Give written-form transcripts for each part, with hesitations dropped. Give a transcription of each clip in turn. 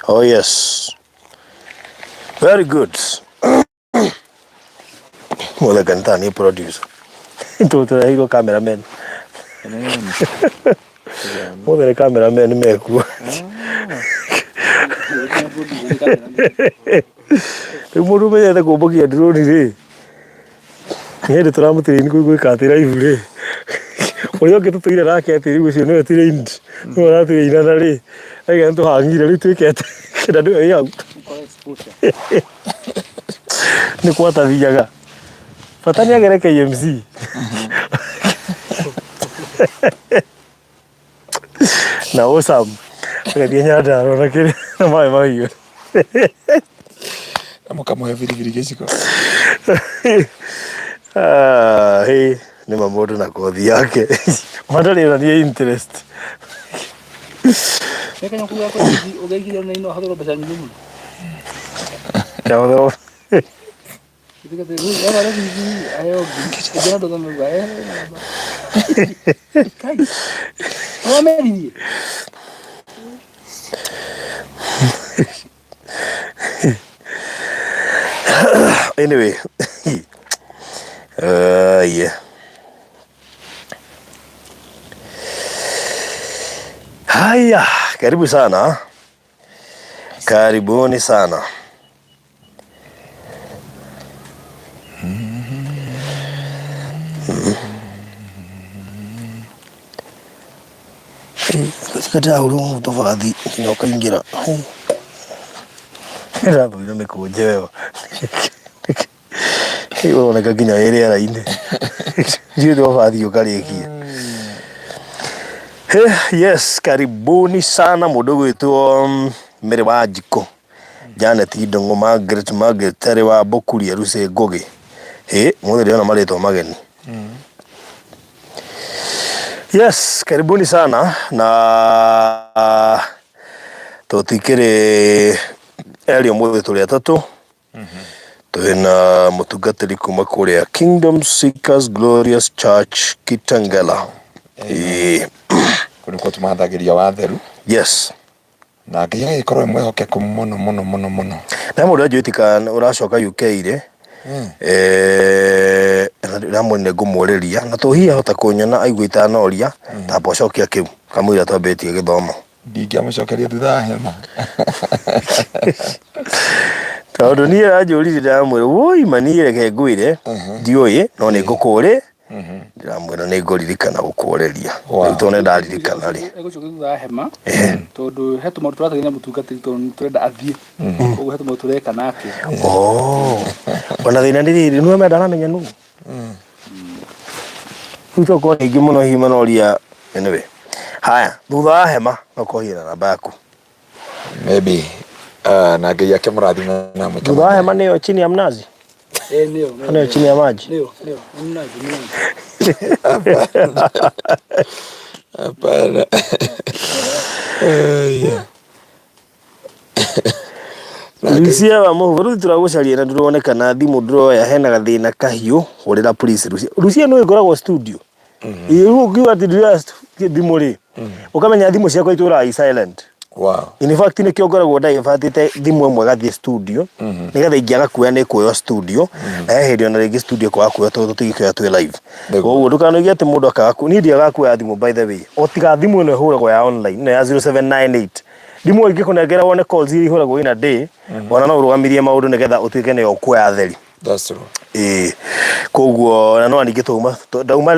Oh yes. Very good. Mothe kanitha ni producer. Tũtũreheirwo cameraman. Mothe nĩ cameraman mekuo. Rĩu mũndũ ũmenyete kũmbũkia drone rĩ, nĩ hĩndĩ tũramũtrain kũu gwĩka atĩ live rĩ, ũrĩa ũngĩ tũtũire nake atĩ rĩu ũcio nĩwe trained, nĩwe ũratũrainana rĩ, aiga nĩ tũhang'ire rĩu twĩke atĩ na nĩwe wĩ hau. Nĩ kwatathiaga. Bata nĩ agere KMC. Na awesome. Agathiĩ Nyandarua na kĩrĩa na maĩ mahiũ. Na mũkamũhe biribiri gĩciko. Ah, hĩ, nĩ ma mũndũ na kothi yake. Matarĩ ona niĩ interest. Kĩahũthĩrwo Anyway, yeah. Haya, karibu sana, karibuni sana. Katirahũrwo tũbathi nginya ũkaingĩra. Ĩrathũire mĩkũnjo ĩyo. Ũroneka nginya wĩ rĩera-inĩ. Ndiũĩ tũbathi ũkarĩkia. Yes, karibuni sana mũndũ ũgwĩtwo Mary Wanjikũ. Janet Ndung'u, Margaret, Margaret Terry wa Mbũkuria, Lucy Ngũgĩ. Hĩ, mũthĩ ndĩrona marĩtwa mageni. Yes, karibuni sana na tũtikĩrĩ erĩ ũmũthĩ tũrĩ atatũ. Twĩna mũtungatĩri kuma kũrĩa Kingdom Seekers Glorious Church Kitengela. Ĩĩ. Kũu nĩkuo tũmathagĩria watheru. Yes. Na Ngai agĩkorwo e mwĩhokeku mũno mũno mũno mũno. Na mũndũ anjũĩ kana ũracoka UK rĩ eh, ndamwĩra nĩ ngũmũrĩria na tũ hihi ahota kũnyona aigua itanoria tamba ũcokia kĩu kamũira twambĩtie gĩthomo. Ndingĩamũcokeria thutha wa hema. Tondũ niĩ anjũririe ndamwĩra woi ma niĩ reke ngwĩre ndiũĩ no nĩ ngũkũrĩ Ndĩramwĩra nĩ ngũririkana gũkũrĩria. Wow. Rĩu tondũ nĩ ndaririkana rĩ. Egũcoka thutha wa hema tondũ he tũmaũndũ tũrathagia na mũtungatĩri tondũ nĩ tũrenda athiĩ koguo he tũmaũndũ tũreka nake. Oh. Ona thĩna nĩ rĩrĩ, nĩwe menda aramenya nũ. Rĩu tokorwo nĩ aingĩ mũno hihi manoria anyway. Haya, thutha wa hema no korwo hihi na namba yaku. Maybe na Ngai akĩmũrathime na amwĩke Thutha wa hema nĩyo chini ya mnazi. Eh, nĩyo Nĩyo chini ya maji. nĩyo nĩyo nĩ mnazi nĩ mnazi. Hapana. Eh, yeah. Lucia wa Mũhuko rĩu tũragũcaria na ndũronekana thimũ ndũroya hena gathĩna kahiũ hũrĩra please Lucia Lucia nĩwe ngoragwo studio ĩĩ rĩu ũngiuga atĩ ndĩroya thimũ rĩ ũkamenya thimũ ciakwa itũraga i silent Wow. In fact nĩkĩo ngoragwo ndaivatĩte thimũ ĩmwe gathiĩ studio nĩgetha ingĩaga kuoya nĩ kuoywo studio na he hĩndĩ ona rĩngĩ studio kwaga kuoya tondũ tũtingĩkĩoya twĩ live Nĩguo. koguo ndũkanoige atĩ mũndũ akaga ku niĩ ndiagaga kuoya thimũ by the way o tiga thimũ ĩno ĩhũragwo ya online ĩno ya 0798 thimũ ĩyo ingĩkũnengera wone calls iria ihũragwo in a day ona no ũrũgamirie maũndũ nĩgetha ũtuĩke nĩyo ũkuoya theri. That's true. Ĩĩ koguo na no ningĩ twauma ndauma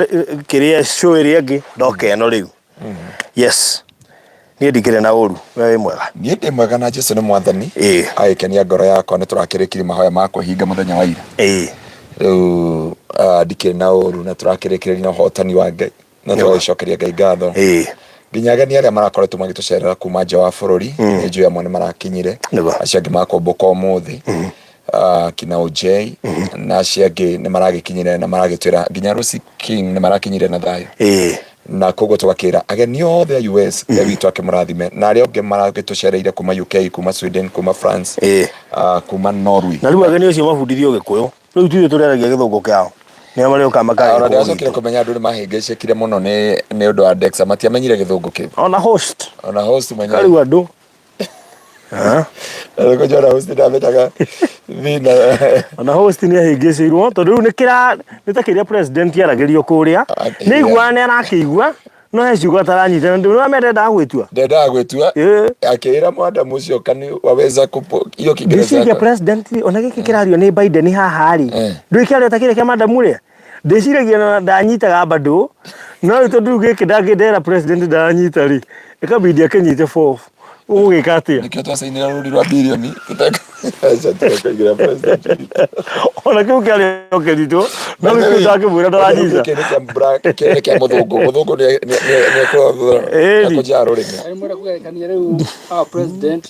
kĩrĩa show ĩrĩa ĩngĩ ndoka ĩno rĩu. Yes. Niĩ ndikĩrĩ na ũru, we wĩ mwega. Niĩ ndĩ mwega na Jesu nĩ mwathani. Ĩĩ. Agĩkenia ngoro yakwa nĩ tũrakĩrĩkirie mahoya ma kwĩhinga mũthenya wa ira. Ĩĩ. Rĩu ndikĩrĩ na ũru na tũrakĩrĩkĩrĩria na ũhotani wa Ngai na tũgagĩcokeria Ngai ngatho. Ĩĩ. Nginya ageni arĩa marakoretwo magĩtũcerera kuma nja wa bũrũri nĩ njũĩ amwe nĩ marakinyire. Nĩguo. Acio angĩ makũmbũka ũmũthĩ. Kina OJ na acio angĩ nĩ maragĩkinyire na maragĩtwĩra nginya Lucy King nĩ marakinyire na thayũ. Ĩĩ. Na koguo tũgakĩra ageni othe a US Ngai witũ akĩmũrathime na arĩa angĩ maragĩtũcereire kuma UK kuma Sweden kuma France Ĩĩ. kuma Norway. Na rĩu ageni acio mabundithio Gĩkũyũ. Rĩu ti ithuĩ tũrĩaragia Gĩthũngũ kĩao. Nĩo marĩũkaga makaria Ona Gĩkũyũ ndĩracokire gitũ. kũmenya andũ nĩ mahĩngĩcĩkire mũno nĩ nĩ ũndũ wa Dexa matiamenyire Gĩthũngũ kĩu. Ona host. Ona host mwenyewe. Karĩu andũ. Ah. Kũnjona host ndamenyaga thĩna. Ona host nĩ ahĩngĩcĩirwo tondũ rĩu nĩ kĩra nĩ ta kĩrĩa president aragĩrio kũrĩa. Ah, Nĩ aiguaga nĩ arakĩigua no he ciugo ataranyita na ndũ amendendaga gwĩtua. Ndendaga gwĩtua. Ĩĩ. Akĩĩra mwandamu ũcio kani waweza kupo hiyo Kiingereza. Ndĩciria president rĩ, ona gĩkĩ kĩrario nĩ Biden haha rĩ, ndũĩ kĩario ta kĩrĩa kĩa madamu ũrĩa? Ndĩciragia na ndanyitaga bado, no rĩu tondũ rĩu gĩkĩ ndangĩndera president ndaranyita rĩ, ĩkambindi akĩnyite fourth. Ũgũgĩka atĩa? Nĩkĩo twacainĩra rũri rwa birioni. Aca tũkaigĩra president. Ona kĩu kĩarĩ o kĩritũ, no rĩu kĩu ndangĩmwĩra ndaranyita. Gĩkĩ nĩ kĩa black, kĩ nĩ kĩa mũthũngũ. Mũthũngũ nĩ Ĩni. nĩekũnjara rũrĩmĩ. Arĩ mwenda kũgerekania rĩu our president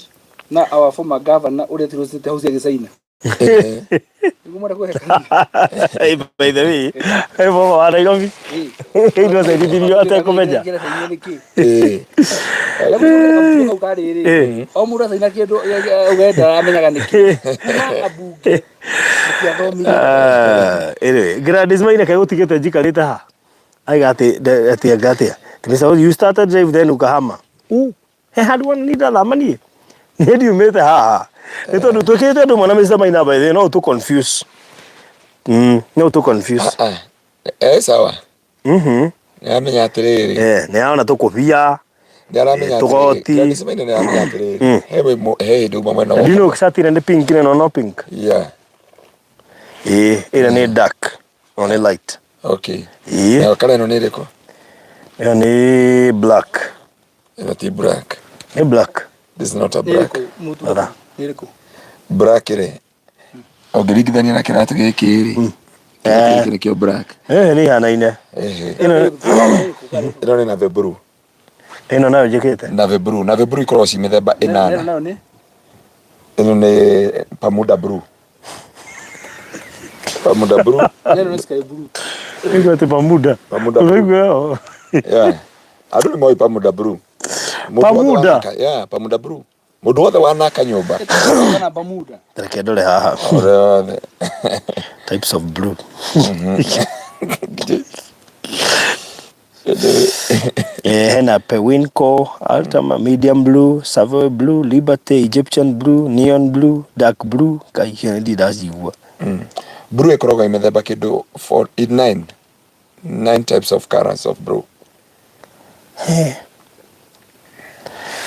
na our former governor ũrĩa tirũcĩte hau cia gĩcaina. Nĩguo mwenda kũgerekania. Hey, by the way, hey, baba wa Nairobi, Ĩĩ. ndå acainithirio atekũmenya. Kĩrĩa cainire nĩ kĩ? Ĩĩ. Rĩu mũndũ kau karĩ Ĩĩ. rĩ, o mũndũ acaina kĩndũ ũgenda amenyaga nĩ kĩ. Kuma ambunge matiathomire. Ah, anyway, Gladys Maina kaĩ gũtigĩte njikarĩte ha aiga atĩ atĩ anga atĩa Mr. you started drive then ukahama u he handũ wona niĩ ndathama niĩ niĩ ndiumĩte haha nĩ tondũ twĩkĩte ũndũ ũmwe na Mr. Maina by the way no ũtũ confuse no ũtũ confuse. Ah, ah. Eh, sawa. Mhm. Nĩaramenya atĩrĩrĩ. Eh, nĩ arona tũkũbia. Nĩ aramenya Eh, atĩrĩrĩ. tũgoti. Gladys Maina nĩ aramenya atĩrĩrĩ. He he hĩndĩ uma mwena Do you wa. know shati ĩrĩa nĩ pink ĩno no pink? Yeah. Ĩĩ, ĩrĩa nĩ dark no nĩ light. Okay. Ĩĩ. Nayo kala ĩno nĩ ĩrĩkũ? Ĩyo nĩ black. Ĩno ti black. Nĩ black. This is not a Nĩ black. ĩrĩkũ mũtu? Rora. Nĩ ĩrĩkũ? Black rĩ. Ũngĩringithania na kĩratũ gĩkĩ rĩ. Eh. Gĩkĩ nĩkĩo black. Eh, nĩ ihanaine. Ehe. Ĩno Ĩno nĩ navy blue. ĩno nayo njĩkĩte. Navy blue. Navy blue ikoragwo ci mĩthemba Ĩno ĩnana. nayo nĩ? Ĩno nĩ Bermuda blue. Bermuda blue. Ĩno nĩ sky blue. Ĩgo atĩ Bermuda. Bermuda blue. Ũraigua ĩyo? Yeah. Andũ nĩ moĩ Bermuda blue. Mũndũ wothe Bermuda? wanaka- Yeah, Bermuda blue. Mũndũ wothe wanaka nyũmba. Kana Bermuda. Reke ndore haha. Ũrĩa wothe. Types of blue. Eh, hena Pewinko, Altama, medium blue, Savoy blue, Liberty, Egyptian blue, neon blue, dark blue. Kai icio nĩ ndacigua. Blue ĩkoragwo ĩ mĩthemba kĩndũ four, nine. Nine types of colors of blue.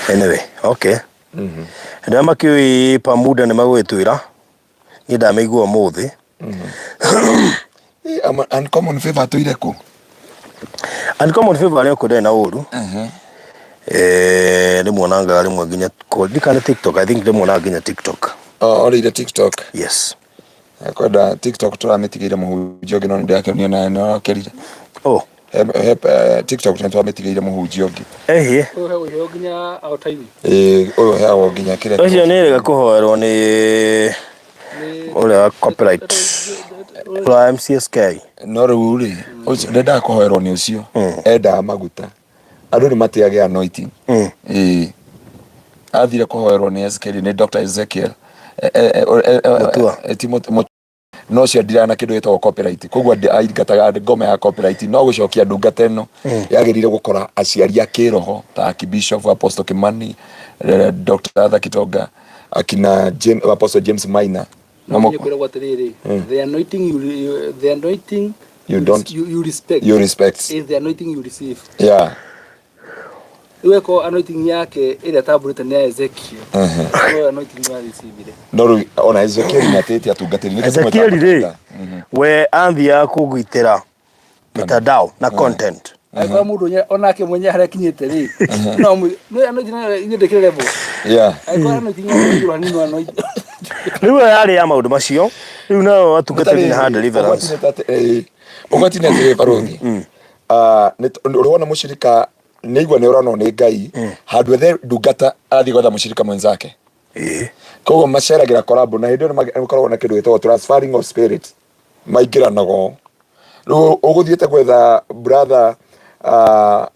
Anyway, okay. Andũ arĩa makĩũĩ Bermuda nĩ magũgĩtwĩra. Niĩ ndamĩigua ũmũthĩ. Eh, uncommon favor atũire kũ? Uncommon favor arĩa kũ ndarĩ na ũru. Eh, ndĩmuonangaga rĩmwe nginya ndikana TikTok. I think ndĩmuonaga nginya TikTok. Oh, orĩire TikTok. Yes. Kwenda TikTok tũramĩtigĩire mũhunjia ũngĩ no nĩndĩrakĩonio nawe nĩũrakĩrire. Oh, He, TikTok nĩ twamĩtigĩire mũhunjia ũngĩ. ehe. Ũyũ he ũheo nginya aotaini. Ĩĩ, ũyũ heagwo nginya kĩrĩa. Ũcio nĩ ĩrĩga kũhoerwo nĩ Nĩ ũrĩa wa copyright wa MCSK. No rĩu rĩ, ũcio ndendaga kũhoerwo nĩ ũcio. Endaga maguta. Andũ nĩ mateagĩa anointing. Ĩĩ. Athire kũhoerwo nĩ Ezekiel, nĩ Dr. Ezekiel. Mutua. Ti no ũcio ndiraga na kĩndũ gĩtagwo copyright. Koguo aingataga ngoma ya copyright no gũcokia ndungata ĩno yagĩrĩire gũkora aciari a kĩroho ta Archbishop Apostle Kimani, Dr. Arthur Kitonga, akina James, Apostle James Maina. No nginya kwĩragwo atĩrĩrĩ, the anointing you, the anointing You don't- you respect You respect. is the anointing you receive. Yeah. Rĩu eko anointing yake ĩrĩa tambũrĩte nĩ ya Ezekiel. No anointing ya receive. No rĩu ona Ezekiel nĩatĩte atungatĩri nĩkĩo Ezekiel tũmwĩtaga rĩ, mahinda. we athiaga kũgitĩra mitandao na content. Angĩkorwo mũndũ onake mwenye harĩa akinyĩte rĩ, no no anointing nayo inyuĩ ndĩkĩrĩ level. Yeah. Angĩkorwo anointing yake igũrũ hanini no anointing. Rĩu ĩyo yarĩ ya maũndũ macio. Rĩu nayo atungatĩri nĩ ha deliverance. Ũgwati nĩ atĩrĩ barũthi. Ũrona mũcirika nĩ igua nĩ ũronwo nĩ Ngai handũ ethe ndungata arathiĩ gwetha mũcirika mwenzake. Ĩĩ. Koguo maceragĩra collab na hĩndĩ ĩyo nĩ makoragwo na kĩndũ gĩtagwo transferring of spirit maingĩranaga ũũ. Rĩu ũgũthiĩte gwetha brother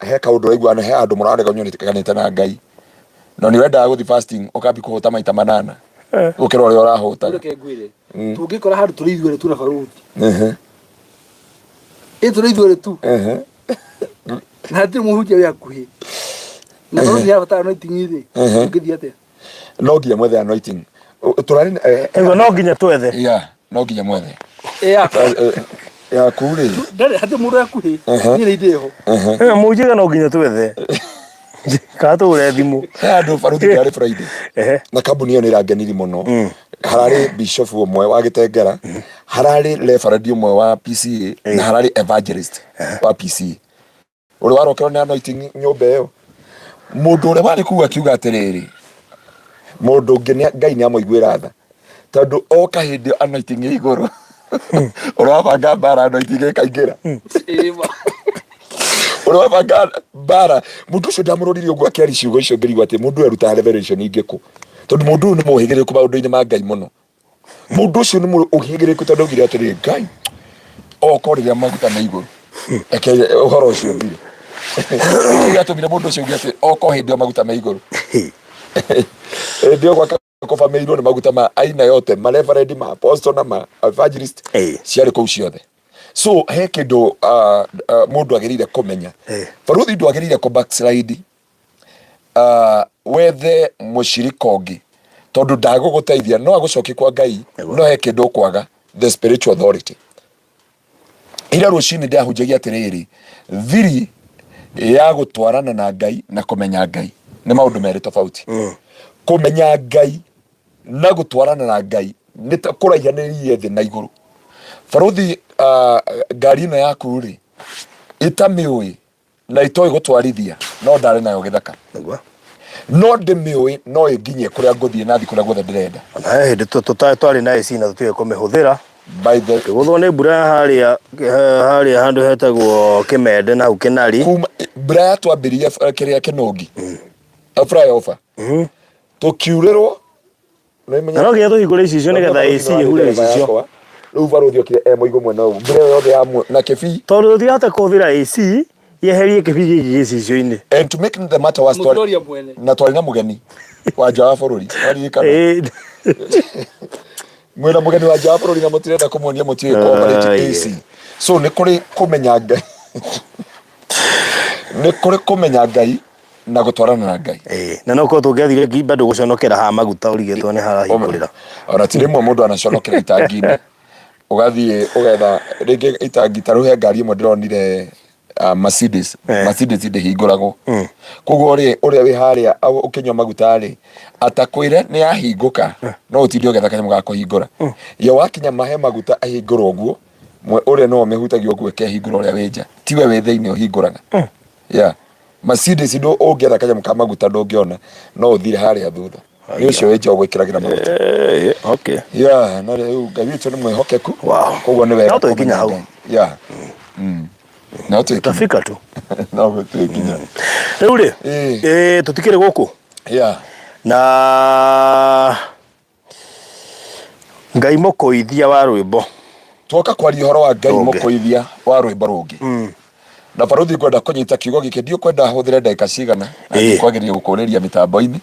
he kaũndũ ũraigua he handũ mũrareganĩte na Ngai no nĩ wendaga gũthiĩ fasting ũkambi kũhũta maita manana gũkĩra ũrĩa ũrahũtaga. Reke ngwĩre. Tũngĩkora handũ tũrĩ ithuerĩ tu na barũthi. Ĩ tũrĩ ithuerĩ tu. Na hatirĩ mũhunjia wĩ hakuhĩ. Na barũthi nĩarabatara anointing rĩ, tũngĩthiĩ atĩa? No nginya mwethe anointing. Tũrarĩ Ĩguo no nginya twethe. Yeah, no nginya mwethe. Yakwa. Yaku rĩ? Ndarĩ hatirĩ mũndũ hakuhĩ. Niĩ nĩ ndĩ ho. Mũnjĩre no nginya twethe. Kana tũgũre thimũ. He handũ baruthi ndarĩ Friday. Na kambuni ĩyo nĩ ĩrangenirie mũno. Hararĩ bishop ũmwe wa Gĩtengera, hararĩ reverend ũmwe wa PCA na hararĩ evangelist wa PCA. Ũrĩa warokerwo nĩ anointing nyũmba ĩyo. Mũndũ ũrĩa warĩ kũu akiuga atĩrĩrĩ, mũndũ ũngĩ Ngai nĩ amũiguĩra tha. Tondũ oka hĩndĩ ĩyo anointing ĩ igũrũ. Ũrĩa wabanga mbara anointing ĩkaingĩra. Ũrĩa wabanga mbara, mũndũ ũcio ndamũrorire ũguo akĩaria ciugo icio ngĩrigwo atĩ mũndũ ũyũ arutaga revelation ingĩkũ. Tondũ mũndũ ũyũ nĩ mũhĩgĩrĩrĩku maũndũ-inĩ ma Ngai mũno. Mũndũ ũcio nĩ mũhĩgĩrĩrĩku tondũ augire atĩrĩ, Ngai oka rĩrĩa maguta me igũrũ. Reke ũhoro ũcio ũthire. Nĩkĩ gĩatũmire mũndũ ũcio auge atĩ oka hĩndĩ ĩyo maguta me igũrũ? Hĩndĩ ĩyo gwaka kũbamĩirwo nĩ maguta ma aina yote, ma reverend, ma apostle na ma evangelist ciarĩ kũu ciothe. So he kĩndũ mũndũ agĩrĩire kũmenya. Baruthi ndwagĩrĩire kũ backslide wethe mũcirika ũngĩ tondũ ndagũgũteithia no agũcokie kwa Ngai no he kĩndũ ũkwaga, the spiritual authority. Ira rũcinĩ ndahunjagia atĩrĩrĩ, thiri ya gũtwarana na Ngai na kũmenya Ngai nĩ maũndũ merĩ tofauti. Kũmenya Ngai na gũtwarana na Ngai nĩ ta kũraihanĩrĩirie thĩ na igũrũ. Baruthi, ngari ĩno yaku rĩ, itamĩũĩ na itoĩ gũtwarithia no ndarĩ nayo gĩthaka. Nĩguo. No ndĩmĩũĩ no ĩnginyie kũrĩa ngũthiĩ na thiĩ kũrĩa guothe ndĩrenda. Ona he hĩndĩ twarĩ na AC na tũtiũĩ kũmĩhũthĩra. By the Tũgũthwo nĩ mbura ya harĩa harĩa handũ hetagwo Kĩmende na hau Kĩnari. Kuma mbura yatwambĩrĩria kĩrĩa Kĩnũngi. Flyover. Tũkiurĩrwo. Na no nginya tũhingũre icicio nĩgetha AC ĩhure icicio. Rĩu barũthi okire e mũigũ mwena ũyũ. Mbura ĩyo yothe ya na kĩbii. Tondũ tũtirahota kũhũthĩra AC yeherie kĩbii gĩkĩ gĩcicio-inĩ. And to make the matter worse, Mũtoria mwene. na twarĩ na mũgeni wa nja wa bũrũri. Waririkana? Ĩĩ. Mwĩna mũgeni wa nja wa bũrũri na mũtirenda kũmuonia mũtiũĩ kũ operate AC. So nĩ kũrĩ kũmenya Ngai. Nĩ kũrĩ kũmenya Ngai na gũtwarana na Ngai. Ĩĩ, na no korwo tũngĩathire ngi bado gũconokera ha maguta ũrigĩtwo nĩ harahingũrĩra. Ona ti rĩmwe mũndũ anaconokera itangi-inĩ. Ũgathiĩ ũgetha rĩngĩ itangi ta rĩu he ngari ĩmwe ndĩronire Mercedes. Mercedes ndĩhingũragwo. Koguo rĩ ũrĩa wĩ harĩa ũkĩnyua maguta rĩ atakwĩre nĩ yahingũka no ũtinde ũgĩetha kanyamũ ga kũhingũra. Ye wakinya mahe maguta ahingũra ũguo ũrĩa nĩwe ũmĩhutagia ũguo ĩkehingũra ũrĩa wĩ nja tiwe wĩ thĩinĩ ũhingũraga. Yeah. Mercedes ndũ ũngĩetha kanyamũ ka maguta ndũngĩona no ũthire harĩa thutha. Nĩ ũcio wĩ nja ũgwĩkĩragĩra maguta. Okay. Yeah, na rĩu Ngai witũ nĩ mwĩhokeku. Wow. Koguo nĩ wega. No tũgĩkinya hau. Yeah. No twĩkinya. Tutafika tu. No twĩkinya. Rĩu rĩ, tũtikĩrĩ gũkũ. Yeah. Na Ngai mũkũithia wa rwĩmbo. Twoka kwaria ũhoro wa Ngai Rũngĩ. mũkũithia wa rwĩmbo rũngĩ. Na baruthi ngwenda kũnyita kiugo gĩkĩ ndiũkwenda hũthĩre ndagĩka cigana na ndikwagĩrĩire gũkũrĩria mĩtambo-inĩ.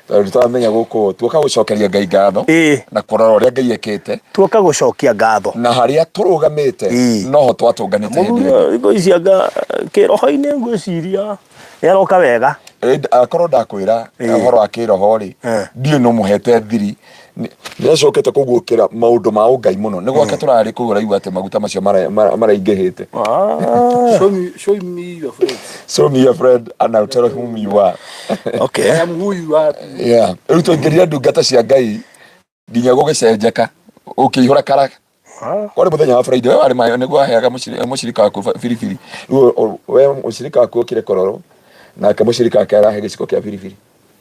Tondũ nĩtũramenya gũkũ tuoka gũcokeria Ngai ngatho na kũrora ũrĩa Ngai ekĩte. Tuoka gũcokia ngatho. Na harĩa tũrũgamĩte noho twatũnganĩte hĩndĩ ĩyo. Mũthuri thikũ ici anga kĩroho-inĩ ngwĩciria nĩ aroka wega. Akorwo ndakwĩra ũhoro wa kĩroho rĩ, ndiũĩ no mũhete thiri. Nĩ acokete kũguũkĩra maũndũ ma ũngai mũno. Nĩ gwake tũrarĩ kũu ũraigua atĩ maguta macio maraingĩhĩte. Show me, show me your friends. Show me your friend and I'll tell whom you are. I am who you are. Yeah. Rĩu twaingĩrire ndungata cia Ngai nginya gũgĩcenjeka ũkĩihũra karaka. Kwarĩ mũthenya wa Friday, we warĩ mayo nĩguo waheaga mũcirika waku biribiri. Rĩu we mũcirika waku okire kũrorwo nake mũcirika wake arahe gĩciko kĩa biribiri.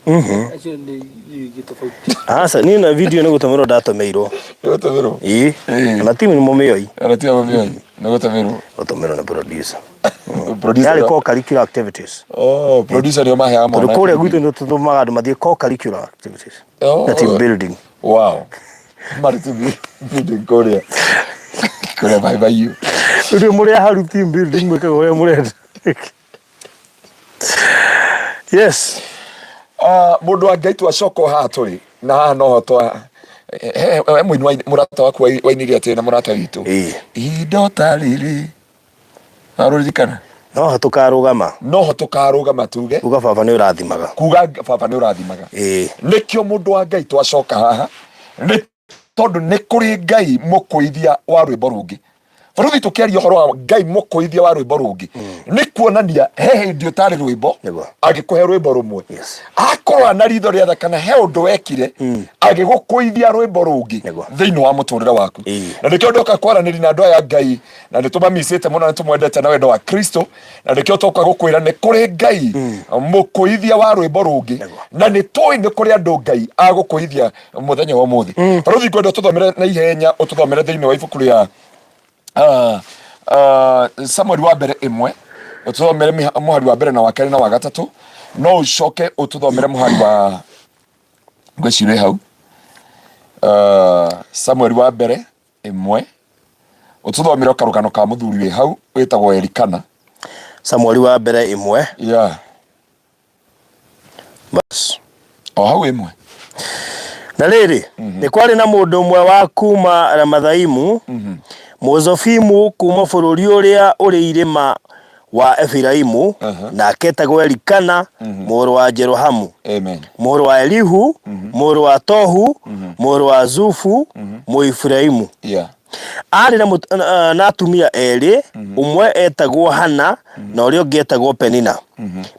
Acio nĩ ingĩ tofauti. Aca, niĩ na video nĩ gũtũmĩrwo ndatũmĩirwo. Nĩ gũtũmĩrwo? Ĩĩ. Ona timu nĩ mũmĩoi. Ona timu mũmĩoi. Nĩ gũtũmĩrwo. Gũtũmĩrwo nĩ producer. Producer. Yarĩ co-curricular activities. Oh, producer nĩo maheaga mwana. Tondũ kũrĩa gwitũ nĩ tũtũmaga andũ mathiĩ co-curricular activities. Oh. Na team building. Wow. Marĩ team building kũrĩa. Kũrĩa bye bye you. Rĩu mũrĩ aharu team building mwĩkaga ũrĩa mũrenda. Yes. Mũndũ wa Ngai twacoka o haha tũrĩ na haha noho twa he mũini wa mũrata waku wainire atĩ na mũrata witũ. Ihinda ta rĩrĩ. Warũririkana? Noho tũkarũgama. Noho tũkarũgama tuge. Kuga baba nĩ ũrathimaga. Kuga baba nĩ ũrathimaga. Ĩĩ. Nĩkĩo mũndũ wa Ngai twacoka haha nĩ tondũ nĩ kũrĩ Ngai mũkũithia wa rwĩmbo rũngĩ. Baruthi tũkĩaria ũhoro wa Ngai mũkũithia wa rwĩmbo rũngĩ nĩ kuonania he hĩndĩ ũtarĩ rwĩmbo Nĩguo. agĩkũhe rwĩmbo rũmwe. Yes. Akorwo na ritho rĩa tha kana he ũndũ wekire agĩgũkũithia rwĩmbo rũngĩ Nĩguo. thĩinĩ wa mũtũrĩre waku. Ĩĩ. Na nĩkĩo ndoka kwaranĩria na andũ aya a Ngai na nĩ tũmamicĩte mũno nĩ tũmwendete na wendo wa Kristo na nĩkĩo tũka gũkwĩra nĩ kũrĩ Ngai mũkũithia wa rwĩmbo rũngĩ Nĩguo. na nĩ tũĩ nĩ kũrĩ andũ Ngai agũkũithia mũthenya wa ũmũthĩ. Barũthi ngwenda ũtũthomere na ihenya ũtũthomere thĩinĩ wa ibuku rĩa Samueli wa mbere ĩmwe ũtũthomere mũhari wa mbere na wa kerĩ na wa gatatũ no ũcoke ũtũthomere mũhari wa ngwĩciria hau Samueli wa mbere ĩmwe ũtũthomere karũgano ka mũthuri wĩ hau wĩtagwo Elikana. Samueli wa mbere ĩmwe. Yeah. Verse. O hau ĩmwe. Na rĩrĩ, nĩ kwarĩ na mũndũ ũmwe wa kuuma Ramathaimu, Mũzofimu kuuma bũrũri ũrĩa ũrĩ irĩma wa Efiraimu, nake etagwo Elikana mũrũ wa Jerohamu, Amen. mũrũ wa Elihu, mũrũ wa Tohu, mũrũ wa Zufu, Mũefiraimu. Yeah. Aarĩ na, mũt- na atumia erĩ, ũmwe etagwo Hana na ũrĩa ũngĩ etagwo Penina.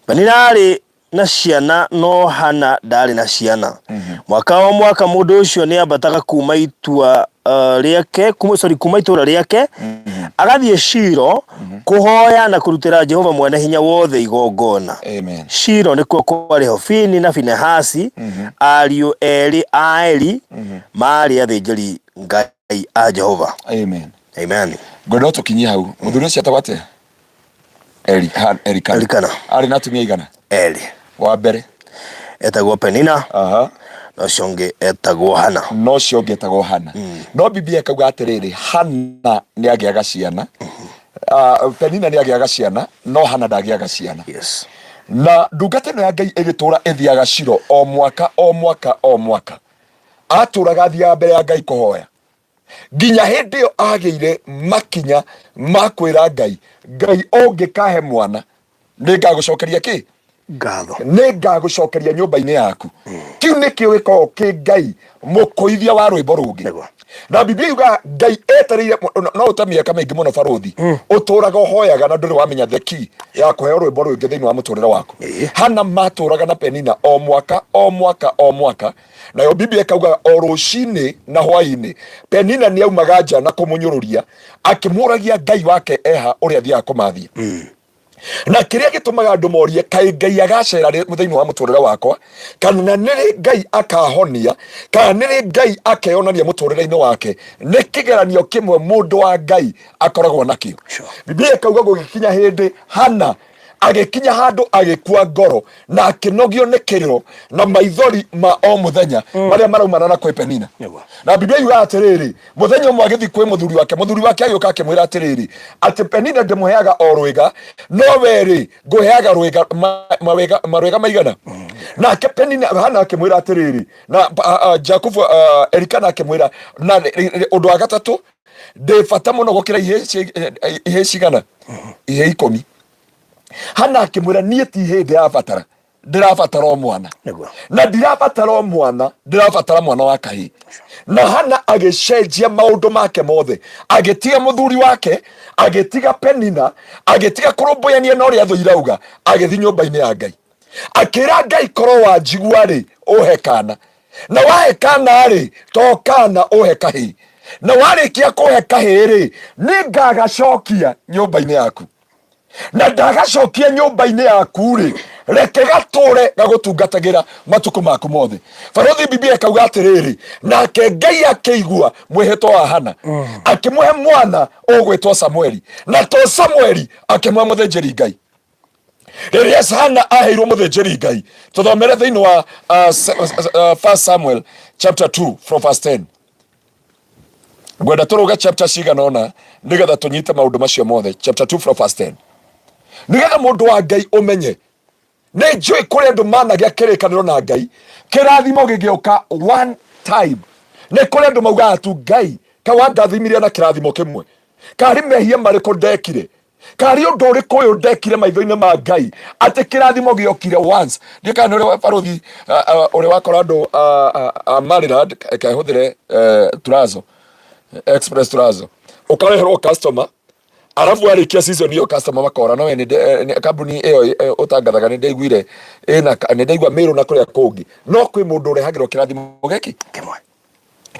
Penina aarĩ na ciana no Hana ndaarĩ na ciana. Mwaka o mwaka mũndũ ũcio nĩ ambataga kuma itua rĩake kuma, sorry, kuma itũũra rĩake agathiĩ Shilo kũhoya na kũrutĩra Jehova Mwene Hinya Wothe igongona. Amen. Shilo nĩkuo kwarĩ Hofini na Finehasi, ariũ erĩ a Eli, maarĩ athĩnjĩri Ngai a Jehova. Amen. Amen. Ngwenda ũtũkinyie hau. Mũthuri ũcio etagwo atĩa? Elikana. Elikana. Arĩ na atumia aigana? Erĩ. Wa mbere? Etagwo Penina. Aha. Na ũcio ũngĩ etagwo Hana. Na ũcio ũngĩ etagwo Hana. No Biblia ĩkauga atĩrĩrĩ, Hana nĩ agĩaga ciana. Penina nĩ agĩaga ciana, no Hana ndagĩaga ciana. Yes. Na ndungata ĩno ya Ngai ĩgĩtũra ĩthiaga Shilo o mwaka o mwaka o mwaka. Atũraga athiaga mbere ya Ngai kũhoya. Nginya hĩndĩ ĩyo agĩire makinya ma kwĩra Ngai, Ngai ũngĩkahe mwana nĩ ngagũcokeria kĩ? Ngatho. Nĩ ngagũcokeria nyũmba-inĩ yaku. Kĩu nĩkĩo gĩkoragwo kĩ Ngai mũkũithia wa rwĩmbo rũngĩ. Nĩguo. Na Biblia yugaga Ngai etereire no ũte mĩaka mĩingĩ mũno barũthi ũtũraga ũhoyaga na ndũrĩ wamenya the key ya kũheo rwĩmbo rũngĩ thĩinĩ wa mũtũrĩre waku. Ĩĩ. Hana matũraga na Penina o mwaka o mwaka o mwaka nayo Biblia ĩkauga o rũcinĩ na hwainĩ Penina nĩ aumaga nja na kũmũnyũrũria akĩmũragia Ngai wake eha ũrĩa athiaga kũmathia. Na kĩrĩa gĩtũmaga andũ morie kaĩ Ngai agacera rĩ thĩinĩ wa mũtũrĩre wakwa, kana nĩ rĩ Ngai akahonia, kana nĩ rĩ Ngai akeyonania mũtũrĩre-inĩ wake, nĩ kĩgeranio kĩmwe mũndũ wa Ngai akoragwo nakĩo. Biblia ĩkauga gũgĩkinya hĩndĩ Hana agĩkinya handũ agĩkua ngoro na akĩnogio nĩ kĩrĩro na maithori ma o mũthenya marĩa maraumana na kwĩ Penina. Nĩguo. Na Biblia yugaga atĩrĩrĩ, mũthenya ũmwe agĩthiĩ kwĩ mũthuri wake, mũthuri wake agĩũka akĩmwĩra atĩrĩrĩ, atĩ Penina ndĩmũheaga o rwĩga, no we-rĩ ngũheaga rwĩga mawĩga marwĩga maigana. Nake Penina Hana akĩmwĩra atĩrĩrĩ, na Jakubu Elikana akĩmwĩra na ũndũ wa gatatũ ndĩ bata mũno gũkĩra ihĩĩ cigana, ihĩĩ ikũmi. Hana akĩmwĩra niĩ ti ihĩĩ ndĩrabatara, ndĩrabatara o mwana. Nĩguo. Na ndirabatara o mwana, ndĩrabatara mwana wa kahĩĩ. Na Hana agĩcenjia maũndũ make mothe, agĩtiga mũthuri wake, agĩtiga Penina, agĩtiga kũrũmbũyania na ũrĩa thũ irauga, agĩthiĩ nyũmba-inĩ ya Ngai. Akĩra Ngai korwo wanjigua rĩ, ũhe kana. Na wahe kana rĩ, to kana ũhe kahĩĩ. Na warĩkia kũhe kahĩĩ rĩ, nĩngagacokia nyũmba-inĩ yaku. Na ndagacokia nyũmba-inĩ yaku rĩ, reke gatũre gagũtungatagĩra matukũ maku mothe. Barũthi Biblia ĩkauga atĩrĩrĩ, nake Ngai akĩigua mwĩhĩtwa wa Hana, akĩmũhe mwana ũgwĩtwo Samueli, na to Samueli akĩmũhe mũthĩnjĩri Ngai. Rĩrĩa Hana aheirwo mũthĩnjĩri Ngai, tũthomere thĩinĩ wa First Samuel chapter 2 from verse 10. Ngwenda tũrũge chapter cigana ũna nĩgetha tũnyite maũndũ macio mothe. Chapter 2 from verse 10. Nĩgetha mũndũ wa Ngai ũmenye nĩ njũĩ kũrĩ andũ managĩa kĩrĩkanĩro na Ngai, kĩrathimo gĩgĩũka one time. Nĩ kũrĩ andũ maugaga tu Ngai kawandathimirie na kĩrathimo kĩmwe, karĩ mehia marĩkũ ndekire. Karĩ ũndũ ũrĩkũ ũyũ ndekire maitho-inĩ ma Ngai atĩ kĩrathimo gĩokire once? Ndiũĩ kana nĩ ũrĩ barũthi ũrĩ wakora andũ a Maryland, reke hũthĩre Turazo, Express Turazo, ũkareherwo customer arabu arĩkia season ĩyo customer makora no nĩ kambuni ĩyo ũtangathaga nĩ ndaiguire ĩna nĩ ndaigua Meru na kũrĩa kũngĩ no kwĩ mũndũ ũrehagĩrwo kĩrathimo gĩkĩ kĩmwe.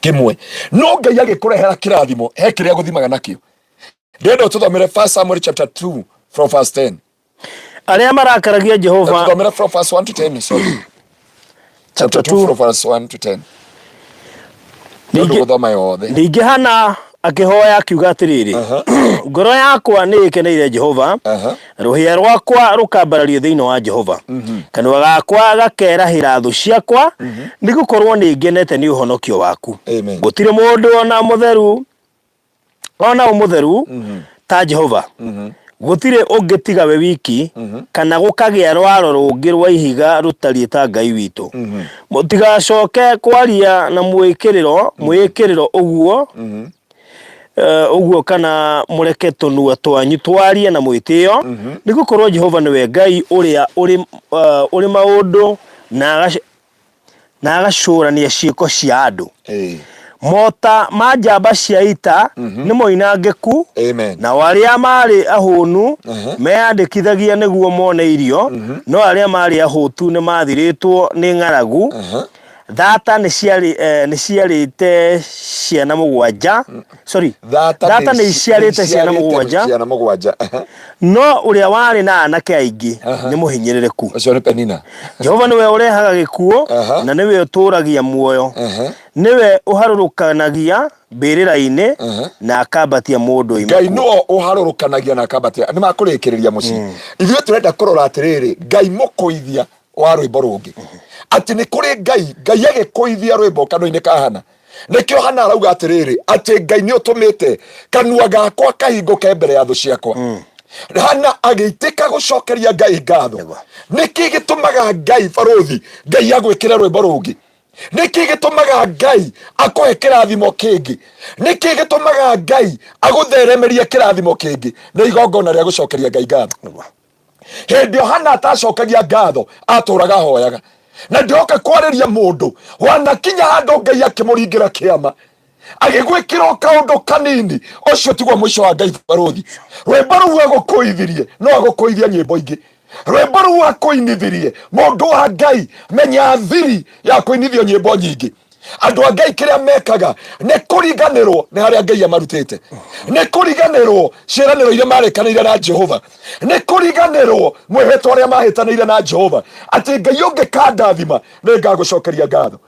Kĩmwe no Ngai agĩkũrehera kĩrathimo he kĩrĩa gũthimaga nakĩo. Ndĩrenda ũtũthomere 1 Samuel chapter 2 from verse 10. Arĩa marakaragia Jehova. Tũthomere from verse 1 to 10, sorry. Chapter 2 from verse 1 to 10. Nĩ gũthoma yothe. Ningĩ Hana akĩhoya akiuga atĩrĩrĩ, ngoro yakwa nĩ ĩkeneire Jehova, rũhĩa rwakwa rũkambarario thĩinĩ wa Jehova. Kanua gakwa gakerahĩra thũ ciakwa, nĩ gũkorwo nĩ ngenete nĩ ũhonokio waku. Amen. Gũtirĩ mũndũ ona mũtheru ona ũ mũtheru ta Jehova. Gũtirĩ ũngĩ tiga we wiki, kana gũkagĩa rwaro rũngĩ rwa ihiga rũtariĩ ta Ngai witũ. Mũtigacoke kwaria na mwĩkĩrĩro mwĩĩkĩrĩro ũguo ũguo kana mũreke tũnua twanyu twarie na mwĩtĩo, nĩ gũkorwo Jehova nĩwe Ngai ũrĩa ũrĩ ũrĩ maũndũ na na agacũrania ciĩko cia andũ. Mota ma njamba cia ita nĩ moinangĩku, Amen. nao arĩa maarĩ ahũnu meyandĩkithagia nĩguo mone irio, no arĩa maarĩ ahũtu nĩ maathirĩtwo nĩ ng'aragu. Thata nĩ ciarĩ nĩ ciarĩte ciana mũgwanja, sorry, thata nĩ iciarĩte ciana mũgwanja, ciana mũgwanja, no ũrĩa warĩ na anake aingĩ nĩ mũhinyĩrĩrĩku. Ũcio nĩ Penina. Jehova nĩwe ũrehaga gĩkuũ na nĩwe ũtũũragia muoyo, nĩwe ũharũrũkanagia mbĩrĩra-inĩ na akambatia mũndũ oime Ngai kuo. Nĩwe ũharũrũkanagia na akambatia. Nĩ makũrĩkĩrĩria mũciĩ. Ithuĩ tũrenda kũrora atĩrĩrĩ, Ngai mũkũithia wa rwĩmbo rũngĩ, atĩ nĩ kũrĩ Ngai, Ngai agĩkũithia rwĩmbo kanua-inĩ ka Hana. Nĩkĩo Hana arauga atĩrĩrĩ, atĩ Ngai nĩ ũtũmĩte kanua gakwa kahingũke mbere ya thũ ciakwa. Hana agĩitĩka gũcokeria Ngai ngatho. Nĩkĩ gĩtũmaga Ngai, barũthi, Ngai agwĩkĩre rwĩmbo rũngĩ? Nĩkĩ gĩtũmaga Ngai akũhe kĩrathimo kĩngĩ? Nĩkĩ gĩtũmaga Ngai agũtheremerie kĩrathimo kĩngĩ? Nĩ igongona rĩa gũcokeria Ngai ngatho. Hĩndĩ ĩyo Hana atacokagia ngatho, atũraga ahoyaga. Na ndĩroka kwarĩria mũndũ wanakinya handũ Ngai akĩmũringĩra kĩama, agĩgwĩkĩra o kaũndũ kanini, ũcio tiguo mũico wa Ngai. Barũthi, rwĩmbo rũu agũkũithirie no agũkũithia nyĩmbo ingĩ. Rwĩmbo rũu akũinithirie, mũndũ wa Ngai, menya thiri ya kũinithio nyĩmbo nyingĩ. Andũ a Ngai kĩrĩa mekaga nĩ kũriganĩrwo nĩ harĩa Ngai amarutĩte, nĩ kũriganĩrwo ciĩranĩro iria marĩkanĩire na Jehova, nĩ kũriganĩrwo mwĩhĩtwa ũrĩa mahĩtanĩire na Jehova, atĩ Ngai ũngĩkandathima nĩ ngagũcokeria ngatho.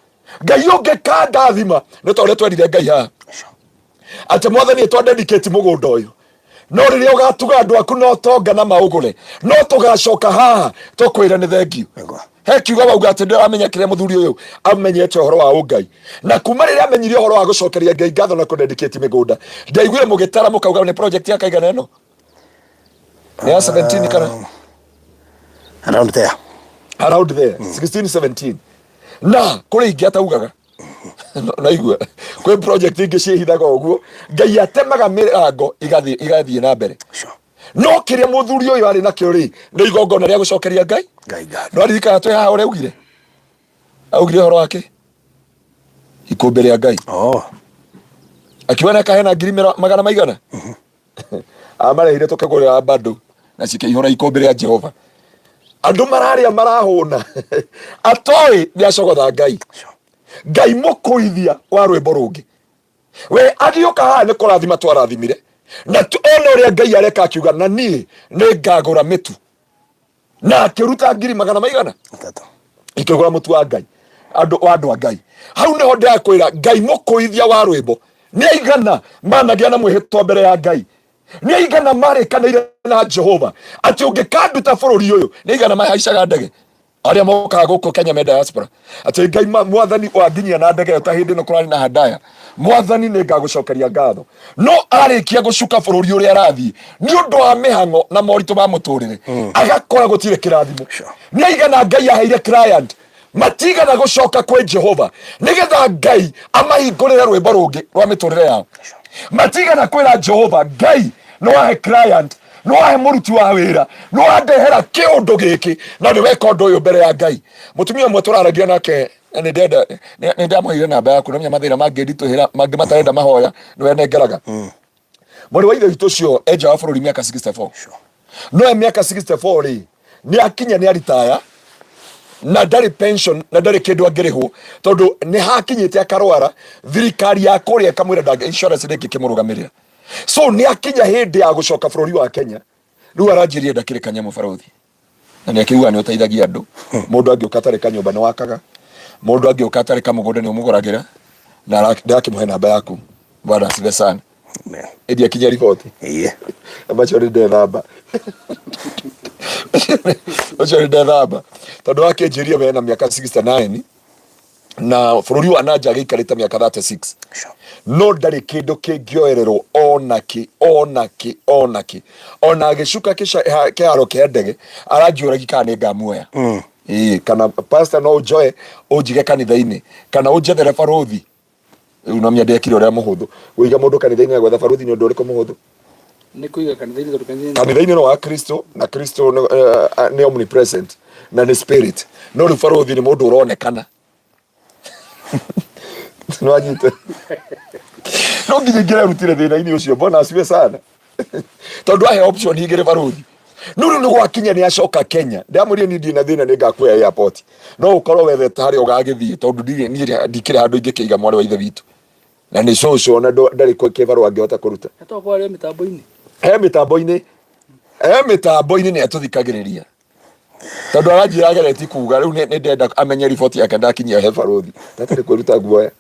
Ngai ũngĩkandathima, nĩ ta ũrĩa twerire Ngai haha atĩ Mwathani twa dedicate mũgũnda ũyũ, no rĩrĩa ũgatuga andũ aku na ũtonga na maũgũre, no tũgacoka haha tũkwĩre nĩ thengiũ. He kiugo wauga atĩ ndĩramenya kĩrĩa mũthuri ũyũ amenyete ũhoro wa ũngai, na kuma rĩrĩa amenyire ũhoro wa gũcokeria Ngai ngatho na kũdedicate mĩgũnda, ndaiguire mũgĩtara mũkauga nĩ project ya kaigana ĩno nĩ ya 17 kana Around there. Around there, 16 17, na kũrĩ ingĩ ataugaga. Naigua kwĩ project ingĩ ciĩhithaga ũguo, Ngai atemaga mĩrango igathiĩ na mbere. No kĩrĩa mũthuri ũyũ arĩ nakĩo rĩ, nĩ igongona rĩa gũcokeria Ngai Ngai ngatho. No aririkana twĩ haha ũrĩa augire, augire ũhoro wake ikũmbĩ rĩa Ngai. Akiuga nĩ akahena ngiri magana maigana amarehire tũkĩgũrĩra bado na cikĩihũra ikũmbĩ rĩa Jehova. Andũ mararĩa marahũna, atoĩ nĩ acogotha Ngai. Ngai mũkũithia wa rwĩmbo rũngĩ, we agĩũka haha nĩ kũrathima twarathimire na ona ũrĩa Ngai areka, akiuga na niĩ nĩ ngagũra mĩtu, na akĩruta ngiri magana maigana 3 ikĩgũra mũtu wa Ngai, andũ wa andũ a Ngai. Hau nĩho ndĩrakwĩra, Ngai mũkũithia wa rwĩmbo, nĩ aigana managĩa na mwĩhĩtwa mbere ya Ngai, nĩ aigana marĩkanĩire na Jehova atĩ ũngĩkanduta bũrũri ũyũ, nĩ aigana mahaicaga ndege arĩa mokaga gũkũ Kenya me diaspora, atĩ Ngai Mwathani wanginyia na ndege ĩyo ta hĩndĩ ĩno kũrarĩ na handaya, Mwathani nĩ ngagũcokeria ngatho. No arĩkia gũcuka bũrũri ũrĩa arathiĩ nĩ ũndũ wa mĩhang'o na moritũ ma mũtũrĩre, agakora gũtirĩ kĩrathimo. Nĩ aigana Ngai aheire client matigana gũcoka kwĩ Jehova nĩgetha Ngai amahingũrĩre rwĩmbo rũngĩ rwa mĩtũrĩre yao? Matigana kwĩra Jehova, Ngai nĩ wahe client. Nĩ wahe mũruti wa wĩra, nĩ wandehera kĩũndũ gĩkĩ, na nĩ weka ũndũ ũyũ mbere ya Ngai. Mũtumia ũmwe tũraragia nake, na nĩ ndenda nĩ ndamũheire namba yaku, namenya mathĩna mangĩnditũhĩra, mangĩ matarenda mahoya, nĩ we nengeraga. Mwarĩ wa ithe witũ ũcio e nja wa bũrũri mĩaka 64. No e mĩaka 64 rĩ, nĩ akinya nĩ aritaya, na ndarĩ pension, na ndarĩ kĩndũ angĩrĩhwo, tondũ nĩ hakinyĩte akarwara, thirikari ya kũrĩa ĩkamwĩra ndangĩ, insurance ndĩngĩkĩmũrũgamĩrĩra. So nĩ akinya hĩndĩ ya gũcoka bũrũri wa Kenya, rĩu aranjĩria ndakĩrĩ kanyamũ barothi, na nĩ akĩuga nĩ ũteithagia andũ. Mũndũ angĩũka atarĩ kanyũmba nĩ wakaga, mũndũ angĩũka atarĩ kamũgũnda nĩ ũmũgũragĩra, na ndakĩmũhe namba yaku. Bwana asifiwe sana. Amen. Ĩndi akinya riboti. Iye. Macio nĩ ndethamba, ũcio nĩ ndethamba, tondũ wakĩnjĩria we na mĩaka 69 na bũrũri wa nanja agĩikarĩte mĩaka 36. No ndarĩ kĩndũ kĩngĩoererwo ona kĩ, ona kĩ, ona kĩ, ona agĩcuka kĩharo kĩa ndege aranjũragia kana nĩ ngamuoya. Ĩĩ, kana pastor no ũnjoe ũnjige kanitha-inĩ kana ũnjethere barũthi. Rĩu no mĩandĩkire ũrĩa mũhũthũ gũiga mũndũ kanitha-inĩ na gwetha barũthi nĩ ũndũ ũrĩkũ mũhũthũ? Nĩ kũiga kanitha-inĩ, tondũ kanitha-inĩ kanitha-inĩ no wa Kristo, na Kristo nĩ omnipresent na nĩ spirit, no rĩu barũthi nĩ mũndũ ũronekana. Nĩwanyita? No nginya ingĩrerutire thĩna-inĩ ũcio. Bwana asifiwe sana, tondũ ahe option igĩrĩ barũthi. No rĩu nĩ gwakinya nĩ acoka Kenya, ndamwĩrire niĩ ndirĩ na thĩna, nĩ ngakuoya airport, no ũkorwo wethete harĩa ũgagĩthiĩ, tondũ ndirĩ niĩ ndikĩrĩ handũ ingĩkĩiga mwarĩ wa ithe witũ, na nĩ cũcũ, ona ndarĩ kĩbarũa angĩhota kũruta. Atokorwo arĩ mĩtambo-inĩ. He mĩtambo-inĩ, he mĩtambo-inĩ, nĩ atũthikagĩrĩria, tondũ aranjĩra agereti kuga rĩu nĩ ndenda amenye riboti yake ndakinyia he barũthi, ndatarĩ kwĩruta guoya.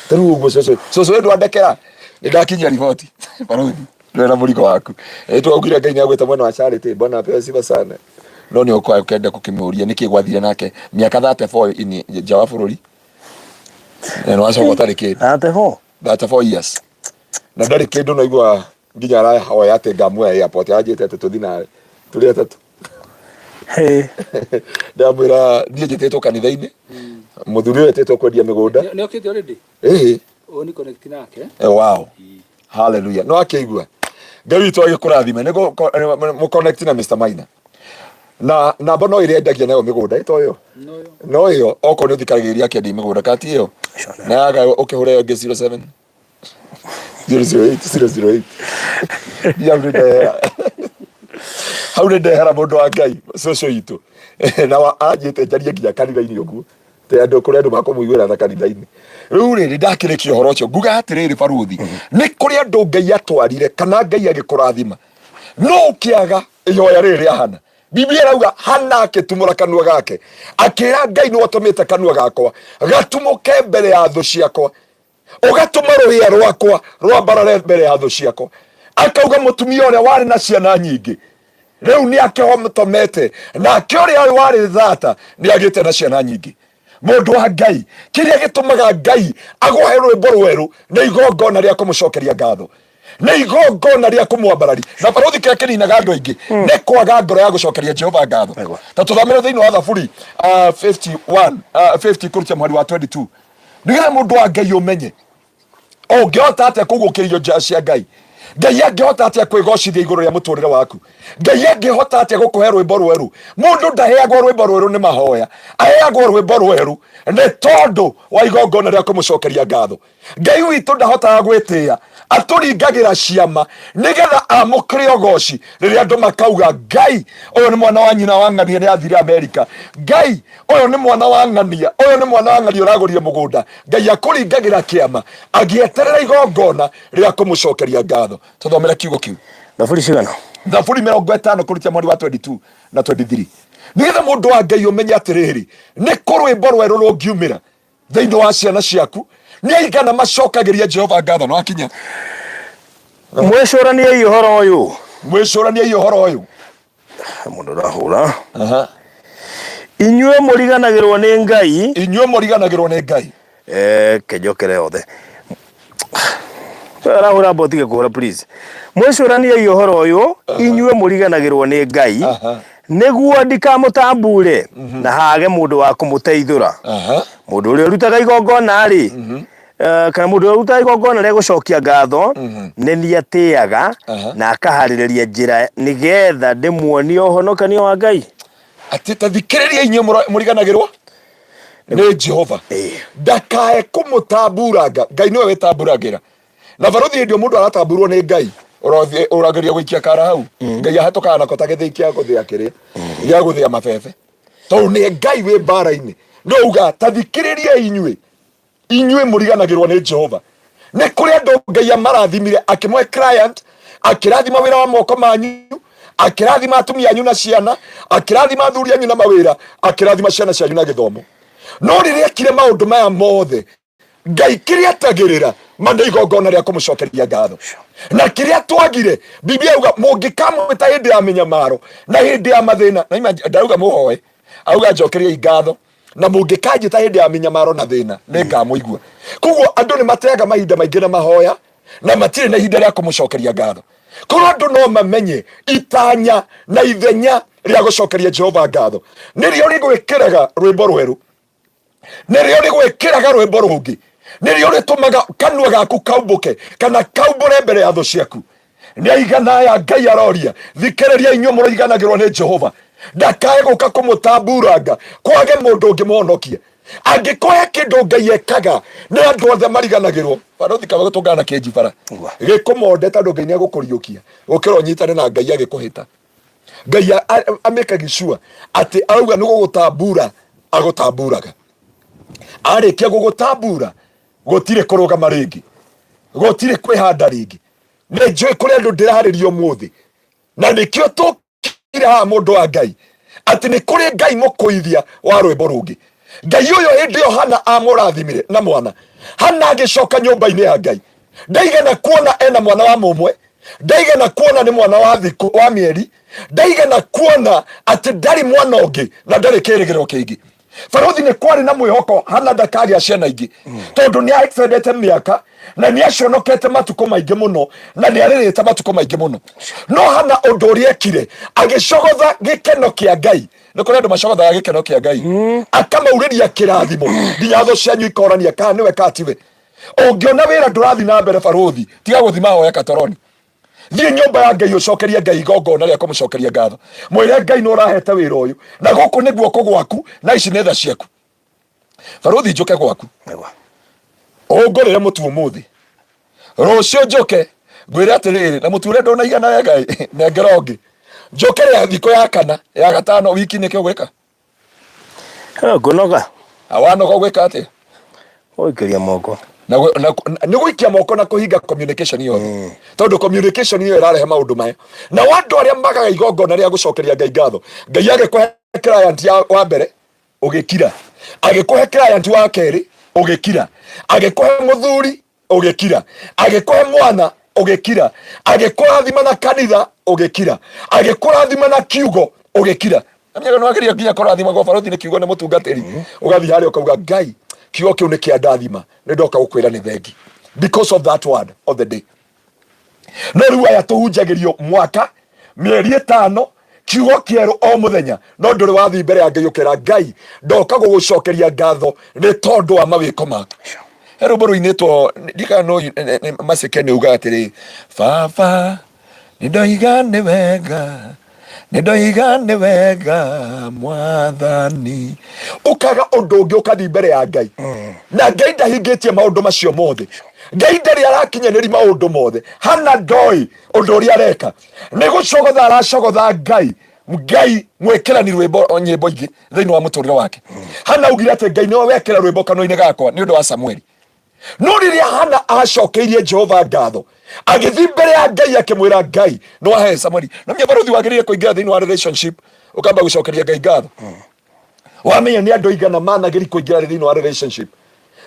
Ta rĩu ũguo cũcũ, cũcũ we ndwandekera, nĩ ndakinyia riboti barũthi, ndwena mũrigo waku. Ĩ twaugire Ngai nĩ agwĩta mwena wa charity. Bwana apewe sifa sana. No nĩ ũkenda gũkĩmũria nĩkĩ gwathire nake mĩaka 34 ini nja wa bũrũri, na nĩ wacoka ũtarĩ kĩndũ. 34. 34 years na ndarĩ kĩndũ, no igua nginya arahoya atĩ ngamuoya airport, aranjĩte atĩ tũthi nawe tũrĩ atatũ. Hey. Ndamwĩra niĩ njĩtĩtwo kanitha-inĩ, mũthuri ũyũ etĩtwo kwendia mĩgũnda. Nĩ okĩte already. Ĩhĩ. Ũũ nĩ connect nake. Wow, hallelujah. No akĩigua Ngai witũ agĩkũrathime nĩ mũconnect na Mr. Maina, na namba no ĩrĩa endagia nayo mĩgũnda ĩto ĩyo. No yo. No ĩyo okorwo nĩ ũthikagĩrĩria akĩendia mĩgũnda kati ĩyo na yaga ũkĩhũra ĩyo ĩngĩ 07 008 008. Niĩ hau nĩ ndehera, hau nĩ ndehera, mũndũ wa Ngai, cũcũ witũ, na anjĩte njarie nginya kanitha-inĩ ũguo, te andũ kũrĩ andũ makũmũiguĩra tha kanitha-inĩ. Rĩu rĩ, nĩ ndakĩrĩkia ũhoro ũcio, nguga atĩrĩrĩ barũthi, nĩ kũrĩ andũ Ngai atwarire kana Ngai agĩkũrathima, no ũkĩaga ihoya rĩrĩ rĩa Hana. Biblia ĩrauga Hana akĩtumũra kanua gake akĩra Ngai, nĩwe ũtũmĩte kanua gakwa gatumũke mbere ya thũ ciakwa, ũgatũma rũhĩa rwakwa rwambarare mbere ya thũ ciakwa. Akauga mũtumia ũrĩa warĩ na ciana nyingĩ rĩu nĩ akĩhotomete, nake ũrĩa warĩ thata nĩ agĩte na ciana nyingĩ. Mũndũ wa Ngai, kĩrĩa gĩtũmaga Ngai agũhe rwĩmbo rwerũ nĩ igongona rĩa kũmũcokeria ngatho, nĩ igongona rĩa kũmwambarari. Na barũthi, kĩrĩa kĩninaga andũ aingĩ nĩ kwaga ngoro ya gũcokeria Jehova ngatho. Ta tũthamĩre thĩinĩ wa Thaburi 51, 50 kũruta mũhari wa 22, nĩgetha mũndũ wa Ngai ũmenye ũngĩhota atĩa kũgũkĩrio njĩra cia Ngai. Ngai angĩhota atĩa kwĩgocithia igũrũ rĩa mũtũrĩre waku? Ngai angĩhota atĩa gũkũhe rwĩmbo rwerũ? Mũndũ ndaheagwo rwĩmbo rwerũ nĩ mahoya, aheagwo rwĩmbo rwerũ nĩ tondũ wa igongona rĩa kũmũcokeria ngatho. Ngai witũ ndahotaga gwĩtĩĩa, atũringagĩra ciama nĩgetha amũkĩre ũgoci, rĩrĩa andũ makauga, Ngai ũyũ nĩ mwana wa nyina wa ng'ania, nĩ athire Amerika. Ngai ũyũ nĩ mwana wa ng'ania, ũyũ nĩ mwana wa ng'ania ũragũrire mũgũnda. Ngai akũringagĩra kĩama agĩeterera igongona rĩa kũmũcokeria ngatho. Tũthomere kiugo kĩu. Thaburi cigana? Thaburi 50 kũrutia mweri wa 22 na 23, nĩgetha mũndũ wa Ngai ũmenye atĩrĩrĩ, nĩ kũ rwĩmbo rwerũ rũngiumĩra thĩinĩ wa ciana ciaku. Nĩ aigana macokagĩria Jehova ngatho? No akinya. Mwĩcũraniei ũhoro ũyũ. Mwĩcũraniei ũhoro ũyũ. Mũndũ ũrahũra. Inyuĩ mũriganagĩrwo nĩ Ngai. Inyuĩ mũriganagĩrwo nĩ Ngai. Kenjokere othe. Wewe arahũra mba ũtige kũhũra, please. Mwĩcũraniei ũhoro ũyũ, inyuĩ mũriganagĩrwo nĩ Ngai, nĩguo ndikamũtambure na hage mũndũ wa kũmũteithũra. Mũndũ ũrĩa ũrutaga igongona rĩ, Kana mũndũ ũrĩa ũrutaga igongona rĩa gũcokia ngatho nĩ niĩ atĩaga na akaharĩrĩria njĩra nĩgetha ndĩmuonie ũhonokanio wa Ngai. Atĩ ta thikĩrĩria inyuĩ mũriganagĩrwo nĩ Jehova, ndakae kũmũtamburanga. Ngai nĩwe wĩtamburagĩra na barothi. Hĩndĩ ĩyo mũndũ aratamburwo nĩ Ngai, ũrathiĩ ũrageria gũikia kara hau, Ngai ahetũkaga nako ta gĩthĩi kĩa gũthĩa kĩrĩa gĩa gũthĩa mabebe, tondũ nĩ Ngai wĩ mbara-inĩ. No uga ta thikĩrĩria inyuĩ, inyuĩ mũriganagĩrwo nĩ Jehova. Nĩ kũrĩ andũ Ngai amarathimire, akĩmũhe client, akĩrathima wĩra wa moko manyu, akĩrathima atumia anyu na ciana, akĩrathima athuri anyu na mawĩra, akĩrathima ciana cianyu na gĩthomo. No rĩrĩa ekire maũndũ maya mothe, Ngai kĩrĩa atagĩrĩra ma nĩ igongona rĩa kũmũcokeria ngatho. Na kĩrĩa twagire, Biblia yauga mũngĩkamwĩta hĩndĩ ya mĩnyamaro na hĩndĩ ya mathĩna, na ima ndauga mũhoe, auga njokeriai ngatho, na mũngĩkanjĩta hĩndĩ ya mĩnyamaro na thĩna, nĩ ngamũigua. Koguo andũ nĩ mateaga mahinda maingĩ na mahoya na matirĩ na ihinda rĩa kũmũcokeria ngatho. Korwo andũ no mamenye itanya na ithenya rĩa gũcokeria Jehova ngatho, nĩrĩo rĩgwĩkĩraga rwĩmbo rwerũ, nĩrĩo rĩgwĩkĩraga rwĩmbo rũngĩ, nĩrĩo rĩtũmaga kanua gaku kaumbũke kana kaumbũre mbere ya thũ ciaku. Nĩ aigana aya Ngai aroria, thikĩrĩria inyuĩ mũraiganagĩrwo nĩ Jehova, ndakae gũka kũmũtamburanga kwage mũndũ ũngĩmũhonokia. Angĩkorwo he kĩndũ Ngai ekaga nĩ andũ othe mariganagĩrwo, barothi kaba gũtũngana na kĩnji bara gĩkũmonde, tondũ Ngai nĩ egũkũriũkia gũkĩra ũnyitane na Ngai agĩkũhĩta. Ngai amĩkagi sure atĩ arauga nĩ gũgũtambura agũtamburaga. Arĩkia gũgũtambura, gũtirĩ kũrũgama rĩngĩ, gũtirĩ kwĩhanda rĩngĩ. Nĩ njũĩ kũrĩ andũ ndĩrarĩria ũmũthĩ, na nĩkĩo tũkire haha, mũndũ wa Ngai, atĩ nĩ kũrĩ Ngai mũkũithia wa rwĩmbo rũngĩ. Ngai ũyũ hĩndĩ ĩyo Hana amũrathimire na mwana, Hana agĩcoka nyũmba-inĩ ya Ngai, ndaigana kuona ena mwana wa mũmwe, ndaigana kuona nĩ mwana wa thikũ wa mĩeri, ndaigana kuona atĩ ndarĩ mwana ũngĩ na ndarĩ kĩrĩgĩrĩro kĩngĩ. Barothi, nĩ kwarĩ na mwĩhoko Hana ndakagĩa ciana ingĩ, tondũ nĩ aextendete mĩaka na nĩ aconokete matukũ maingĩ mũno na nĩ arĩrĩte matukũ maingĩ mũno. No Hana ũndũ ũrĩa ekire, agĩcogotha gĩkeno kĩa Ngai. Nĩ kũrĩ andũ macogothaga gĩkeno kĩa Ngai, akamaurĩria kĩrathimo nginya thũ cianyu ikorania kana nĩwe kana tiwe. Ũngĩona wĩra ndũrathiĩ na mbere, barothi, tiga gũthiĩ mahoya katoroni, thiĩ nyũmba ya Ngai, ũcokerie Ngai igongona rĩa kũmũcokeria ngatho. Mwĩre Ngai nĩ ũrahete wĩra ũyũ, na gũkũ nĩ guoko gwaku na ici nĩ tha ciaku. Barothi, njũke gwaku ũngũrĩre mũtu ũmũthĩ, rũciũ njũke ngwĩre atĩrĩrĩ, na mũtu ũrĩa ndũnaigana wega ĩ, nengera ũngĩ. Njũke rĩa thikũ ya kana, ya gatano, wiki nĩkĩ ũgwĩka? Ngũnoga. Wanoga ũgwĩka atĩa? Gũikĩria moko. Na nĩ gũikia moko na kũhinga communication yothe, tondũ communication ĩyo ĩrarehe maũndũ maya. Na andũ arĩa magaga igongona rĩa gũcokeria Ngai ngatho, Ngai agĩkũhe client ya wa mbere ũgĩkira, agĩkũhe client wa kerĩ ũgĩkira, agĩkũhe mũthuri ũgĩkira, agĩkũhe mwana ũgĩkira, agĩkũrathima na kanitha ũgĩkira, agĩkũrathima na kiugo ũgĩkira. Amenyaga nĩ wageria nginya kũrathima gwa barothi nĩ kiugo nĩ mũtungatĩri, ũgathiĩ harĩa ũkauga, Ngai, kiugo kĩu nĩ kĩa ndathima, nĩ ndoka gũkwĩra nĩ thengi because of that word of the day. No rĩu aya tũhunjagĩrio mwaka mĩeri 5, kiugo kĩerũ o mũthenya, no ndũrĩ wathiĩ mbere ya Ngai ũkera Ngai, ndoka gũgũcokeria ngatho nĩ tondũ wa mawĩko maku. He rwĩmbo rũinĩtwo, ndikana no Maceke, nĩ ugaga atĩrĩ, baba nĩ ndoiga nĩ wega, nĩ ndoiga nĩ wega mwathani. Ũkaga ũndũ ũngĩ, ũkathiĩ mbere ya Ngai na Ngai ndahingĩtie maũndũ macio mothe. Ngai ndarĩ arakinyanĩri maũndũ mothe. Hana ndoĩ ũndũ ũrĩa areka nĩ gũcogotha, aracogotha Ngai, Ngai mwĩkĩrani rwĩmbo nyĩmbo ingĩ thĩinĩ wa mũtũrĩre wake. Hana augire atĩ Ngai nĩwe wekĩra rwĩmbo kanua-inĩ gakwa nĩ ũndũ wa Samueli. No rĩrĩa Hana acokeirie Jehova ngatho, agĩthiĩ mbere ya Ngai akĩmwĩra, Ngai nĩ wahe Samueli. No menya barothi, wagĩrĩire kũingĩra thĩinĩ wa relationship ũkamba gũcokeria Ngai ngatho. Wamenya nĩ andũ aigana managĩri kũingĩra thĩinĩ wa relationship,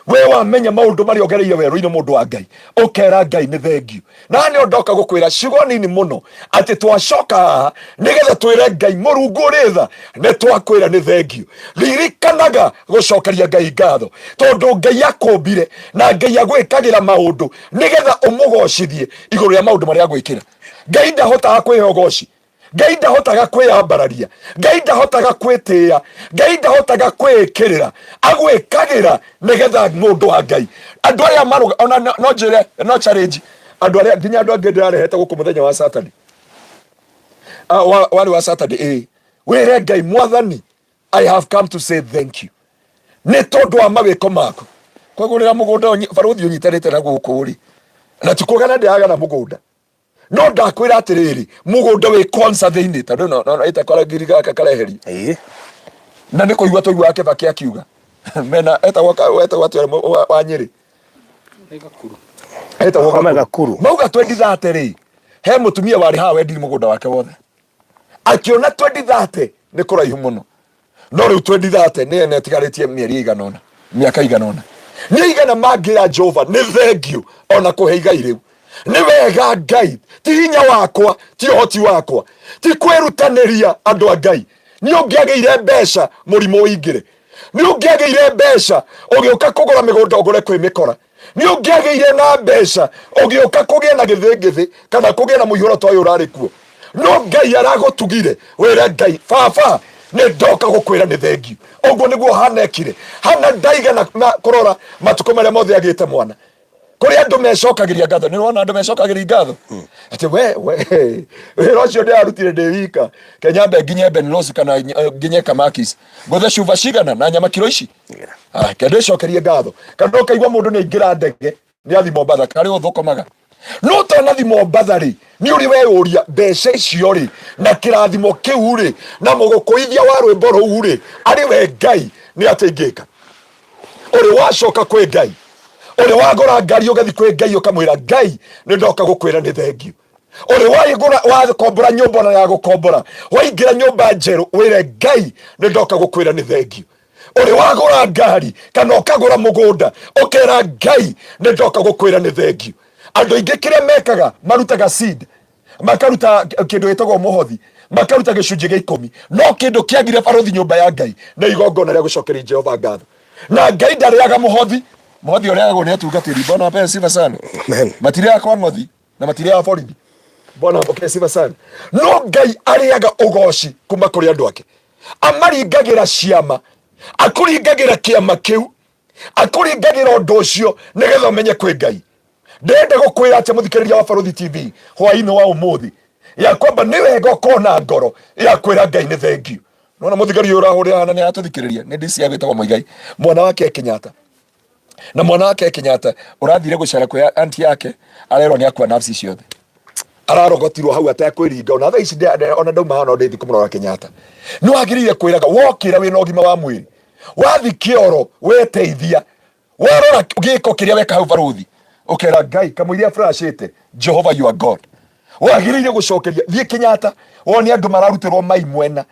we wamenya maũndũ marĩa ũgereire werũ-inĩ, mũndũ wa Ngai, ũkera Ngai nĩ thengiũ. Na nĩ ndoka gũkwĩra ciugo nini mũno atĩ twacoka haha nĩgetha twĩre Ngai mũrungu ũrĩ tha nĩ twakwĩra nĩ thengiũ. Ririkanaga gũcokeria Ngai ngatho, tondũ Ngai akũmbire na Ngai agwĩkagĩra maũndũ nĩgetha ũmũgocithie igũrũ rĩa maũndũ marĩa agwĩkĩra. Ngai ndahotaga kwĩhe ũgoci. Ngai ndahotaga kwĩyambararia, Ngai ndahotaga kwĩtĩĩa, Ngai ndahotaga kwĩĩkĩrĩra, agwĩkagĩra nĩgetha mũndũ wa Ngai. Andũ arĩa marũga ona no no njĩre no challenge andũ arĩa nginya andũ angĩ ndĩrarehete gũkũ mũthenya wa Saturday. Ah, warĩ wa Saturday ĩĩ. Wĩre Ngai, Mwathani, I have come to say thank you nĩ tondũ wa mawĩko maku. Kwagũrĩra mũgũnda barũthi ũnyitanĩte na gũkũ rĩ, na ti kũgana ndĩragana mũgũnda, no ndakwĩra atĩrĩrĩ, mũgũnda wĩ kwanza thĩinĩ tondũ no no ĩtakora ngiri gaka kareherio. Na nĩ kũigua tũiguaga Kĩbakĩ akiuga mena etagwo etagwo atĩa wa Nyĩrĩ? Nĩ Gakuru. Etagwo Wahome Gakuru. Mauga 2030 rĩ, he mũtumia warĩ haha wendiri mũgũnda wake wothe, akiona 2030 nĩ kũraihu mũno, no rĩu 2030 nĩ ene ĩtigarĩtie mĩeri ĩigana ũna, mĩaka ĩigana ũna, nĩ igana mangĩra Jehova nĩ thengiũ ona kũhe igai rĩu. Nĩ wega Ngai, ti hinya wakwa, ti ũhoti wakwa, ti kwĩrutanĩria. Andũ a Ngai, nĩ ũngĩagĩire mbeca mũrimũ ũingĩre, nĩ ũngĩagĩire mbeca ũgĩũka kũgũra mĩgũnda ũgũre kwĩ mĩkora, nĩ ũngĩagĩire na mbeca ũgĩũka kũgĩa na gĩthĩngĩthĩ kana kũgĩa na mũihũro ta ũyũ ũrarĩ kuo, no Ngai aragũtugire. Wĩre Ngai, baba, nĩ ndoka gũkwĩra nĩ thengiũ. Ũguo nĩguo Hana ekire. Hana ndaigana na kũrora matukũ marĩa mothe agĩte mwana. Kũrĩ andũ mecokagĩria ngatho. Nĩ ũrona andũ mecokagĩria ngatho atĩ we wĩra ũcio ndĩrarutire ndĩ wika, kenyambe nginye Benlosi kana nginye Kamakis, ngũthe cuba cigana na nyama kiro ici. Ah, ke ndĩcokerie ngatho. Kana ũkaigua mũndũ nĩ aingĩra ndege nĩ athi Mombatha, karĩ ũthũkũmaga no tanathi Mombatha rĩ, nĩ ũrĩ weyũria mbeca icio rĩ, na kĩrathimo kĩu rĩ, na mũgũkũithia wa rwĩmbo rũu rĩ, arĩ we Ngai nĩ atĩ ingĩka. Ũrĩ wacoka kwĩ Ngai, ũrĩ wagũra ngari ũgathiĩ kwĩ Ngai ũkamwĩra, Ngai, nĩ ndoka gũkwĩra nĩ thengiũ. Ũrĩ wagũra wakombora nyũmba ona ya gũkombora, waingĩra nyũmba njerũ, wĩre Ngai, nĩ ndoka gũkwĩra nĩ thengiũ. Ũrĩ wagũra ngari kana ũkagũra mũgũnda, ũkera Ngai, nĩ ndoka gũkwĩra nĩ thengiũ. Andũ aingĩ kĩrĩa mekaga, marutaga seed, makaruta kĩndũ gĩtagwo mũhothi, makaruta gĩcunjĩ gĩa ikũmi, no kĩndũ kĩagire barũthi nyũmba ya Ngai nĩ igongona rĩa gũcokeria Jehova ngatho. Na Ngai ndarĩaga mũhothi. Mũhothi ũrĩagwo nĩ atungatĩri. Bwana apewe sifa sana. Amen. Matirĩaga kwa ng'othi na matirĩaga borithi. Bwana apokee sifa sana. No Ngai arĩaga ũgoci kuma kũrĩ andũ ake, amaringagĩra ciama, akũringagĩra kĩama kĩu, akũringagĩra ũndũ ũcio nĩgetha ũmenye kwĩ Ngai. Ndĩrenda gũkwĩra atĩ, mũthikĩrĩria wa Barũthi TV hwaĩ-inĩ wa ũmũthĩ, ya kwamba nĩ wega ũkorwo na ngoro ya kwĩra Ngai nĩ thengiũ. Nona mũthikĩrĩria ũyũ ũrahũrĩra hana nĩ aratũthikĩrĩria, nĩ DC agwĩtagwo Mũigai, mwana wake e Kenyatta, na mwana wake e Kenyatta ũrathire gũcera kwĩ anti yake, arerwo nĩ akua nafsi ciothe, ararogotirwo hau atekwĩringa. Ona thaa ici ona ndauma haha no ndĩthi kũmũrora Kenyatta. Nĩ wagĩrĩire kwĩraga wokĩra wĩna ũgima wa mwĩrĩ, wathi kĩoro weteithia, warora gĩko kĩrĩa weka hau barũthi, ũkera Ngai kamũiria flashĩte, Jehova, you are God. Wagĩrĩire gũcokeria. Thiĩ Kenyatta wone andũ mararutĩrwo mai mwena,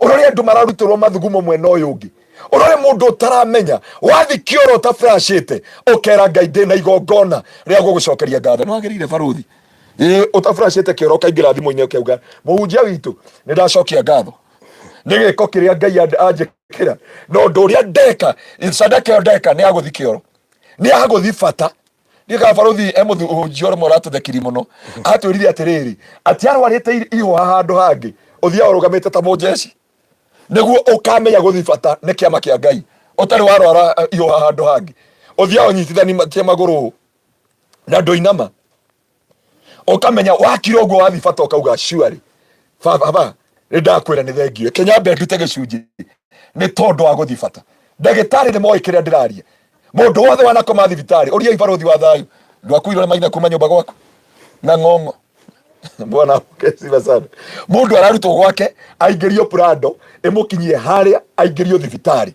ũrore andũ mararutĩrwo mathugumo mwena ũyũ ũngĩ, ũrore mũndũ ũtaramenya. Wathi kĩoro ũtaflashĩte, ũkera Ngai, ndĩna igongona rĩa gũgũcokeria ngatho. Nĩ wagĩrĩire barũthi, ĩĩ, ũtaflashĩte kĩoro ũkaingĩra thimũ-inĩ ũkauga, mũhunjia witũ, nĩ ndacokia ngatho nĩ gĩko kĩrĩa Ngai anjĩkĩra na ũndũ ũrĩa ndeka, sadaka ĩyo ndeka nĩ ya gũthi kĩoro, nĩ ya gũthi bata. Ndiũĩ kana barũthi e mũhunjia ũrĩa ũratũthekiri mũno, atwĩrire atĩrĩrĩ, atĩ arwarĩte ihũha handũ hangĩ, ũthiaga ũrũgamĩte ta mũnjeci nĩguo ũkamenya gũthi bata nĩ kĩama kĩa Ngai. Ũtarĩ warwara ihũha handũ hangĩ, ũthiaga ũnyitithanĩtie magũrũ ũũ na ndũinama, ũkamenya wakira ũguo wathi bata, ũkauga surely baba, nĩ ndakwĩra nĩ thengiũ, kenyambe ndute gĩcunjĩ nĩ tondũ wa gũthi bata. Ndagĩtarĩ nĩ moĩ kĩrĩa ndĩraria. Mũndũ wothe wanakoma thibitarĩ, ũriai barũthi wa thayũ, ndwakuirwo nĩ maina kuma nyũmba gwaku na ng'ong'o. Bwana apokee sifa sana. Mũndũ ararutwo gwake aingĩrio prado ĩmũkinyie harĩa aingĩrio thibitarĩ.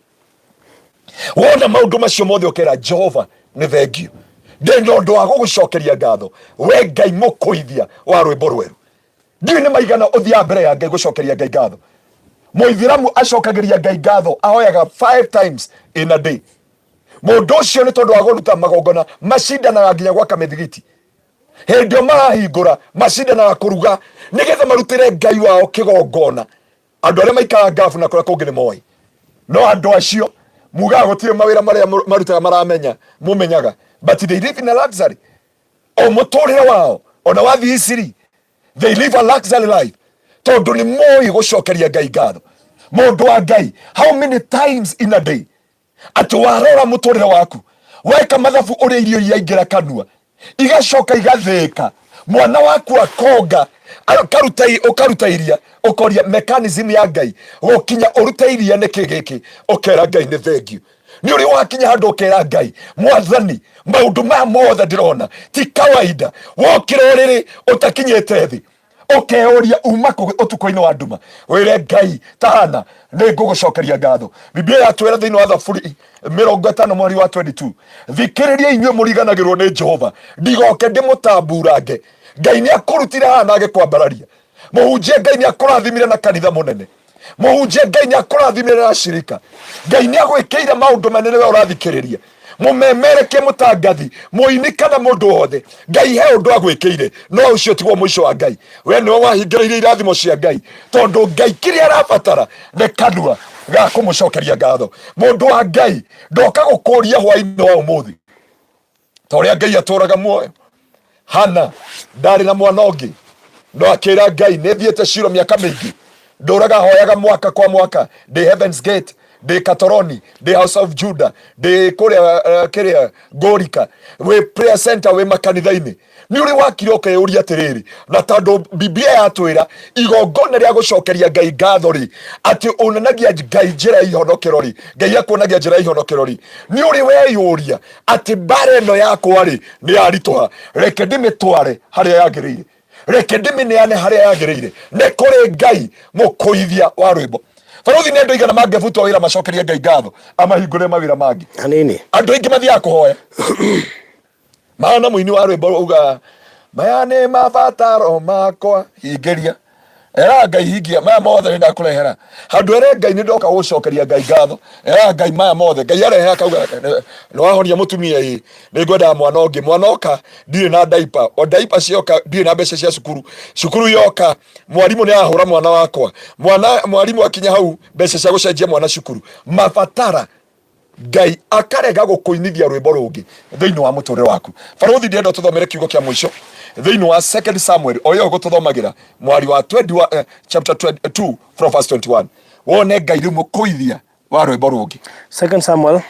Wona maũndũ macio mothe, ũkera Jehova nĩ thengiũ, ndĩ na ũndũ wa gũgũcokeria ngatho, we Ngai mũkũithia wa rwĩmbo rwerũ. Ndiũĩ nĩ maigana ũthiaga mbere ya Ngai gũcokeria Ngai ngatho. Mũithĩramu acokagĩria Ngai ngatho, ahoyaga 5 times in a day. Mũndũ ũcio nĩ tondũ wa kũruta magongona, macindanaga nginya gwaka mĩthigiti hĩndĩ ĩyo marahingũra, macindanaga kũruga nĩgetha marutĩre Ngai wao kĩgongona. Andũ arĩa maikaraga ngabu na kũrĩa kũngĩ nĩ moĩ, no andũ acio mugaga gũtirĩ mawĩra marĩa marutaga maramenya, mũmenyaga, but they live in a luxury o mũtũrĩre wao. Ona wathiĩ Isiri, they live a luxury life. Tondũ nĩ moĩ gũcokeria Ngai ngatho. Mũndũ wa Ngai, how many times in a day atĩ warora mũtũrĩre waku, weka mathabu ũrĩa irio iraingĩra kanua igacoka igathĩĩka, mwana waku akonga, akaruta ũkaruta iria, ũkoria mechanism ya Ngai gũkinya ũrute iria nĩkĩ gĩkĩ, ũkera Ngai nĩ thengiũ. Nĩ ũrĩ wakinya handũ ũkera Ngai, Mwathani, maũndũ maya mothe ndĩrona ti kawaida. Wokĩra ũrĩrĩ ũtakinyĩte thĩ, ũkeyũria uma kũ ũtukũ-inĩ wa nduma, wĩre Ngai ta Hana, nĩ ngũgũcokeria ngatho. Biblia yatwĩra thĩinĩ wa Thaburi 50 mweri wa 22, thikĩrĩria inyuĩ mũriganagĩrwo nĩ Jehova, ndigoke ndĩmũtamburange. Ngai nĩ akũrutire haha na agĩkwambararia. Mũhunjia, Ngai nĩ akũrathimire na kanitha mũnene. Mũhunjia, Ngai nĩ akũrathimire na shirika. Ngai nĩ agwĩkĩire maũndũ manene we ũrathikĩrĩria. Mũmemerekie, mũtangathi, mũini kana mũndũ wothe, Ngai he ũndũ agwĩkĩire, no ũcio tiguo mũico wa Ngai. We nĩwe wahingĩrĩirie irathimo cia Ngai, tondũ Ngai kĩrĩa arabatara nĩ kanua ga kũmũcokeria ngatho. Mũndũ wa Ngai, ndoka gũkũria hwainĩ wa ũmũthĩ, ta ũrĩa Ngai atũraga muoyo, Hana ndarĩ na mwana ũngĩ, no akĩra Ngai, nĩ thiĩte Shilo mĩaka mĩingĩ, ndũraga hoyaga mwaka kwa mwaka, ndĩ Heaven's Gate, ndĩ Katoroni, ndĩ House of Judah, ndĩ kũrĩa kĩrĩa Ngũrika, wĩ prayer center, wĩ makanitha-inĩ. Nĩ ũrĩ wakire ũkeyũria atĩrĩrĩ, na tondũ Biblia yatwĩra igongona rĩa gũcokeria Ngai ngatho rĩ, atĩ onanagia Ngai njĩra ya ihonokero rĩ, Ngai akuonagia njĩra ya ihonokero rĩ, nĩ ũrĩ weyũria atĩ mbara ĩno yakwa rĩ nĩ yaritũha, reke ndĩmĩtware harĩa yagĩrĩire, reke ndĩmĩneane harĩa yagĩrĩire, nĩ kũrĩ Ngai mũkũithia wa rwĩmbo. Barũthi, nĩ andũ aigana mangĩbutwo wĩra macokerie Ngai ngatho amahingũre mawĩra mangĩ? Hanini. Andũ aingĩ mathiaga kũhoya mahana mũini wa rwĩmbo uga, maya nĩ mabataro makwa, hingĩria. Era Ngai, hingia maya mothe nĩ ndakũrehera. Handũ ere Ngai nĩ ndoka gũcokeria Ngai ngatho, era Ngai maya mothe. Ngai arehe akauga, nĩ wahonia mũtumia, ĩ nĩ ngwendaga mwana ũngĩ. Mwana oka, ndirĩ na daipa, o daipa cioka, ndirĩ na mbeca cia cukuru. Cukuru yoka, mwarimũ nĩ ahũra mwana wakwa. Mwana mwarimũ akinya hau, mbeca cia gũcenjia mwana cukuru, mabatara. Ngai akarega gũkũinithia rwĩmbo rũngĩ thĩinĩ wa mũtũrĩre waku. Barũthi, ndĩrenda tũthomere kiugo kĩa mũico thĩinĩ wa Second Samuel, o ĩyo gũtũthomagĩra mwari wa 20 wa, chapter 22 from verse 21, wone Ngai rĩu mũkũithia wa rwĩmbo rũngĩ. Second Samuel.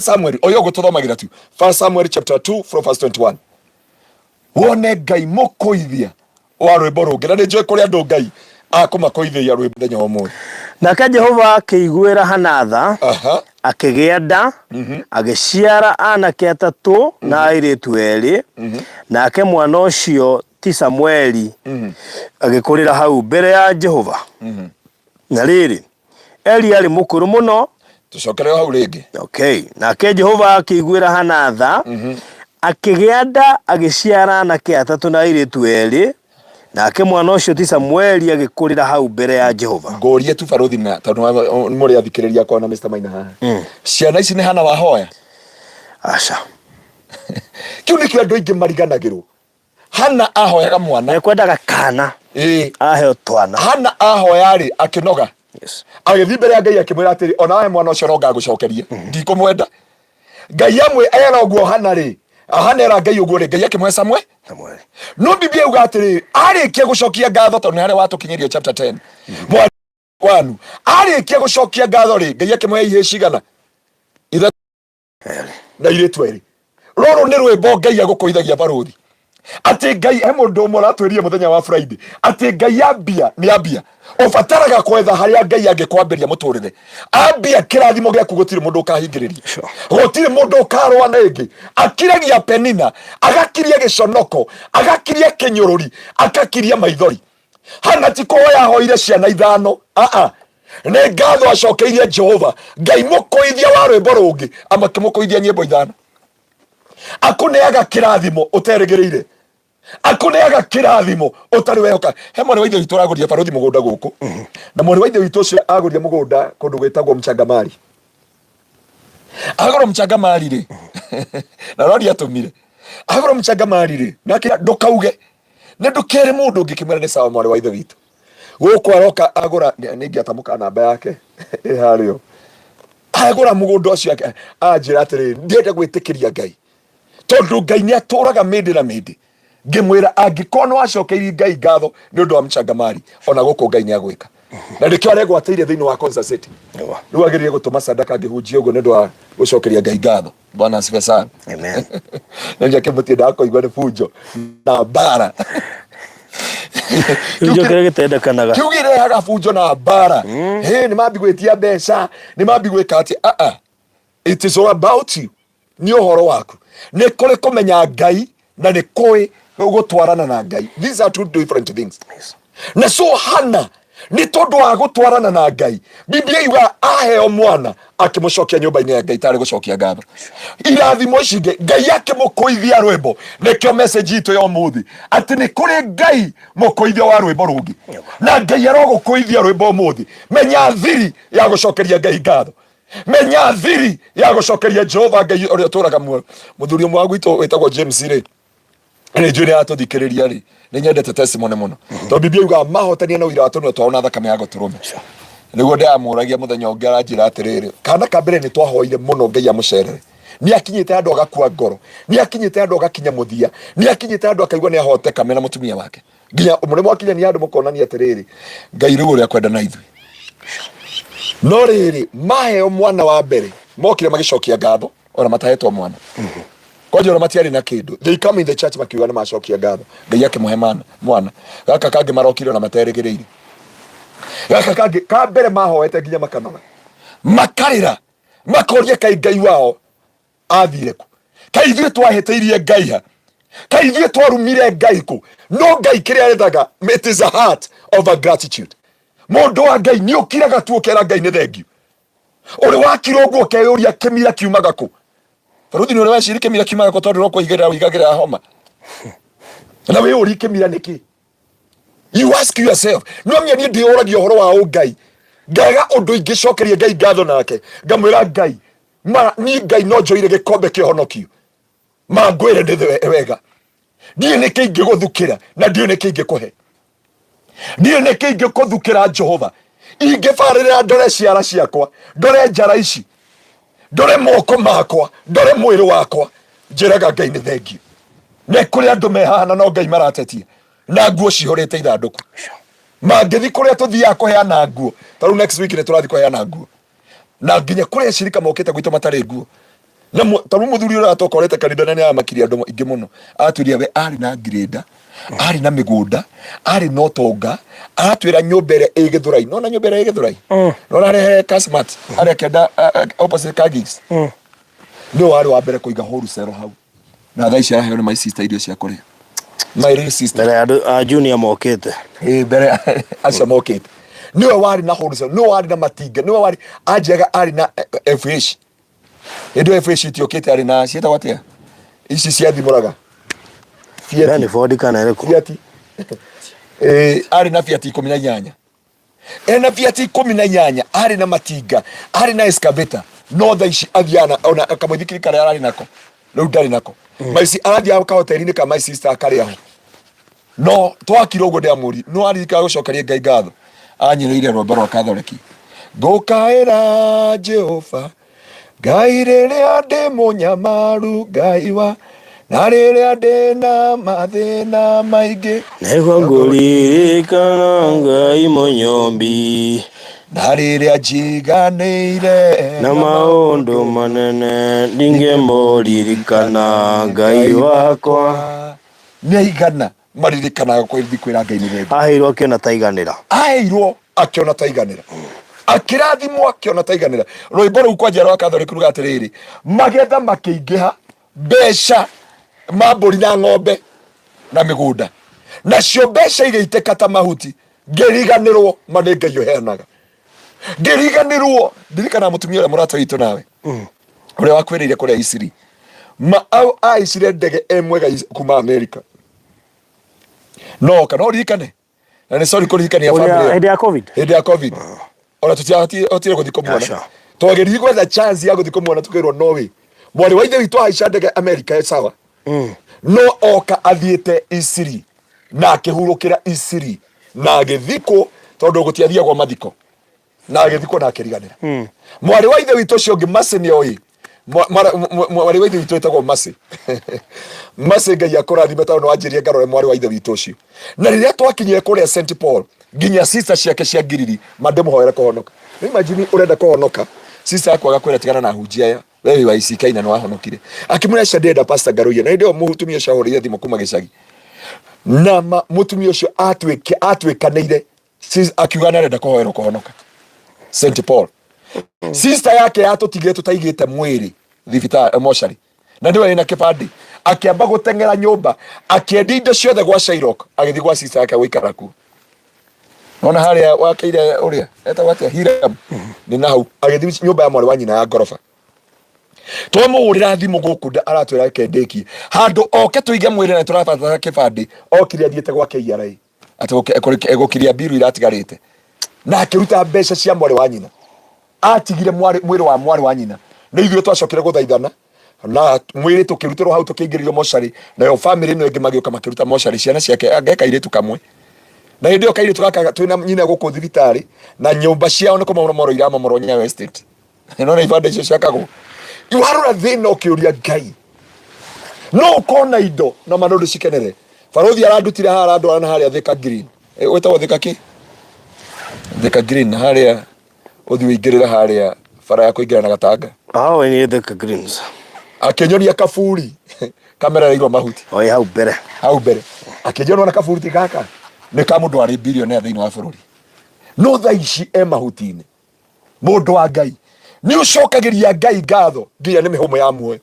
Samuel o ĩyo gũtũthomagĩra tu, First Samuel chapter 2 from verse 21, wone Ngai mũkũithia wa rwĩmbo rũngĩ. Na nĩ njũĩ kũrĩ andũ Ngai akũmakũithĩria rwĩmbo mũthenya wa ũmũthĩ. Nake Jehova akĩiguĩra Hana tha, akĩgĩa nda, agĩciara aanake atatũ na airĩtu erĩ. Nake mwana ũcio ti Samueli agĩkũrĩra hau mbere ya Jehova. Na rĩrĩ, Eli aarĩ mũkũrũ mũno. Tũcokere hau rĩngĩ. Okay. Nake Jehova akĩiguĩra Hana tha, akĩgĩa nda, agĩciara anake atatũ na airĩtu erĩ. Nake mwana ũcio ti Samueli agĩkũrĩra hau mbere ya Jehova. Ngũrie tu barũthi, na tondũ nĩ mũrĩ athikĩrĩria akwa na Mr. Maina haha, ciana ici nĩ Hana wahoya? Aca. Kĩu nĩkĩo andũ aingĩ mariganagĩrwo. Hana ahoyaga mwana. Ekwendaga kana. Ĩĩ. Aheo twana. Hana ahoya rĩ, akĩnoga. Agĩthiĩ mbere ya Ngai akĩmwĩra atĩrĩ, ona wahe mwana ũcio no ngagũcokeria, ndikũmwenda. Ngai amwe era ũguo Hana rĩ, Hana era Ngai ũguo rĩ, Ngai akĩmũhe Samuel. Samuel. No Biblia yuga atĩrĩ, arĩkia gũcokia ngatho, tondũ nĩ harĩa watũkinyĩria chapter 10 mwari wanu, arĩkia gũcokia ngatho rĩ, Ngai akĩmũhe ihĩĩ cigana? Ithatũ na irĩtu erĩ. Rũrũ nĩ rwĩmbo Ngai agũkũithagia, barũthi, atĩ Ngai he mũndũ ũmwe ũratwĩrire mũthenya wa Friday atĩ Ngai ambia nĩ ambia. Ũbataraga kwetha harĩa Ngai angĩkwambĩria mũtũrĩre. Ambia kĩrathimo gĩaku, gũtirĩ mũndũ ũkahingĩrĩria, gũtirĩ mũndũ ũkarũa na ĩngĩ. Akiragia Penina, agakiria gĩconoko, agakiria kĩnyũrũri, akakiria maithori. Hana ti kũhoya ahoire ciana ithano, aa nĩ ngatho acokeirie Jehova. Ngai mũkũithia wa rwĩmbo rũngĩ amakĩmũkũithia nyĩmbo ithano. Akũneaga kĩrathimo ũterĩgĩrĩire, akũneaga kĩrathimo ũtarĩ wehoka. He mwarĩ wa ithe witũ ũragũria, barũthi, mũgũnda gũkũ, na mwarĩ wa ithe witũ ũcio agũria mũgũnda kũndũ gwĩtagwo Mchangamari. Agũra Mchangamari rĩ, na rori atũmire agũra Mchangamari rĩ, nake ndũkauge nĩ ndũkere mũndũ ũngĩkĩmwĩra nĩ sawa. Mwarĩ wa ithe witũ gũkũ aroka agũra, nĩ ingĩatamũka namba yake ĩ harĩo, agũra mũgũnda ũcio anjĩra atĩrĩrĩ, ndĩrenda gwĩtĩkĩria Ngai, tondũ Ngai nĩ atũraga mĩndĩ na mĩndĩ. Ngĩmwĩra angĩkorwo nĩ wacokeirie Ngai ngatho nĩ ũndũ wa mchangamari, ona gũkũ Ngai nĩ agwĩka. Na nĩkĩo aregwatĩire thĩinĩ wa Konza City. Rĩu agĩrĩire gũtũma sadaka ngĩhunjia ũguo nĩ ũndũ wa gũcokeria Ngai ngatho. Bwana asifiwe sana. Amen. Na njake mũtiendaga kũigua nĩ bunjo na mbara. Kĩu kĩrĩa gĩtendekanaga. Kĩu kĩrehaga bunjo na mbara. Hĩ, nĩ mambi gwĩtia mbeca, nĩ mambi gwĩka atĩ. Ah ah. It is all about you. Nĩ ũhoro waku. Nĩ kũrĩ kũmenya Ngai na nĩ kũĩ gũtwarana na Ngai. These are two different things. Na so Hana nĩ tondũ wa gũtwarana na Ngai, Biblia yugaga aheo mwana akĩmũcokia nyũmba-inĩ ya Ngai tarĩ gũcokia ngatho. Irathimo ici ingĩ Ngai akĩmũkũithia rwĩmbo. Nĩkĩo message itũ ya ũmũthĩ atĩ nĩ kũrĩ Ngai mũkũithia wa rwĩmbo rũngĩ, na Ngai arogũkũithia rwĩmbo ũmũthĩ. Menya thiri ya gũcokeria Ngai ngatho, menya thiri ya gũcokeria Jehova Ngai ũrĩa ũtũraga muoyo. Mũthuri ũmwe wa gwitũ wĩtagwo James rĩ, nĩ njũĩ nĩ aratũthikĩrĩria rĩ, nĩ nyendete testimony mũno tondũ Biblia yugaga mahotania na ũira wa tũnua twao na thakame ya gũtũrũme. Nĩguo ndĩramũragia mũthenya ũngĩ aranjĩra atĩrĩrĩ, kana ka mbere nĩ twahoire mũno Ngai amũcerere, nĩ akinyĩte handũ agakua ngoro, nĩ akinyĩte handũ agakinya mũthia, nĩ akinyĩte handũ akaigua nĩ ahoteka mena mũtumia wake, nginya mũrĩ mwakinyania handũ mũkonania atĩrĩrĩ, Ngai rĩu ũrĩa kwenda na ithuĩ. No rĩrĩ, maheo mwana wa mbere mokire magĩcokia ngatho ona matahetwo mwana kwanja ona matiarĩ na kĩndũ. They come in the church makiuga nĩ macokia ngatho, Ngai akĩmũhe mwana. Gaka kangĩ marokire ona materĩgĩrĩire. Gaka kangĩ ka mbere mahoete nginya makanoga, makarĩra, makoria kaĩ Ngai wao athire kũ, kaĩ ithuĩ twahĩtĩirie Ngai ha, kaĩ ithuĩ twarumire Ngai kũ. No Ngai kĩrĩa ethaga, it is a heart of a gratitude. Mũndũ wa Ngai nĩ ũkiraga tu ũkera Ngai nĩ thengiũ. Ũrĩ wakira ũguo ũkeyũria kĩmira kiumaga kũ. Baruthi nĩ ũrĩ weciri kĩmira kiumaga kũ, tondũ no kũigĩrĩra ũigagĩrĩra homa na wĩyũrie kĩmira nĩkĩ. You ask yourself. No niĩ niĩ ndĩyũragia ũhoro wa ũngai, ngaga ũndũ ingĩcokeria Ngai ngatho nake, ngamwĩra Ngai ma niĩ Ngai no njoire gĩkombe kĩa ũhonokio, ma ngwĩre ndĩ wega, ndiũĩ nĩkĩ ingĩgũthukĩra na ndiũĩ nĩkĩ ingĩkũhe, ndiũĩ nĩkĩ ingĩkũthukĩra Jehova. Ingĩbarĩrĩra ndore ciara ciakwa, ndore njara ici, ndore moko makwa, ndore mwĩrĩ wakwa, njĩraga Ngai nĩ thengiũ. Nĩ kũrĩ andũ me haha na no Ngai maratetia na nguo cihũrĩte ithandũkũ. Mangĩthi kũrĩa tũthiaga kũheana nguo, ta rĩu next week nĩ tũrathiĩ kũheana nguo, na nginya kũrĩ acirika mokĩte gwitũ matarĩ nguo. Na ta rĩu mũthuri ũrĩa atũkorete kanitha na nĩ aramakirie andũ aingĩ mũno, atwĩrire we arĩ na ngirĩnda, arĩ na mĩgũnda, arĩ na ũtonga, aratwĩra nyũmba ĩrĩa ĩ Gĩthũrai. Nona nyũmba ĩrĩa ĩ Gĩthũrai? Nona harĩa he Kasmart, harĩa kenda opposite Kagis. Nĩwe warĩ wa mbere kũiga wholesale hau. Na thaa ici araheo nĩ my sister irio cia kũrĩa. My real sister. Mbere ya andũ a junior mokĩte. Ĩ, mbere acio mokĩte. Nĩwe warĩ na wholesale, nĩwe warĩ na matinga, nĩwe warĩ anjĩraga arĩ na FH. Hĩndĩ ĩyo FH itiokĩte, arĩ na ciĩtagwo atĩa? Ici ciathimũraga. Fiat. Ni Ford kana ĩrĩkũ? Fiat. Arĩ na Fiat 18. Ena Fiat 18, arĩ na matinga, arĩ na excavator. No thaa ici athiaga na ona kamũithikiri karĩa ararĩ nako rĩu ndarĩ nako. Maici arathiaga kahoteri-inĩ ka my sister akarĩa ho. No twakira ũguo ndĩamũri no aririkana gũcokeria Ngai ngatho, anyinĩire rwĩmbo rwa Katholeki, ngũkaĩra Jehova Ngai rĩrĩa ndĩ mũnyamaru, Ngai wa na rĩrĩa ndĩ na mathĩna maingĩ, Nĩguo ngũririkana Ngai mũnyũmbi, na rĩrĩa njiganĩire na maũndũ manene, ndingĩmũririkana Ngai wakwa. Nĩ aigana maririkanaga kwĩthi kwĩra Ngai nĩ thengiũ? Aheirwo akĩona taiganĩra. Aheirwo akĩona taiganĩra, akĩrathimwo akĩona taiganĩra. Rwĩmbo rũu kwanja rwa Katholiki ruga atĩrĩrĩ, magetha makĩingĩha, mbeca ma mbũri na ng'ombe na mĩgũnda, nacio mbeca igĩitĩka ta mahuti, ngĩriganĩrwo ma nĩ Ngai ũheanaga. Ngĩriganĩrwo. Ndirikana mũtumia ũrĩa mũrata witũ nawe ũrĩa wakwĩrĩire kũrĩa Isiri ma au aicire ndege e mwega kuma Amerika no kana ũririkane, na nĩ sorry kũririkania Ũrĩa family ĩyo. hĩndĩ ya COVID. Hĩndĩ ya COVID ona tũtiahotire gũthiĩ kũmuona. Aca. Twageririe gwetha chance ya gũthiĩ kũmuona, tũkĩrwo no way, mwarĩ wa ithe witũ ahaica ndege Amerika e sawa, no oka athiĩte Isiri na akĩhurũkĩra Isiri na agĩthikwo, tondũ gũtiathiagwo mathiko, na agĩthikwo na akĩriganĩra. Mwarĩ wa ithe witũ ũcio ũngĩ Mercy nĩ oĩ. Mwarĩ wa ithe witũ wĩtagwo Mercy. Mercy, Ngai akũrathime tondũ nĩwanjĩrire ngarore mwarĩ wa ithe witũ ũcio. Na rĩrĩa twakinyire kũrĩa St Paul, nginya sister ciake cia ngiriri mandĩmũhoere kũhonoka. Rĩu imagine ũrenda kũhonoka, sister yaku agakwĩra tigana na ahunjia aya, we wĩ wa ICK na nĩwahonokire. Akĩmwĩra aca ndĩrenda Pastor Ngaruiya. Na hĩndĩ ĩyo mũtumia ũcio ahũrĩire thimũ kuma gĩcagi. Na mũtumia ũcio atuĩkanĩire akiuga nĩarenda kũhoerwo kũhonoka St Paul. Sister yake yatũtigire tũtaigĩte mwĩrĩ thibitarĩ mocarĩ, na nĩwe wĩna kĩbandĩ. Akĩamba gũteng'era nyũmba, akĩendia indo ciothe gwa Shairok, agĩthiĩ gwa sister yake gũikara kuo. Nona harĩa wakĩire ũrĩa etagwo atĩa, Hiram, nĩ na hau agĩthiĩ nyũmba ya mwarĩ wa nyina ya ngoroba. Twamũhũrĩra thimũ gũkũ aratwĩra reke ndĩkie handũ oke tũige mwĩrĩ na tũrabatara kĩbandĩ. Okire athiĩte gwa KRA atĩ gũkiria mbiru iratigarĩte, na akĩruta mbeca cia mwarĩ wa nyina. Atigire mwĩrĩ wa mwarĩ wa nyina. Nĩ ithuĩ twacokire gũthaithana na mwĩrĩ tũkĩrutĩrwo hau, tũkĩingĩrĩrio mocarĩ. Nayo famĩlĩ ĩno ĩngĩ magĩũka makĩruta mocarĩ ciana ciake anga kairĩtu kamwe. Na hĩndĩ ĩyo kairĩtu gaka twĩna nyina gũkũ thibitarĩ, na nyũmba ciao nĩ kũmomorwo iramomorwo Nyayo Estate. Nona ibanda icio ciakagwo iwarora thĩna ũkĩũria Ngai no ũkona indo na ma no ndũcikenere. Barothi arandutire haha, arandwara na harĩa Thika Green. Wĩtagwo Thika kĩ? Thika Green harĩa ũthiĩ ũingĩrĩre harĩa bara ya kũingĩra na Gatanga. Ah, we ni Thika Greens. Akĩnyonia kaburi kamerereirwo mahuti. Oi hau mbere. Hau mbere akĩnjonia na kaburi gaka nĩ ka mũndũ warĩ billionaire thĩinĩ wa bũrũri, no thaa ici e mahuti-inĩ. Mũndũ wa Ngai, nĩ ũcokagĩria Ngai ngatho nginya nĩ mĩhũmũ ya muoyo.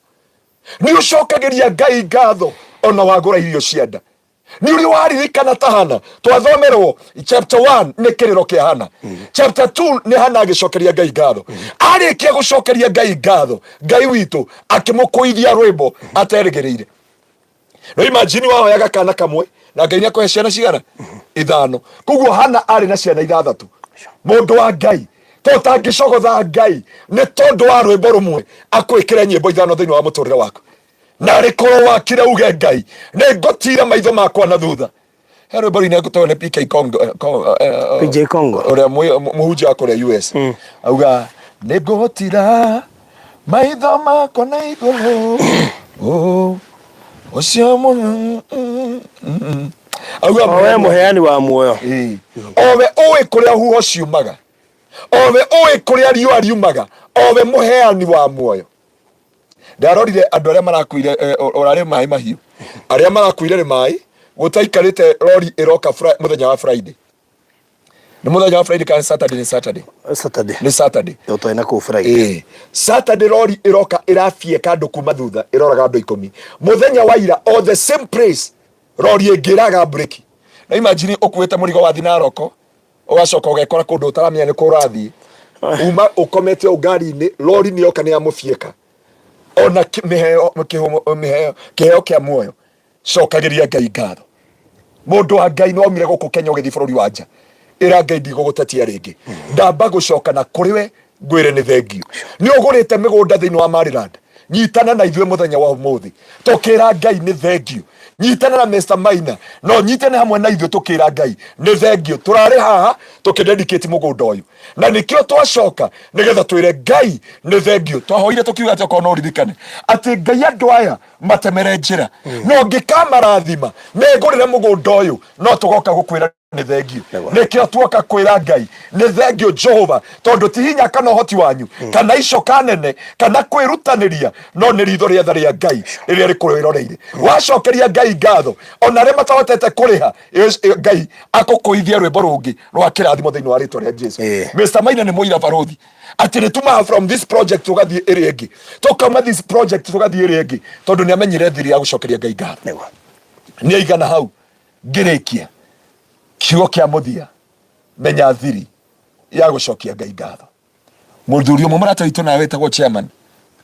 Nĩ ũcokagĩria Ngai ngatho ona wagũra irio cia nda. Nĩ ũrĩ waririkana ta Hana? Twathomerwo chapter 1 nĩ kĩrĩro kĩa Hana, chapter 2 nĩ Hana agĩcokeria Ngai ngatho. Arĩkia gũcokeria Ngai ngatho, Ngai witũ akĩmũkũithia rwĩmbo aterĩgĩrĩire. No imagine wahoyaga kana kamwe na Ngai nĩakũhe ciana cigana? Ithano. Koguo Hana arĩ na ciana ithathatũ. Mũndũ wa Ngai, to ũtangĩcogotha Ngai nĩ tondũ wa rwĩmbo rũmwe akwĩkĩre nyĩmbo ithano thĩinĩ wa mũtũrĩre waku. Na rĩkorwo wakire uge Ngai nĩ ngũtira maitho makwa na thutha. He rwĩmbo rũinĩ ngũtoo nĩ PK Kongo, PJ Congo. Ũrĩa mũhunjia wa kũrĩa US, auga nĩ ngũtira maitho makwa na igũrũ. Oh, ũcio auga O we mũheani wa muoyo. Ĩĩ. O we ũĩ kũrĩa huho ciumaga, o we ũĩ kũrĩa riũa riumaga, o we mũheani wa muoyo. Ndarorire andũ arĩa marakuire, ũrarĩ maĩ mahiũ, arĩa marakuire nĩ maĩ gũtaikarĩte. Rori ĩroka mũthenya wa Friday. Nĩ mũthenya wa Friday kana Saturday? Nĩ Saturday. Saturday. Nĩ Saturday. Yo twarĩ na kũu Friday. Ĩĩ. Saturday rori ĩroka ĩrabieka andũ kuma thutha, ĩroraga andũ 10. Mũthenya wa ira, o the same place, rori ĩngĩ ĩraga breki. Na imagine ũkuĩte mũrigo wathi Naroko, ũgacoka ũgekora kũndũ ũtaramenya nĩ kũ ũrathiĩ. Uma ũkomete o ngari-inĩ, rori nĩ yoka nĩ yamũbieka. Ona mĩheo, mĩheo, kĩheo kĩa muoyo. Cokagĩria Ngai ngatho. Mũndũ wa Ngai, nĩ waumire gũkũ Kenya ũgĩthiĩ bũrũri wa nja, ĩra Ngai ndigũgũtetia rĩngĩ, ndamba gũcoka na kũrĩ we ngwĩre nĩ thengiũ. Nĩ ũgũrĩte mĩgũnda thĩinĩ wa Maryland, nyitana na ithuĩ mũthenya wa ũmũthĩ tũkĩra Ngai nĩ thengiũ. Nyitana na Mr. Maina no nyitane hamwe na ithuĩ tũkĩra Ngai nĩ thengiũ. Tũrarĩ haha tũkĩdedicate mũgũnda ũyũ, na nĩkĩo twacoka nĩgetha twĩre Ngai nĩ thengiũ. Twahoire tũkiuga atĩ okorwo no ũririkane atĩ Ngai andũ aya matemere njĩra, no ngĩkamarathima megũrĩre mũgũnda ũyũ, no tũgoka gũkwĩra nĩ thengiũ. Nĩkĩo tuoka kwĩra Ngai nĩ thengiũ Jehova, tondũ ti hinya kana ũhoti wanyu kana icoka nene kana kwĩrutanĩria, no nĩ ritho rĩa tha rĩa Ngai rĩrĩa rĩkwĩroreire. Wacokeria Ngai ngatho, ona arĩa matahotete kũrĩha, Ngai akũkũithia rwĩmbo rũngĩ rwa kĩrathimo thĩinĩ wa rĩtwa rĩa Jesu. Mr. Maina nĩ mũira barothi atĩ nĩ tumaga from this project tũgathiĩ ĩrĩa ĩngĩ, tũkauma this project tũgathiĩ ĩrĩa ĩngĩ, tondũ nĩ amenyire thiri ya gũcokeria Ngai ngatho. Nĩ aigana hau. Ngĩrĩkia kiugo kĩa mũthia, menya thiri ya gũcokia Ngai ngatho. Mũthuri ũmwe mũrata witũ nawe wĩtagwo chairman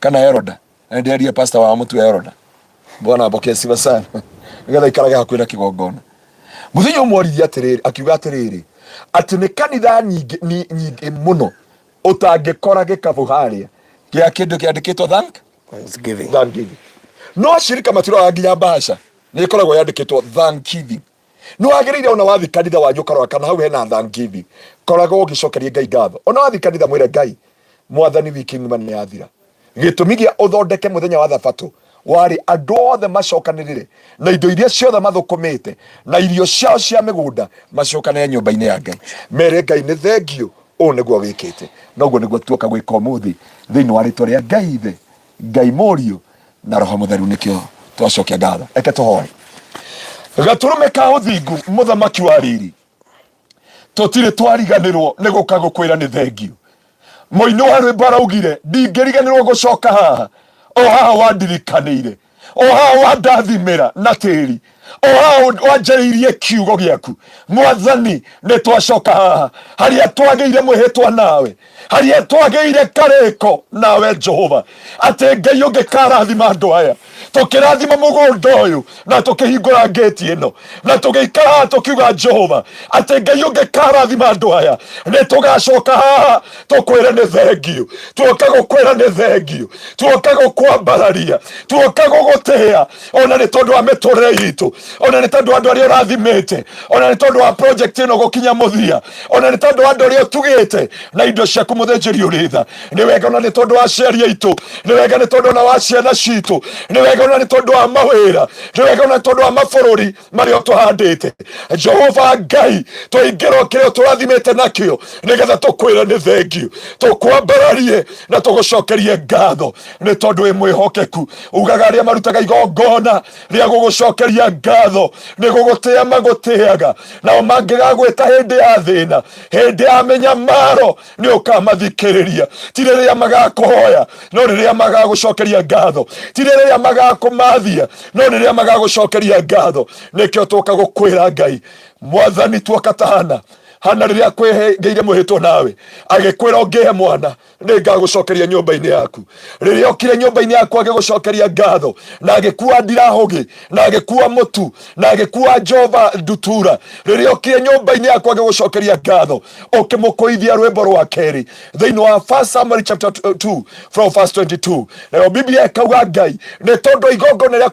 kana Heroda, na ndĩarie pastor wa mũtwe Heroda, bwana apokee sifa sana, nĩgetha ikarage hakuhĩ na kĩgongona. Mũthenya ũmwe oririe atĩrĩrĩ, akiuga atĩrĩrĩ, atĩ nĩ kanitha nyingĩ nyingĩ mũno ũtangĩkora gĩkabu harĩa gĩa kĩndũ kĩandĩkĩtwo Thanksgiving. Thanksgiving. No ashirika matiroraga nginya bahasha nĩ ĩkoragwo yandĩkĩtwo thanksgiving. Nĩ wagĩrĩire ona wathi kanitha wanyu ũkarora kana hau hena thanksgiving. Koragwo ũgĩcokeria Ngai ngatho. Ona wathi kanitha mwĩre Ngai, Mwathani, wiki ng'ima nĩ yathira. Gĩtũmi gĩa ũthondeke mũthenya wa thabatũ warĩ andũ othe macokanĩrĩre na indo iria ciothe mathũkũmĩte na irio ciao cia mĩgũnda macokanĩre nyũmba-inĩ ya Ngai, mere Ngai nĩ thengiũ, ũũ nĩguo wĩkĩte. Noguo nĩguo tuoka gwĩka ũmũthĩ thĩinĩ wa rĩtwa rĩa Ngai Ithe, Ngai Mũriũ na Roho Mũtheru. Nĩkĩo twacokia ngatho. Reke tũhoe. Gatũrũme ka ũthingu, mũthamaki wa riri, tũtirĩ twariganĩrwo nĩ gũka gũkwĩra nĩ thengiũ. Mũini wa rwĩmbo araugire, ndingĩriganĩrwo gũcoka haha, o haha wandirikanĩire, o haha wandathimĩra na tĩri, o haha wanjarĩirie kiugo gĩaku. Mwathani, nĩ twacoka haha harĩa twagĩire mwĩhĩtwa nawe, harĩa twagĩire karĩko nawe Jehova, atĩ Ngai ũngĩkarathima andũ aya, tũkĩrathima mũgũnda ũyũ na tũkĩhingũra ngĩti ĩno na tũgĩikara haha tũkiuga Jehova atĩ Ngai ũngĩkarathima andũ aya, nĩ tũgacoka haha tũkwĩre nĩ thengiũ. Tuoka gũkwĩra nĩ thengiũ, tuoka gũkwambararia, tuoka gũgũtĩĩa, ona nĩ tondũ wa mĩtũrĩre itũ, ona nĩ tondũ wa andũ arĩa ũrathimĩte, ona nĩ tondũ wa project ĩno gũkinya mũthia, ona nĩ tondũ wa andũ arĩa ũtugĩte na indo ciaku mũthĩnjĩri ũrĩ tha. Nĩ wega ona nĩ tondũ wa aciari aitũ, nĩ wega nĩ tondũ ona wa ciana citũ, nĩ wega ona nĩ tondũ wa mawĩra, nĩ wega ona nĩ tondũ wa mabũrũri marĩa ũtũhandĩte. Jehova Ngai, tũingĩrwo kĩrĩa ũtũrathimĩte nakĩo, nĩgetha tũkwĩre nĩ thengiũ, tũkwambararie na tũgũcokerie ngatho, nĩ tondũ wĩ mwĩhokeku. Ugaga arĩa marutaga igongona rĩa gũgũcokeria ngatho nĩ gũgũtĩa magũtĩaga, nao mangĩgagwĩta hĩndĩ ya thĩna, hĩndĩ ya mĩnyamaro, nĩ ũkamathikĩrĩria. Ti rĩrĩa magakũhoya, no rĩrĩa magagũcokeria ngatho. Ti rĩrĩa magakũmathia, no rĩrĩa magagũcokeria ngatho. Nĩkĩo tũka gũkwĩra Ngai Mwathani, tuoka ta Hana. Hana rĩrĩa akwĩhĩngĩire mwĩhĩtwa nawe, agĩkwĩra ũngĩhe mwana nĩ ngagũcokeria nyũmba-inĩ yaku. Rĩrĩa okire nyũmba-inĩ yaku agĩgũcokeria ngatho, na agĩkua ndirahũgĩ, na agĩkua mũtu, na agĩkua njova ndutura, rĩrĩa okire nyũmba-inĩ yaku agĩgũcokeria ngatho, ũkĩmũkũithia rwĩmbo rwa kerĩ thĩinĩ wa 1 Samuel chapter 2 from verse 22. Nayo Biblia ĩkauga Ngai nĩ tondũ igongona rĩa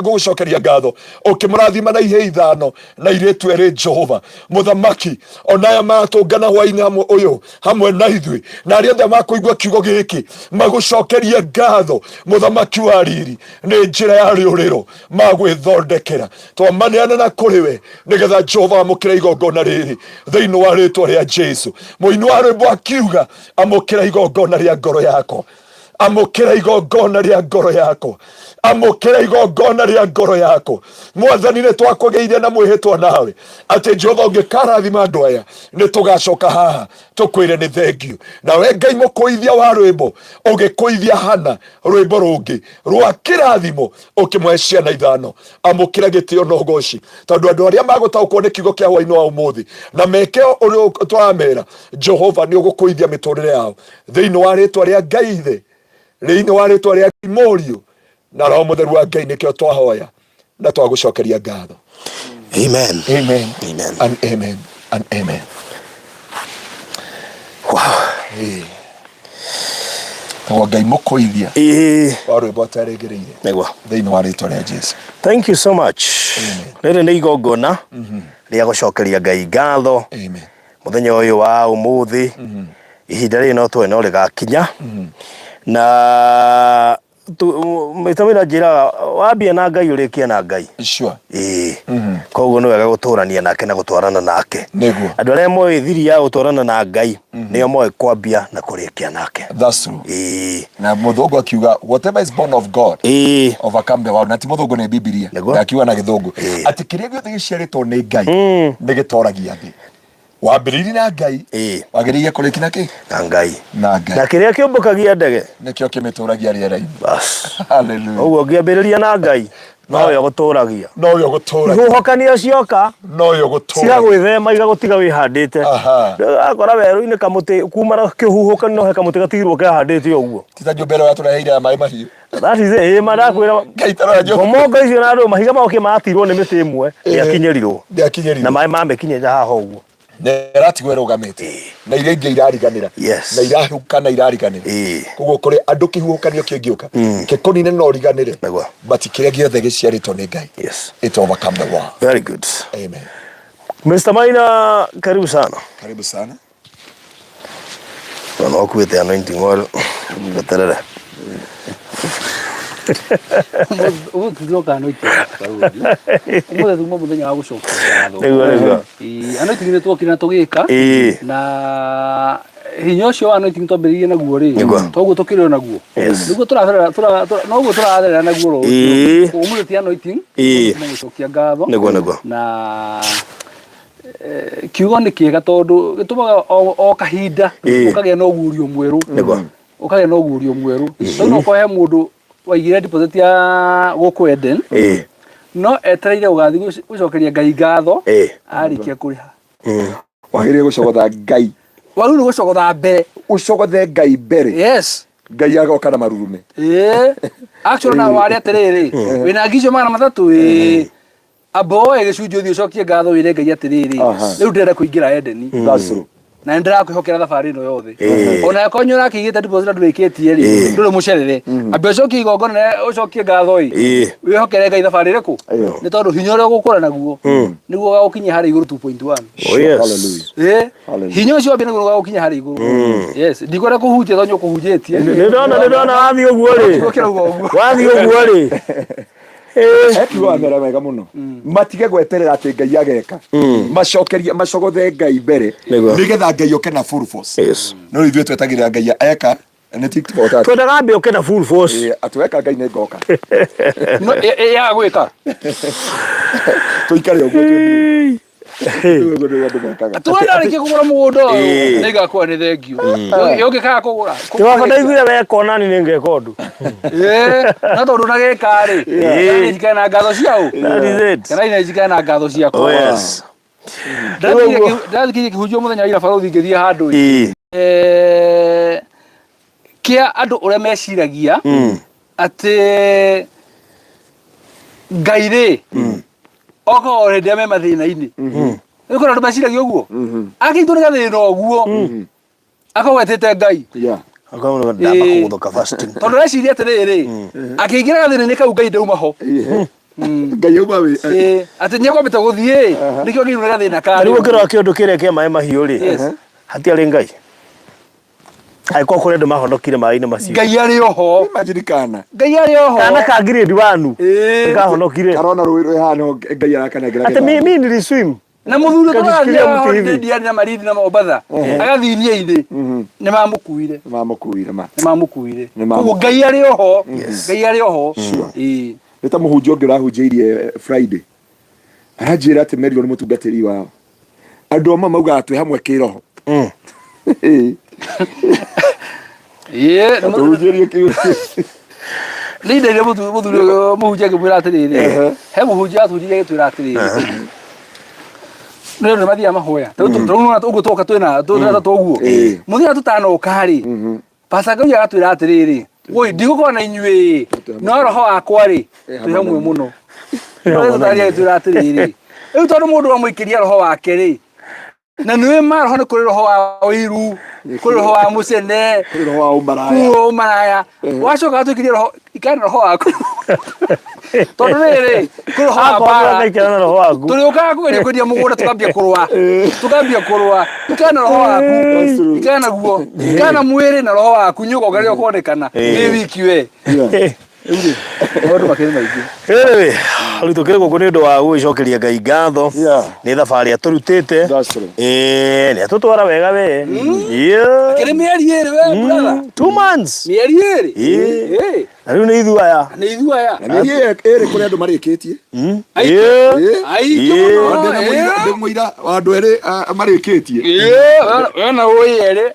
gũgũcokeria ngatho, ũkĩmũrathima na ihĩĩ ithano na irĩtu erĩ. Jehova mũthamaki, ona aya maratũngana hwainĩ hamwe ũyũ hamwe na ithuĩ, na arĩa othe makũigua kiugo gĩkĩ magũcokerie ngatho, mũthamaki wa riri, nĩ njĩra ya rĩũrĩro magwĩthondekera. Twamaneana na kũrĩ we, nĩgetha Jehova amũkĩre igongona rĩrĩ thĩinĩ wa rĩtwa rĩa Jesu. Mũini wa rwĩmbo akiuga, amũkĩra igongona rĩa ngoro yakwa, amũkĩra igongona rĩa ngoro yakwa, amũkĩra igongona rĩa ngoro yakwa. Mwathani, nĩ twakũgĩire na mwĩhĩtwa nawe atĩ Jehova ũngĩkarathima andũ aya, nĩ tũgacoka haha tũkwĩre nĩ thengiũ. Nawe Ngai mũkũithia wa rwĩmbo, ũgĩkũithia Hana rwĩmbo rũngĩ rwa kĩrathimo, ũkĩmũhe ciana ithano. Amũkĩra gĩtĩo na ũgoci, tondũ andũ arĩa magũtaũkwo nĩ kiugo kĩa hwainĩ wa ũmũthĩ na meke ũrĩa tũramera, Jehova nĩ ũgũkũithia mĩtũrĩre yao thĩinĩ wa rĩtwa rĩa Ngai Ithe, thĩinĩ wa rĩtwa rĩa Ngai Mũriũ na Roho Mũtheru wa Ngai. Nĩkĩo twahoya na twagũcokeria ngatho. Amen. Amen. Amen. And amen and amen. Wow. Ĩĩ. Tagwo Ngai mũkũithia Ĩĩ. wa rwĩmbo atarĩgĩrĩire Nĩguo. thĩinĩ wa rĩtwa rĩa Jesu. Thank you so much. Rĩrĩ nĩ igongona rĩa gũcokeria Ngai ngatho Amen. Mũthenya ũyũ wa ũmũthĩ. Ihinda rĩrĩ no tuone no rĩgakinya. Na maita maingĩ njĩraga wambia na Ngai ũrĩkie na Ngai. Sure. Ĩĩ. Koguo nĩ wega gũtũrania nake na gũtwarana nake. Nĩguo. Andũ arĩa moĩ thiri ya gũtwarana na Ngai nĩo moĩ kwambia na kũrĩkia nake. That's true. Ĩĩ. Na mũthũngũ akiuga, whatever is born of God overcome the world. Na ti mũthũngũ, nĩ Bibilia. Nĩguo. Ndakiuga na gĩthũngũ. Atĩ kĩrĩa gĩothe gĩciarĩtwo nĩ Ngai nĩ gĩtoragia thĩ. Wambĩrĩirie na Ngai, wagĩrĩire kũrĩki na kĩ? Na Ngai. Na Ngai. Na kĩrĩa kĩũmbũkagia ndege nĩkĩo kĩmĩtũragia rĩera-inĩ. Bas. Hallelujah. Ũguo ũngĩambĩrĩria na Ngai, nowe ũgũtũragia. Nowe ũgũtũragia. Ihuhũkanio cioka nowe ũgũtũragia, cigagwĩthema, igagũtiga wĩhandĩte. Akora werũ-inĩ kamũtĩ kuma na kĩhuhũkanio, no he kamũtĩ gatigirwo kehandĩte ũguo. Ti ta nyũmba ĩrĩa ũratũreheire ya maĩ mahiũ. That is it. Ĩĩ, ma ndakwĩra. Ngai tarora nyũmba. Ngomongo icio na andũ mahiga moke matirwo nĩ mĩtĩ ĩmwe ndĩakinyĩrirwo. Ndĩakinyĩrirwo. Na maĩ mamĩkinyĩte haha ũguo. Na ĩratigwo ĩrũgamĩte na iria ingĩ irariganĩra na irahuka na irariganĩra. Koguo kũrĩ andũ kĩhuhũkanio kĩngĩũka kĩkũnine no ũriganĩre, but kĩrĩa gĩothe gĩciarĩtwo nĩ Ngai, it overcome the world. Very good. Amen. Mr. Maina, karibu sana. Karibu sana. Na no kuĩte anointing oil weterere. Ũmũthĩ tũtiroka anointing barũthi. Ũmũthĩ tuma mũthenya wa gũcokia ngatho. Nĩguo nĩguo. Ĩĩ, anointing nĩ twokire na tũgĩka. Ĩĩ. Na hinya ũcio wa anointing twambĩrĩirie naguo rĩ, Nĩguo. toguo tũkĩrĩ o naguo. Yes. Nĩguo tũratherera noguo tũratherera naguo ro Ĩĩ. ũcio. Ũmũthĩ ti anointing, Ĩĩ. ũmũthĩ tuma gũcokia ngatho. Nĩguo nĩguo. Na kiugo nĩ kĩega tondũ gĩtũmaga o kahinda Ĩĩ. ũkagĩa na ũguũrio mwerũ. Nĩguo. Ũkagĩa na ũguũrio mwerũ. Rĩu no ũkorwo he mũndũ waigire deposit ya gũkũ Eden Ĩĩ. no etereire gũgathiĩ gũcokeria Ngai ngatho Ĩĩ. arĩkia kũrĩha. Wagĩrĩire gũcogotha Ngai. Wagĩrĩirwo nĩ gũcogotha mbere. Ũcogothe Ngai mbere. Yes. Ngai agoka na marurume. Ĩĩ. Actually na ware atĩrĩrĩ, wĩna ngi icio 300 ĩĩ. Amba woe gĩcunjĩ ũthiĩ ũcokie ngatho wĩre Ngai atĩrĩrĩ, rĩu ndĩrenda kũingĩra Edeni. That's true. Na nĩ ndĩrakwĩhokera thabarĩ ĩno yothe. Ĩĩ. Ona akorwo nĩ ũrakĩigĩte deposit na ndũrĩkĩtie rĩ, Ĩĩ. ndũrĩ mũcerere. Amba ũcokie igongona na ũcokie ngatho ĩ. Ĩĩ. Wĩhokere Ngai thabarĩ ĩrĩkũ? Ĩyo. Nĩ tondũ hinya ũrĩa ũgũkũra naguo nĩguo ũgagũkinyia harĩa igũrũ 2.1. Oh yes. Hallelujah. Ĩĩ. Hallelujah. Hinya ũcio wambia nĩguo ũgagũkinyia harĩa igũrũ. Yes. Ndikwenda kũhunjia tondũ nĩ ũkũhunjĩtie. Nĩ ndona nĩ ndona wathiĩ ũguo rĩ. Gũkĩra ũguo. Wathiĩ ũguo rĩ. Ĩĩ. He kiugo wamera wega mũno matige gweterera atĩ Ngai ageka macokerie macogothe Ngai mbere Nĩguo. nĩgetha Ngai oke na full force Yes. no ithuĩ twetagĩrĩra Ngai eka nĩ ti tũhota Twendaga ambe oke na full force. Ĩĩ, atĩ weka Ngai nĩ ngoka No yaga gwĩka. tũikare ũguo twĩ ũguo nĩguo andũ mekaga Tuona arĩkia kũgũra mũgũnda ũyũ Ĩĩ. nĩ ngakuwa nĩ thengio. Yũngĩkaga kũgũra. Ti waba ndaiguire weka ona ni nĩngeka ũndũ. Ĩĩ, no tondũ ndũnagĩka rĩ, Ĩĩ. nĩ njikare na ngatho cia ũ? That is it. Kana nĩ njikare na ngatho ciakwa. Oh yes. Ndĩrathikĩrĩria kĩhunjio mũthenya wa ira barũthi ngĩthiĩ handũ ĩ. Ĩĩ. Kĩa andũ ũrĩa meciragia atĩ Ngai rĩ oka o hĩndĩ ĩrĩa me mathĩna-inĩ. Nĩ kũrĩ andũ meciragia ũguo. Akĩnyitwo nĩ gathĩna ũguo akorwo etĩte Ngai. Yeah. Akorwo ndamba kũgũthũka fasting. Tondũ areciria atĩrĩrĩ, akĩingĩra gathĩna-inĩ kau Ngai ndauma ho. Ĩĩ. Ngai auma wĩ Ĩĩ, atĩ nĩ ekwambĩte gũthiĩ nĩkĩo akĩnyitwo nĩ gathĩna Rĩu karĩ. ũkĩrora kĩũndũ kĩrĩa kĩa maĩ mahiũ rĩ, Yes. hatiarĩ Ngai. Angĩkorwo kũrĩ andũ mahonokire maĩ-inĩ macio. Ngai arĩ oho. Imagine kana Ngai arĩ oho. Kana ka grade 1 Ĩĩ. nĩkahonokire. karona rũĩ rwĩ hana Ngai arakanengera Atĩ mi niliswim. Na mũthuri Kajisikiria tũrathiaga mtu hivi. holiday Diani na Malindi na Mombatha agathiĩ iria-inĩ nĩ mamũkuire mamũkuire ma nĩ mamũkuire Nĩ mamũkuire. koguo Ngai arĩ oho Ngai arĩ oho Ĩĩ. nĩ ta mũhunjia ũngĩ ũrahunjĩirie Friday aranjĩra atĩ merirwo nĩ mũtungatĩri wao andũ amwe maugaga twĩ hamwe kĩroho Ĩĩ, nĩ mũthuri- tũhunjĩrie kĩu nĩ ndaire mũthuri ũyũ mũhunjia akĩmwĩra atĩrĩrĩ he mũhunjia atũnjire agĩtwĩra atĩrĩrĩ nĩ andũ mathiaga mahoya tũrona ũguo twoka twĩna twĩna tũguo Ĩĩ. mũthenya tũtanoka rĩ Pastor Ngai agatwĩra atĩrĩrĩ woi ndigũkorwo na inyuĩ no roho wakwa rĩ twĩ hamwe mũno agĩtwĩra atĩrĩrĩ rĩu tondũ mũndũ amũikĩria roho wake rĩ na nĩwĩ ma roho nĩ kũrĩ roho wa ũiru kũrĩ roho wa mũcene kũrĩ roho wa ũmaraya kũrĩ roho ũmaraya wacoka watũikĩria roho ikara na roho waku tondũ rĩrĩ kũrĩ roho wa Akorwo mbara ũraikara na roho waku. tũrĩũkaga kũgeria kwendia mũgũnda tũkambia kũrũa tũkambia kũrũa ikara na roho waku ikara naguo ikara na mwĩrĩ na roho waku nyũka ũrĩa ũkonekana wĩ wiki we Yeah. rĩu rĩ maũndũ makĩrĩ maingĩ Anyway, rĩu tũkĩrĩ gũkũ nĩ ũndũ wa gũgĩcokeria Ngai ngatho Yeah. nĩ thabarĩ atũrutĩte That's true. Ĩĩ, nĩ atũtwara wega we Yeah. kĩrĩ mĩeri ĩrĩ we brother 2 months mĩeri ĩrĩ Ĩĩ. Ĩĩ. Na rĩu nĩ ithuĩ aya nĩ ithuĩ aya Na mĩeri ĩrĩ kũrĩ andũ marĩkĩtie Aingĩ. Ĩĩ. Ĩĩ. Aingĩ Ĩĩ. mũno Ndĩ na mũira- ĩĩ. ndĩ mũira wa andũ erĩ marĩkĩtie Ĩĩ, we na ũĩ erĩ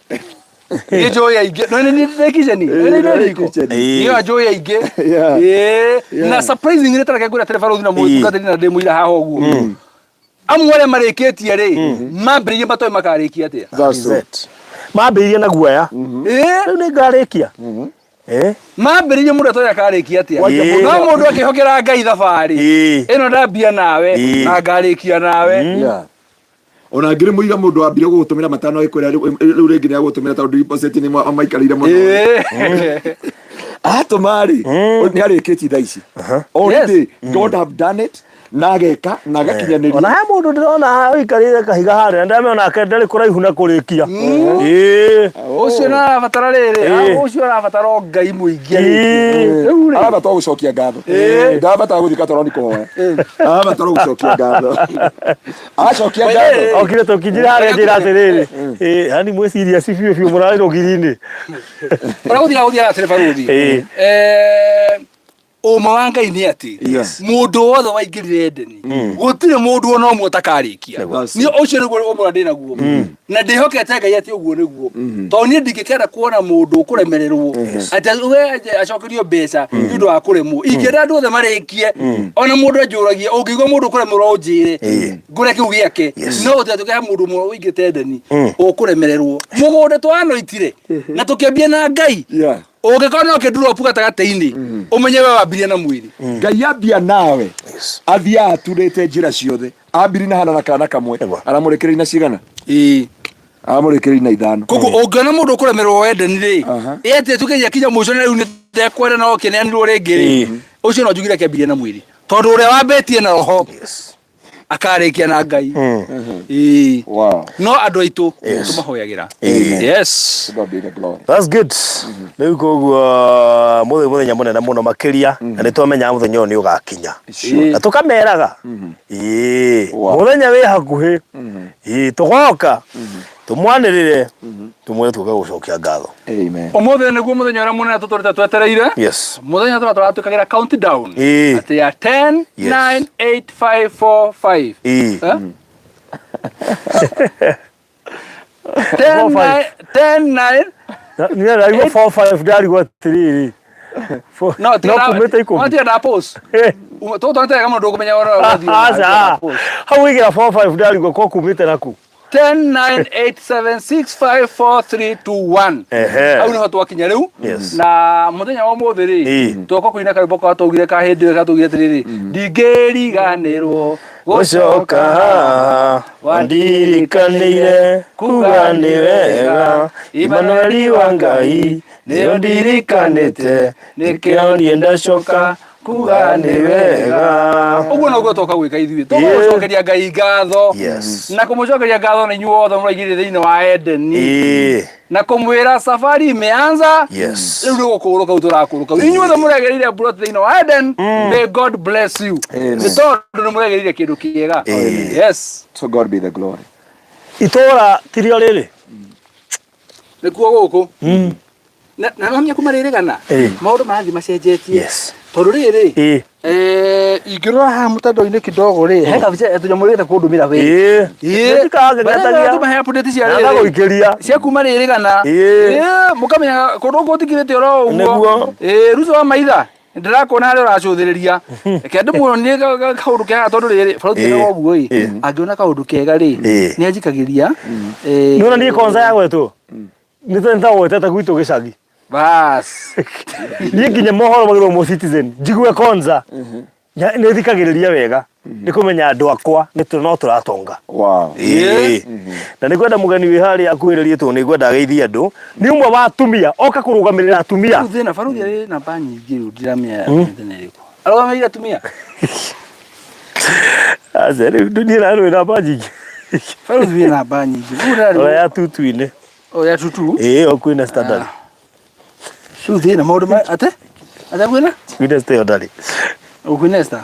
Niĩ njũĩ aingĩ no nĩ ndĩ kitchen nĩ ndĩ riko kitchen. Ĩĩ. niĩ njũĩ aingĩ Yeah. Ĩĩ. Yeah. Na surprisingly tareke ngwĩre atĩrĩ barũthi na mũtungatĩri na ndĩ mũira haha ũguo amwe arĩa marĩkĩtie rĩ mambĩrĩirie matoĩ makarĩkia atĩa That's true. That. Mambĩrĩirie na guoya Ĩĩ. rĩu nĩ ngarĩkia Eh? Mambĩrĩirie mũndũ atoĩ akarĩkia atĩa Ĩĩ. no mũndũ akĩhokera Ngai thabarĩ Ĩĩ. ĩno ndambia nawe Ĩĩ. na ngarĩkia nawe Yeah. Ona ngĩrĩ mũira mũndũ wambire gũgũtũmĩra matano ĩkwĩra rĩu rĩngĩ nĩ agũtũmĩra tondũ deposit nĩ maikarĩire mũno Ĩĩ. Atũma rĩ nĩ arĩkĩtie thaa ici already God have done it. Na ageka na agakinyanĩria. Ona he mũndũ ndĩrona ũikarĩire kahiga harĩa na ndamenya onake ndarĩ kũraihu na kũrĩkia. Ĩĩ. Ũcio no arabatara rĩrĩ, ũcio arabatara o Ngai mũingĩ arĩkie. Rĩu rĩ, Arabatara gũcokia ngatho. Ndabatara gũthiĩ katoroni kũhoya. Arabatara gũcokia ngatho. Acokia ngatho. Okire tũkinyire harĩa njĩra atĩrĩrĩ, ĩĩ yani mwĩ serious biũ biũ mũrarĩ rũgiri-inĩ. Ũrĩa gũthiaga gũthiaga atĩrĩ barũthi. Ũma wa Ngai nĩ atĩ mũndũ wothe waingĩrire Edeni gũtirĩ mũndũ ona ũmwe ũtakarĩkia. That's Niĩ ũcio nĩguo ũmwe ndĩ naguo na ndĩhokete Ngai atĩ ũguo nĩguo, tondũ niĩ ndingĩkenda kuona mũndũ ũkũremererwo atĩ we acokerio mbeca nĩ ũndũ wa kũremwo. Ingĩenda andũ othe marĩkie, ona mũndũ anjũragie, ũngĩigua mũndũ ũkũremerwo ũnjĩre ngũre kĩu gĩake, no gũtigatuĩke he mũndũ ũmwe ũingĩte Edeni ũkũremererwo. Mũgũnda twanoitire na tũkĩambia na Ngai, ũngĩkorwo no kĩnduropu gatagatĩ-inĩ, ũmenye we wambirie na mwĩrĩ. Ngai ambia nawe athiaga aturĩte njĩra ciothe. Ambiri na Hana na kana kamwe, aramũrĩkĩrĩria na cigana? Aramũrĩkĩrĩria na ithano. Koguo ũngĩona mũndũ ũkũremererwo wendani rĩ, ĩatĩ tuge kinya mũico na rĩu nĩ ndekwenda no kĩneanirwo rĩngĩ rĩ, ũcio no njugire akĩambirie na mwĩrĩ, tondũ ũrĩa wambĩtie na roho akarĩkia na Ngai. Ĩĩ. No andũ aitũ tũmahoyagĩra. Yes. To God be the glory. That's good. Rĩu koguo mũthenya mũthenya mũnene mũno makĩria na nĩ twamenyaga mũthenya ũyũ nĩ ũgakinya. Na tũkameraga. Ĩĩ. Mũthenya wĩ hakuhĩ. Ĩĩ tũgoka tũmwanĩrĩre tũmwĩre tũke gũcokia ngatho. Amen. Ũmũthĩ nĩguo mũthenya ũrĩa mũnene tũtũrĩte twetereire. Mũthenya tũrĩa tũratuĩkagĩra countdown. Atĩ ya 10, 9, 8, 5, 4, 5. Eh? 10, 9, 10, 9. Niĩ ndaigua 4 5 ndarigwo atĩrĩrĩ. No, No kumĩte no 10. tiga nda pause. Tũtwarĩte wega mũno ndũkũmenya ũrĩa ũrathiĩ. Aca. Hau wĩigĩra 4 5 ndarigwo ko kumĩte naku. 10 9 8 7 6 5 4 3 2 1. Hau nĩho twakinya rĩu. Na mũthenya wa ũmũthĩ rĩ, twoka kũina karwĩmbo ka twaugire ka hĩndĩ ĩyo gatwaugire atĩrĩrĩ, ndingĩriganĩrwo gũcoka haha wandirikanĩire kuga nĩ wega Imanueli wa Ngai nĩyo ndirikanĩte nĩkĩo niĩ ndacoka kuga nĩ wega. Ũguo noguo twoka gwĩka ithuĩ, twoka gũcokeria Ngai ngatho na kũmũcokeria ngatho nĩ inyuĩ othe mũraingĩrire thĩinĩ wa Edeni na kũmwĩra safari imeanza. Rĩu nĩ gũkũrũka rĩu tũrakũrũka. Inyuĩ othe mũregereire plot thĩinĩ wa Eden, may God bless you, nĩ tondũ nĩ mũregereire kĩndũ kĩega. Yes. To God be the glory. Itũra tirio rĩrĩ. Nĩkuo gũkũ na no menya kuma rĩrĩgana maũndũ marathiĩ macenjetie, tondũ rĩrĩ, ingĩrora haha mũtandao-inĩ kidogo rĩ, he kabica tũnyamũ rĩte kũndũmĩra we. Tũmahe update cia rĩrĩ gũikĩria cia kuma rĩrĩgana, mũkamenya kũndũ gũkũ gũtikirĩte oro ũguo. Ruto wa maitha ndĩrakuona harĩa ũracũthĩrĩria, reke ndĩmuonie kaũndũ kega, tondũ rĩrĩ barũthi ekaga ũguo ĩ, angĩona kaũndũ kega rĩ, nĩ anjikagĩria. Nĩwona niĩ konza ya gwetwo nĩ ta gwetete gwitũ gĩcagi. Bas. Niĩ nginya mohoro magĩrwo mo Citizen njigue konza nĩ thikagĩrĩria wega nĩ kũmenya andũ akwa nĩ no tũratonga. Na nĩ ngwenda mũgeni wĩ harĩa akuhĩrĩrie tondũ nĩ ngwenda ageithie andũ. Nĩ ũmwe wa atumia oka kũrũgamĩrĩra atumia. Rĩu thĩna barũthi arĩ namba nyingĩ, rĩu ndiramenya thĩna ĩrĩkũ arũgamĩrĩire atumia. Aca rĩu niĩ narĩ namba nyingĩ. Barũthi wĩ namba nyingĩ. Rĩu ndĩrarigwo- Ora ya tutu-inĩ. O ya tutu. Ĩĩ, o kwĩna standard. Rĩu thĩna maũndũ ma ate ate kwĩna Kwĩna standard. Kwĩna Esther.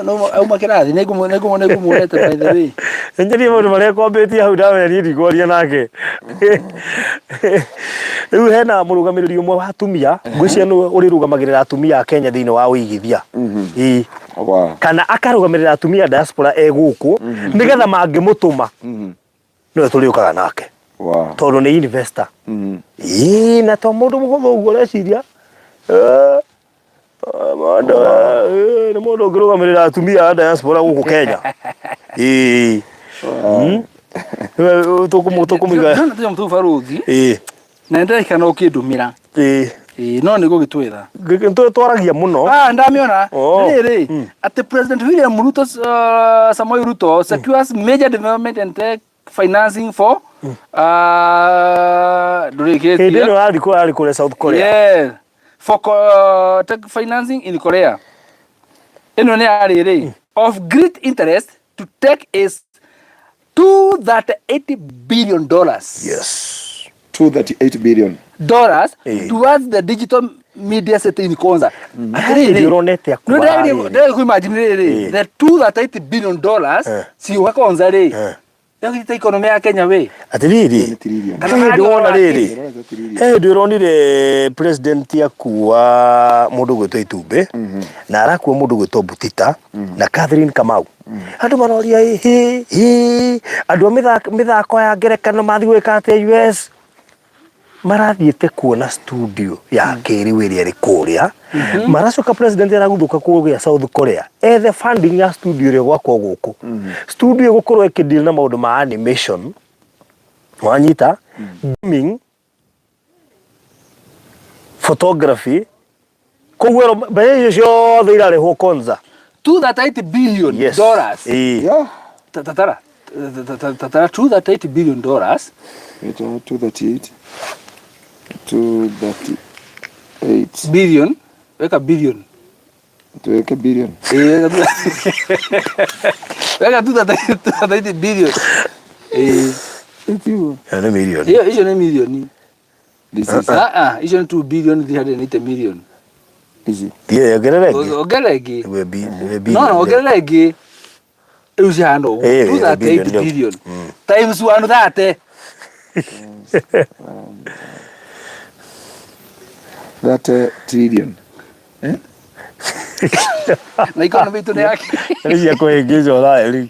No auma kĩrathi nĩ ngũmuonete by the way. Njerie maũndũ marĩa kwambĩtie hau ndamenya niĩ ndikwaria nake. Rĩu hena mũrũgamĩrĩri ũmwe wa atumia, ngwĩciria nĩwe ũrĩrũgamagĩrĩra atumia a Kenya thĩinĩ wa ũigithia. Ĩĩ. Kana akarũgamĩrĩra atumia diaspora e gũkũ nĩgetha mangĩmũtũma nĩwe tũrĩũkaga nake tondũ nĩ investor. Ĩĩ, na to mũndũ mũhũthũ ũguo ũreciria. Mũndũ nĩ mũndũ ũngĩrũgamĩrĩra atumia a diaspora gũkũ Kenya. Ĩĩ. Tũkũmũiga. Ndĩrona tũnyamũ tũu barũthi. Na nĩndĩraikara no ũkĩndũmĩra. Ĩĩ, no nĩ gũgĩtwĩra. Twaragia mũno. Ah, ndamĩona. Rĩrĩ, atĩ President William Ruto, Samoei Ruto secures major development and tech financing for ndũrĩkĩtie. Hĩndĩ ĩno arĩ kũrĩa, arĩ kũrĩa South Korea. Yeah. For tech financing in Korea. Ĩno nĩ ya rĩrĩ. Of great interest to take is $238 billion. 238 billion. Dollars towards the digital media city in Konza. Harĩ hĩndĩ ũronete akua rĩrĩ. Ndĩragä imagine rĩrĩ, the $238 billion ciũka Konza rĩ, yagĩte economy ya Kenya we. Atĩrĩrĩ, Nĩ trillion. he hĩndĩ wona rĩrĩ, Ndĩrona trillion. he hĩndĩ ũronire president akua mũndũ gwĩtwo Itumbĩ na arakua mũndũ gwĩtwo Butita na Catherine Kamau. Andũ maroria ĩ hĩ hĩ, andũ a mĩthako ya ngerekano mathiĩ gwĩka atĩa US? Marathiĩte kuona studio ya kĩrĩu ĩrĩa ĩrĩ kũrĩa. Maracoka president araguthũka kũrĩa South Korea ethe funding ya studio ĩrĩa ĩgwakwo gũkũ. Studio ĩgũkorwo ĩkĩdeal na maũndũ ma animation, wanyita, gaming, photography. Koguo ĩro mbeca icio ciothe irarĩhwo Konza. 238 billion dollars. Tatara tatara, $238 billion. Ito 238, 238 Billion, weka billion. Tuweke billion. Eh, weka 238 billion. Itigo. Ĩyo nĩ mirioni. Hiyo icio nĩ milioni. This is Ah ah, icio nĩ 2 billion 380 million. Easy. Thiĩ ongerera ĩngĩ. Ongerera ĩngĩ. Nĩguo nĩguo No, ongerera ĩngĩ. Rĩu cihana ũguo. 238 billion. Billion times 130. That trillion. Na economy itũ nĩ yake. Nĩ cia kũhĩngĩcwo thayo rĩu.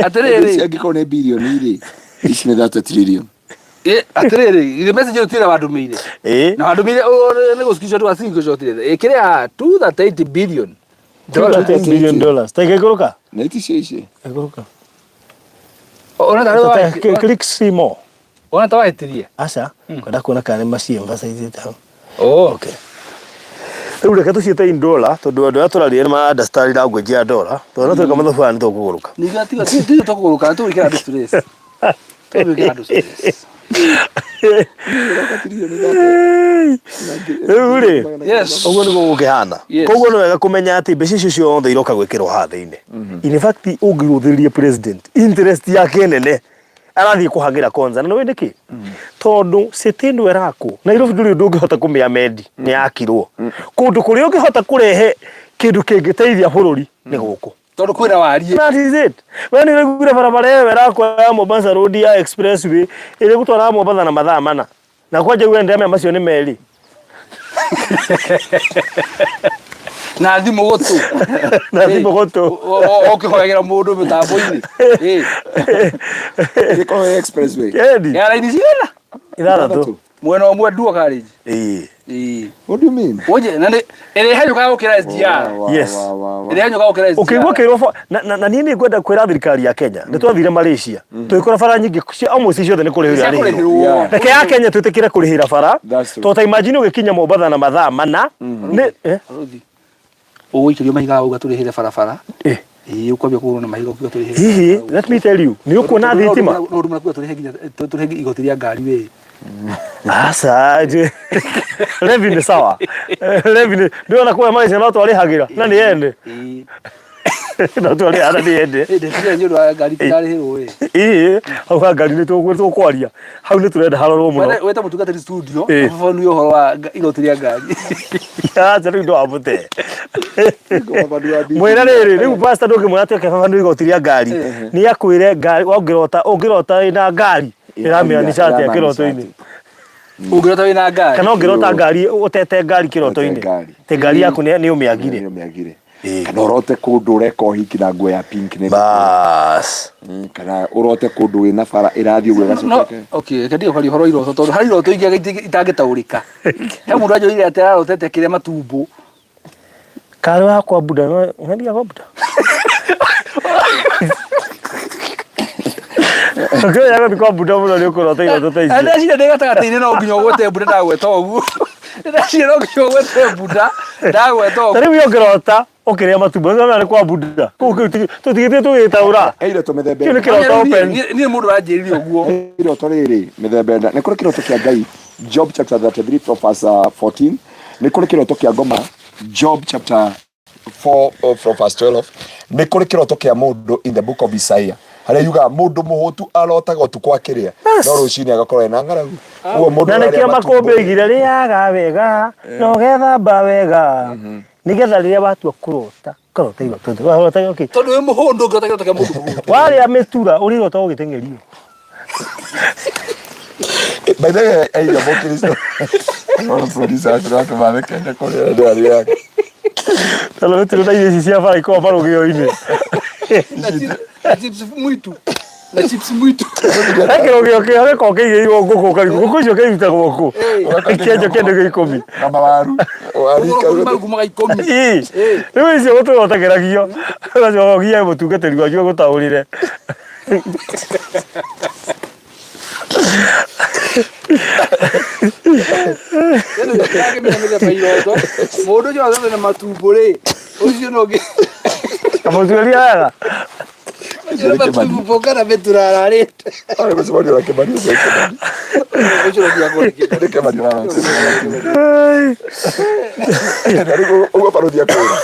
Atĩrĩrĩ. Ici angĩkorwo nĩ billion rĩ, ici nĩ 30 trillion. Atĩrĩrĩ, githĩ message ĩyo tira wandũmĩire? Na wandũmĩire nĩ gũ screenshot wa screenshot ĩkĩrĩa 238 billion. $238 billion. Ta ĩgĩikũrũka. Na iti cio ici. Ĩgũrũka. Ona ta Click see more. Ona ta wahĩtirie. Aca, kwenda kuona kana nĩ maci emphasize hau. Oh. Okay. Rĩu reke tũciĩte in dollar tondũ andũ arĩa tũraria nĩ ma understand language ya dollar. Tondũ no tweka mathabu aya nĩ tũkũgũrũka. Nĩguo tiga tiga tũkũgũrũka, tũgwĩkĩra andũ stress. Tũgwĩkĩra andũ stress. Rĩu rĩ, ũguo nĩguo gũkĩhana. Koguo nĩ wega kũmenya atĩ mbeca icio ciothe iroka gwĩkĩrwo haha thĩinĩ. In fact, ũngĩgũthĩrĩria president, interest yake nene arathiĩ kũhagĩra Konza. Na nĩũĩ nĩkĩ? Tondũ city ĩno ĩrakwo Nairobi ndũrĩ ũndũ ũngĩhota kũmĩamendi, nĩ yakirwo. Kũndũ kũrĩa ũngĩhota kũrehe kĩndũ kĩngĩteithia bũrũri nĩ gũkũ. Tondũ kwĩna wariĩ. That is it. We nĩ ũraiguire barabara ĩyo ĩrakwo ya Mombasa Road ya expressway ĩrĩa ĩgũtwaraga Mombasa na mathaa 4. Na kwanja uge ndemea macio nĩ merĩ. Na thimũ gũtũ. Na thimũ gũtũ. Ũkĩhoyagĩra mũndũ mĩtambo-inĩ. Ĩkorwo ĩ expressway. Endi. Ya raini cigana? 6. Mwena ũmwe Duo College. Ĩĩ. What do you mean? Oje, na nĩ ĩrĩhanyũkaga gũkĩra SGR. Ĩrĩhanyũkaga gũkĩra SGR. Ũkĩigua kĩrwo na niĩ nĩ ngwenda kwĩra thirikari ya Kenya nĩ twathire Malaysia tũgĩkora bara nyingĩ cia almost ciothe nĩ kũrĩhĩrwo Cia irarĩhĩrwo. kũrĩhĩrwo. Reke ya Kenya twĩtĩkĩre kũrĩhĩra bara That's true. tondũ ta imagine ũgĩkinya Mombatha na mathaa 4 nĩ Rũthi. Ũgũikĩrio mahiga uga tũrĩhĩre barabara. Ĩĩ, ũkwambia kũgũrwo na mahiga ũkiuga tũrĩhĩre. Hihi, let me tell you, nĩ ũkuona thitima. No ũndũ marakuga tũrĩhe nginya tũrĩhe igoti rĩa ngari we. Aca, levy nĩ sawa. Levy nĩ ndĩrona kũrĩa Malaysia no twarĩhagĩra na nĩ ene. No twarĩhaga na nĩ ene. Ndĩtire nĩ ũndũ wa ngari itarĩhĩrwo we. Ĩĩ, hau ha ngari nĩ tũkwaria. Hau nĩ tũrenda harorwo mũno. Wete mũtungatĩri studio ababanue ũhoro wa igoti rĩa ngari. Aca rĩu ndwamũte. Mwĩra rĩrĩ, rĩu pastor ndũngĩmwĩra atĩ oke babanue igoti rĩa ngari. Nĩ akwĩre ngari ũngĩrota ũngĩrota wĩna ngari ĩramĩanica atĩa kĩroto-inĩ. Ũngĩrota wĩna ngari. Kana ũngĩrota ngari ũtete ngari kĩroto-inĩ. Atĩ ngari yaku nĩ ũmĩagire. Nĩ ũmĩagire. Kana ũrote kũndũ ũreka ũhiki na nguo ya pink nĩ Bas. Kana ũrote kũndũ wĩna bara ĩrathiĩ ũguo ĩgacoka. Okay, reke ndige kwaria ũhoro wa iroto tondũ harĩ iroto ingĩ itangĩtaũrĩka. He mũndũ anjũrire atĩ ararotete akĩrĩa matumbo. Karĩ wa kwa Buddha no ngendia kwa Buddha. Ũkĩoya gũthiĩ kwa Buddha mũno nĩ ũkũrota iroto ta icio. Ndeciria ndĩ gatagatĩ-inĩ no nginya ũgwete Buddha ndagweta ũguo. Ndeciria no nginya ũgwete Buddha ndagweta Ta ũguo. rĩu ũngĩrota ũkĩrĩa matumbo nĩ kwa Buddha. Kũu kĩu tũtigĩtie tũgĩtaũra. He iroto mĩthemba Kĩu nĩ kĩroto open. Niĩ mũndũ ũranjĩrire ũguo. He iroto rĩrĩ mĩthemba ĩna. Nĩ kũrĩ kĩroto kĩa Ngai Job chapter 33 from verse 14. Nĩ kũrĩ kĩroto kĩa ngoma Job chapter 4 from verse 12 nĩ kũrĩ kĩroto kĩa mũndũ in the book of Isaiah harĩa yugaga mũndũ mũhũtu arotaga ũtukũ akĩrĩa no rũcinĩ agakorwo ena ng'aragu ũguo mũndũ Na ũrarĩa nĩkĩo matumbo makũmbĩ oigire rĩaga wega na ũgethamba wega nĩgetha rĩrĩa watua kũrota ũkarota iroto warota kĩ Tondũ wĩ mũhũndũ ndũngĩrota kĩroto kĩa mũndũ mũhũtu. warĩa mĩtura ũrĩrota ũgĩteng'erio. By the way, aiga mũkristo Ona producer waku no atũmathekete kũrĩa andũ arĩaga. Tondũ mĩtura na irio ici cia bara ikoragwo marũgĩo-inĩ. Na na chips mwitu. Na chips mwitu. He kĩrũgĩo kĩo gĩkoragwo kĩigĩirwo ngũkũ ũkarigwo ngũkũ icio kĩrutagwo kũ? Kĩenjwo kĩndũ gĩa ikũmi. Na mawaru. Waru Ũgũrũ marugumaga ikũmi. Ii. Rĩu icio gũtũrotagĩragio ũgacoka ũgiage mũtungatĩri wanyu agũtaũrĩre. Yaani ndangĩmenya mĩthemba ya iroto. Mũndũ ũcio arotete na matumbo rĩ, ũcio no ngĩ Kamũtuĩria wega. Ũcio nĩ matumbo kana mĩtura ararĩte. Arĩ gũcemania na Kĩmani ũcio Kĩmani. Ũcio no nginya kũrĩkia. Nĩ Kĩmani ũrarora. Na rĩu ũguo barũthi akwĩra.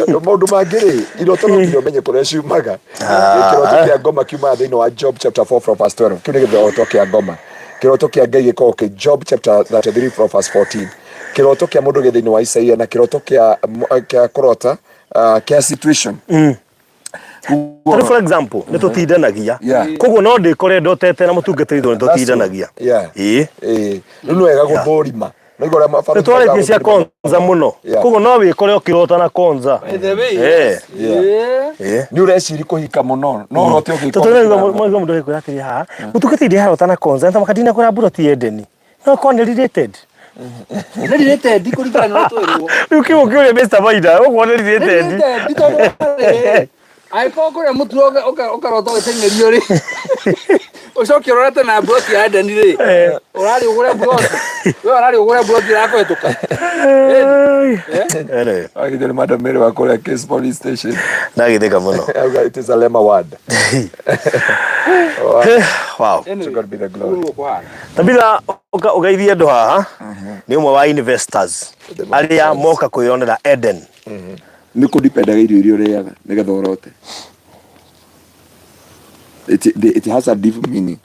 Maũndũ mangĩ rĩ, iroto no nginya ũmenye kũrĩa ciumaga. Kĩroto kĩa ngoma kiumaga thĩinĩ wa Job chapter 4 from verse 12. Kĩu nĩ kĩroto kĩa ngoma. Kĩroto kĩa Ngai gĩkoragwo kĩ Job chapter 33 from verse 14. Kĩroto kĩa mũndũ gĩ thĩinĩ wa Isaia na kĩroto kĩa kĩa kũrota kĩa situation. Tarĩu for example nĩ tũtindanagia Yeah. koguo no ndĩkore ndotete na mũtungatĩri tondũ nĩ tũtindanagia Yeah. ĩĩ Ĩĩ. Rĩu nĩ wega gũthũrima. Nĩ ũrĩa nĩ twarĩtie cia konza mũno Yeah. koguo no wĩkore ũkĩrota na konza By the way, Eh. Yeah. Eh. ĩĩ Nĩ ũreciri kũhika mũno no ũrote ũgĩka tondũ nĩ mwaigua mũndũ agĩkwĩra atĩrĩ haha mũtungatĩri ndĩrarota na konza nĩ tamaka ndinakwĩra mburoti ya Edeni no korwo nĩ related Nĩ related kũringana na ũrĩa twĩrwo. rĩu kĩu ũkĩũria Mr. Maina ũguo nĩ Nĩ related related tondũ rĩ, angĩkorwo kũrĩa mũtura ũkarota ũgĩteng'erio rĩ, ũcoke ũrorete na mburoti ya Edeni rĩ, ũrarĩ ũgũre mburoti, we ũrarĩ ũgũre mburoti ĩrakũhĩtũka. Anyway, Agithio nĩ Madam Mary wa kũrĩa Case Police Station. ndagithĩka mũno Auga it is a lema word. Wow. To God be the glory. Ũguo kũhana. Tabitha ũka ũgeithie andũ haha nĩ ũmwe wa investors arĩa moka kwĩyonera Eden. Nĩ kũdipendaga irio iria ũrĩaga nĩgetha ũrote. It has a deep meaning.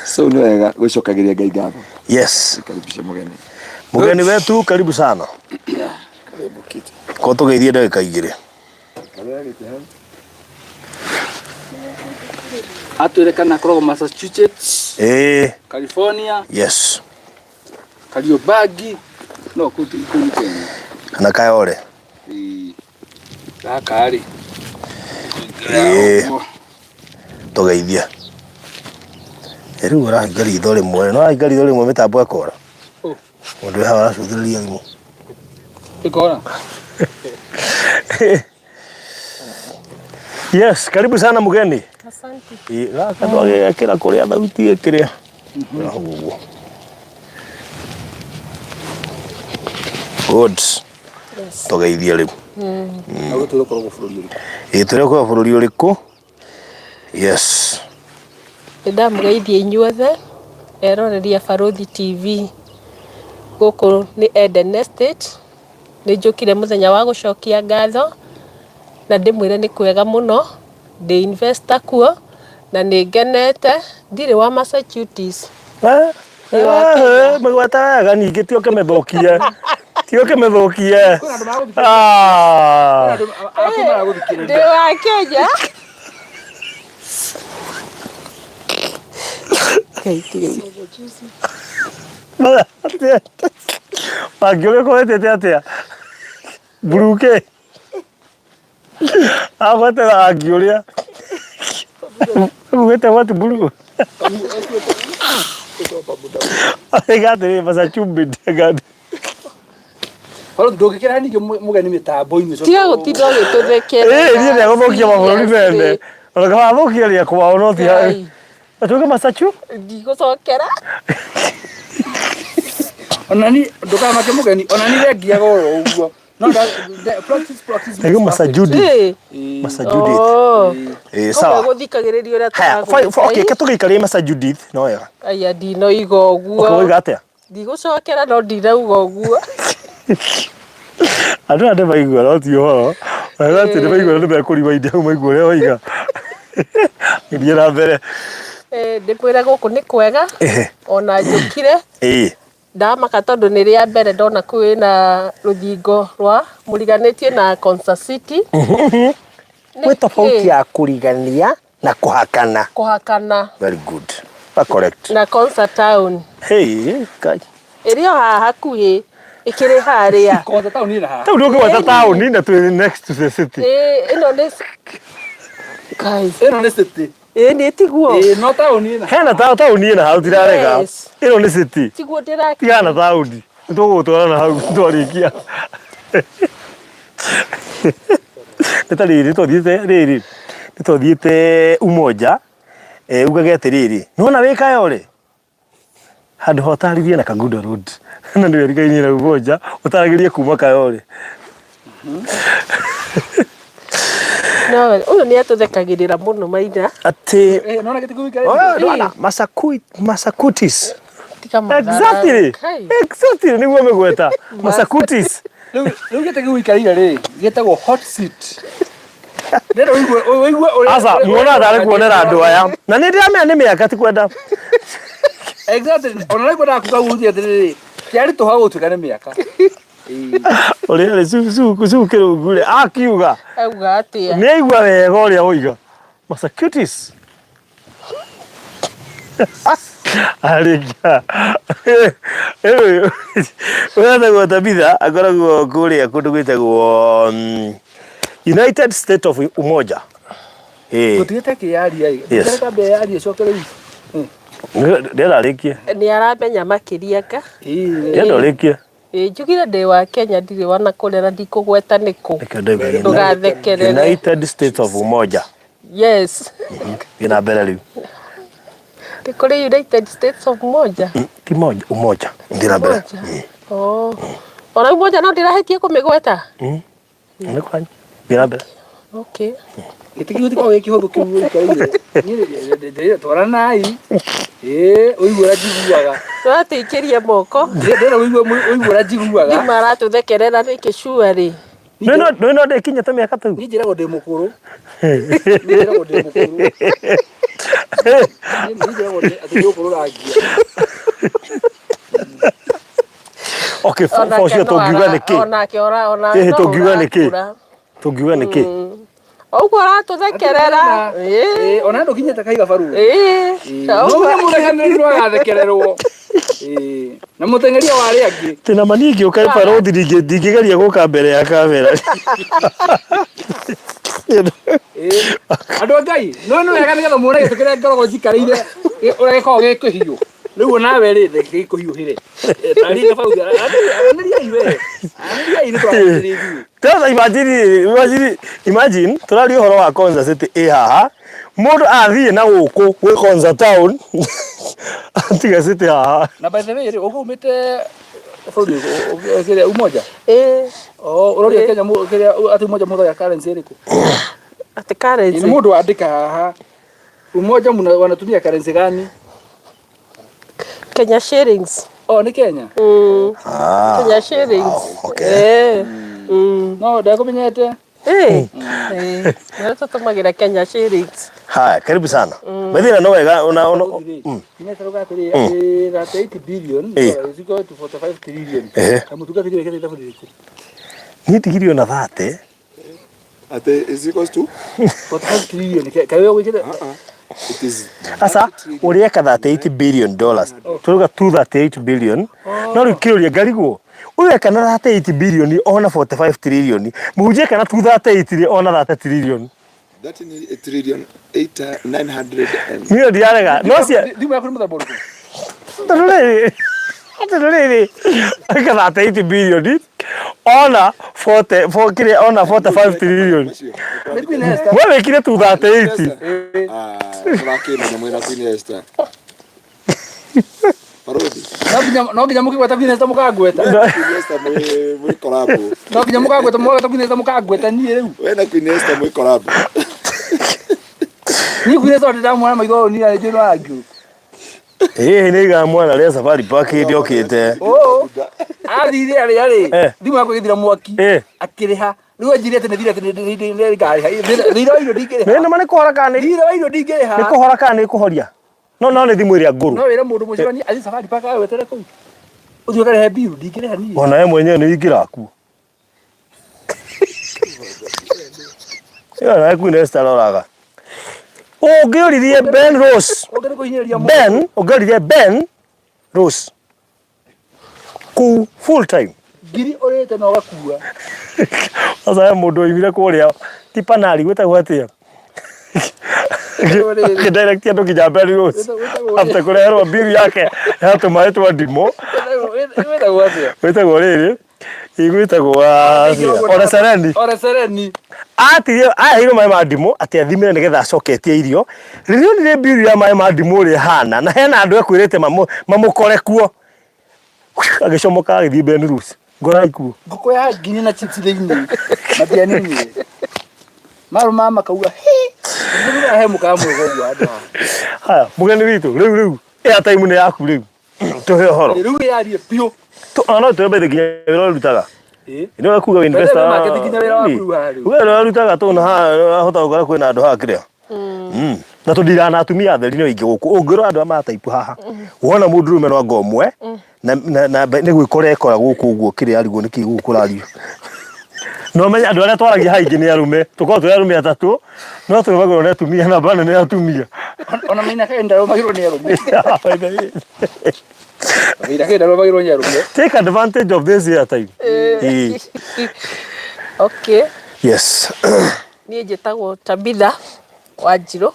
So nĩ wega gũcokagĩria Ngai ngatho. Yes. Karibisha mũgeni. Mũgeni wetu karibu sana. Karibu kiti. Ko tũgeithie ndagĩka igĩrĩ. Atwĩre kana akoragwo Massachusetts, Ĩĩ, California, yes. Kariobangi, no kũu kũu nĩ Kenya. Na Kayole. Ĩĩ. Gaka rĩ. Ĩĩ. Tũgeithie. Rĩu ũrahinga ritho rĩmwe, no ũrahinga ritho rĩmwe mĩtambo ĩkora. Oh. Mũndũ wĩ haha aracũthĩrĩria thimũ. Ĩkora. Yes, karibu sana mgeni. Asante. Ĩĩ, gaka twagĩkĩra kũrĩa thauti ĩkĩrĩa. Hau ũguo. Good. Yes. Tũgeithie rĩu. Na gũtũra ũkoragwo bũrũri ũrĩkũ? Ĩĩ tũrĩa kwa bũrũri ũrĩkũ? Yes. Nĩ ndamũgeithia inyuothe eroreri a Barũthi TV. Gũkũ nĩ Eden Estate. Nĩ njũkire mũthenya wa gũcokia ngatho na ndĩmwĩre nĩ kwega mũno. Ndĩ investor kuo na nĩ ngenete. Ndirĩ wa Massachusetts. Eh? Nĩ wa Kenya. Mĩgweta wega ningĩ ti ũkĩmĩthũkie. Ti ũkĩmĩthũkie. Kwĩna andũ maragũthikĩrĩria. Ah. Kwĩna andũ akũ maragũthikĩrĩria. Ndĩ wa Kenya. Ngai tiga. Mangĩũria ũkoretete atĩa? Mburuke. Agwetera angiũria. Ugĩte what blue? Oiga atĩrĩrĩ Massachusetts. Barũthi ndũngĩkĩra ningĩ mũgeni mĩtambo-inĩ. Tiga gũtinda ũgĩtũthekerera. Ĩĩ niĩ ndegũthũkia mabũrũri mene. Ona kaba thũkie rĩa kwao no ti Ngai, Atuĩke Massachusetts? Ndigũcokera. Ona ni ndũkamake mũgeni, ona ni rengiaga oro ũguo. No practice practice. Nĩguo Masa Judith. Ĩĩ. Masa Judith. Oh. Ĩĩ Koguo sawa. gũthikagĩrĩria ũrĩa Haya, okay, tũragũgĩta. tũgĩikarie Masa Judith no wega. Aya ndinoiga Okay, ũguo. woiga atĩa? Ndigũcokera no ndinauga ũguo. Andũ aya nĩmaigua no ti ũhoro. Wega atĩ nĩmaigua nĩ mekũriwaindi hau maigua ũrĩa waiga. Gĩthiĩ na mbere. Eh, ndĩkwĩre gũkũ nĩ kwega ona njũkire Ĩĩ. ndamaka tondũ nĩ rĩa mbere ndona kwĩna rũthingo rwa mũriganĩtie na Konza City. Gwĩ tofauti ya kũrigania na kũhakana. Kũhakana. Very good. That's correct. Na Konza Town. Hey, kai. Ĩrĩ o haha hakuhĩ ĩkĩrĩ harĩa. Konza Town ĩna haha. Rĩu ndũngĩgweta taũni na twĩ next to the city. Ĩĩ, ĩno nĩ Kai. Ĩno nĩ city. Ĩĩ nĩ tiguo. Ĩĩ no taũni ĩna. Hena taũni ĩna hau tirarega. Yes. Ĩno nĩ city. Tiguo ndĩra Tigana na taũni. Nĩtũgũgũtwara na hau twarĩkia. Nĩ ta rĩrĩ twathiĩte rĩrĩ nĩ twathiĩte Umoja eh, ugage atĩrĩrĩ nĩwona wĩ Kayole handũ ha ũtarĩrie na Kangundo Road na nĩwe ĩrigainie na Umoja ũtaragĩrie kuma Kayole. No, ũyũ nĩ atũthekagĩrĩra mũno maina. Atĩ Eh, nona gĩtĩ kĩu gĩikarĩte. Oh, nĩwona Masakutis. Tiga matharau. Exactly. Kai. Exactly nĩguo mĩgweta. Masakutis. Rĩu rĩu gĩtĩ kĩu ũikarĩire rĩ, gĩtagwo hot seat. Ndĩrenda ũigue ũigue ũrĩa. Aca, muona tarĩ kuonera andũ aya. Na nĩ ndĩramenya nĩ mĩaka ti kwenda. Exactly. Ona rĩu kwendaga kuga uge atĩrĩrĩ, kĩaritũha gũtuĩka nĩ mĩaka. Ũrĩa rĩ cu kĩrungu rĩ akiuga Auga atĩa? nĩ aigua wega ũrĩa woiga. Masakutis. Arĩkia. Ũyũ etagwo Tabitha akoragwo kũrĩa kũndũ gwĩtagwo United State of Umoja. Ĩĩ. Gũtigĩte kĩyaria ĩ. Yes. Gũtigĩte kambe yaria coke rĩu. Ndĩrenda arĩkie. Nĩ aramenya makĩria ka. Ĩĩ. Ndĩrenda ũrĩkie. Ĩĩ njugire ndĩ wa Kenya ndirĩ wa nakũrĩa na ndikũgweta nĩkũ. Nĩkĩo ndauga Ndũgathekerere. United States of Umoja. Yes. Thiĩ na mbere rĩu. Nĩ kũrĩ United States of Umoja. Ti moja, Umoja. Thiĩ na mbere. Umoja. Oh. Ona Umoja no ndĩrahĩtie kũmĩgweta. Nĩ kwanyu. Thiĩ na mbere. Okay. Gĩtĩ kĩu gĩtikoragwo gĩ kĩhũthũ kĩu ũikarĩire. Niĩ ndĩrenda twaranai. Ĩĩ, ũigue ũrĩa njiguaga. Tũratũikĩria moko. Ndĩrenda ũigue ũigue ũrĩa njiguaga. Ngima aratũthekerera nĩkĩ surely. Nĩ no nĩ no ndĩkinyĩte mĩaka tau. Niĩ njĩragwo ndĩ mũkũrũ. Niĩ njĩragwo ndĩ mũkũrũ. Niĩ njĩragwo atĩ nĩ ũkũrũ ũrangia. Okay, for sure tũngiuga nĩkĩ? Onake ora ona Ĩhĩ, tũngiuga nĩkĩ? Tũngiuga nĩkĩ? Ũguo aratũthekerera. Ĩĩ. Ĩĩ, ona ndũkinyĩte kaiga barũthi. Ĩĩ. No nginya mũthekanĩri no agathekererwo. Ĩĩ. Na mũteng'eria wa arĩa angĩ. Tena ma niĩ ngĩũka barũthi ndingĩgeria gũka mbere ya kamera. Ĩĩ. Andũ a Ngai, no nĩ wega nĩgetha muone gĩtĩ kĩrĩa ngoragwo njikarĩire ũrĩa gĩkoragwo gĩ kĩhiũ. Rĩu onawe rĩ, reke gĩkũhiũhĩre. Tarĩria barũthi, aranĩriai we. Aranĩriai nĩ twaranĩria ithuĩ. Sasa imagine, imagine, imagine tũraria ũhoro wa Konza City ĩ haha mũndũ athiĩ na gũkũ gwĩ Konza Town atiga city haha. Na by the way rĩ, ũguo umĩte bũrũri kĩrĩa Umoja? Ĩĩ. Oh, ũroria Kenya kĩrĩa atĩ Umoja mũhũthagĩra currency ĩrĩkũ? Atĩ currency. Nĩ mũndũ wandĩka haha. Umoja mna wanatumia currency gani? Kenya shillings. Oh, nĩ Kenya? Ah. Kenya shillings. Wow, okay. Eh. No, ndakũmenyete. Eh. Eh. Nĩ tũtũmagĩra Kenya shillings. Haya, karibu sana. By no wega una una Nginya taruga atĩrĩ, atĩ 38 billion Eh. is equal to 45 trillion. Ehe. Na mũtungatĩri wekĩte ithabu rĩrĩkũ? Niĩ ndigire ona 30. Atĩ is equals to 45 trillion. Kaĩ we wĩkĩte it is Asa ũrĩeka 38 billion dollars. Tũrauga 238 billion. No rĩu kĩũria ngarigwo. Ũyũ eka na 38 billion ona 45 trillion. Mũhunjia eka na 238 rĩ ona 30 trillion. 30 trillion 8 900 and Niĩ ndirarega. No cia Thimũ yaku nĩ mũthemba ũrĩkũ? tondũ rĩrĩ tondũ rĩrĩ eka 38 billion ona 40 kĩrĩa ona 45 trillion. Nĩ Queen Esther. We wĩkire 238. Ah, tũrakĩmenya mwĩna Queen Esther. Barũthi. No nginya mũkĩgweta Queen Esther mũkangweta. Queen Esther mwĩ collab. No nginya mũkangweta mũgweta Queen Esther mũkangweta niĩ rĩu. We na Queen Esther mwĩ collab. Niĩ Queen Esther ndĩramuona maitho niĩ na njũĩ no arangiũrũka. Ĩĩ nĩ iga mwana rĩa safari park hĩndĩ okĩte. Oo. Athire arĩa rĩ, Eh. thimũ yakwa ĩgĩthira mwaki. Eh. Akĩrĩha. Rĩu anjĩrire atĩ nĩ thira atĩ nĩ ngarĩha. Thira wa irio ndingĩrĩha. Nĩ nĩ ma nĩ kũhora kana nĩ Thira wa irio ndingĩrĩha. nĩ kũhora kana nĩ kũhoria? No no nĩ thimũ ĩrĩa ngũrũ. No wĩre mũndũ mũcemanie athiĩ safari park agwetere kũu. Ũthiĩ ũkarĩhe mbiru ndingĩrĩha niĩ. Ona we mwenyewe nĩ ũingĩra kuo. Ĩyo nawe Queen Esther roraga. Ũngĩũririe Ben Rose. Ũngĩ nĩ kũhinyĩrĩria mũndũ. Ben, ũngĩũririe Ben Rose. Kũu full time. Ngiri ũrĩte na ũgakua. Sasa he mũndũ oimire kũrĩa ti panari gwĩtagwo atĩa? Akĩdirect andũ nginya Ben Rose. Wĩtagwo After kũreherwo bill yake ya tũmaĩ twa ndimũ. Wĩtagwo atĩa? Gwĩtagwo rĩrĩ igwĩtagwo atĩa? Ole Sereni. Ole Sereni. Atirie aheirwo maĩ ma ndimũ atĩ athimĩre nĩgetha acoketie irio. Rĩrĩa onire bill ya maĩ ma ndimũ ũrĩa ĩhana na hena andũ ekwĩrĩte mamũkore kuo. Agĩcomoka agĩthiĩ Ben Rose. Ngora ikuo. Ngũkũ ya nginya na chips thĩinĩ. Matianinire. Marũma makauga hi. He mũkawa mwega ũguo handũ haha. Haya, mũgeni witũ rĩu rĩu airtime nĩ yaku rĩu. Tũhe ũhoro. Rĩu yarie biũ. Ona no tũhe bethe nginya wĩra ũrutaga. Ĩĩ. Nĩ ũrekuga investor. Bethe market nginya wĩra waku rĩu haha rĩu. Wĩra ũrutaga tũ na haha ahota gũkora kwĩna andũ haha kĩrĩa. Na tũndiraga na atumia atheri nĩ aingĩ gũkũ. Ũngĩrora andũ aya mataipu haha. Wona mũndũrũme no anga ũmwe na na na nĩ gwĩkora ekora gũkũ ũguo kĩrĩa arigwo nĩkĩ gũkũ kũrario. No menye andũ arĩa twaragia haha aingĩ nĩ arũme. Tũkoragwo twĩ arũme atatũ no tũrũmagĩrĩrwo nĩ atumia namba nene ya atumia. Ona Maina Kageni ndarũmagĩrĩrwo nĩ arũme. Maina Kageni ndarũmagĩrĩrwo nĩ arũme. Take advantage of this airtime. Ĩĩ. Okay. Yes. Niĩ njĩtagwo Tabitha Wanjirũ.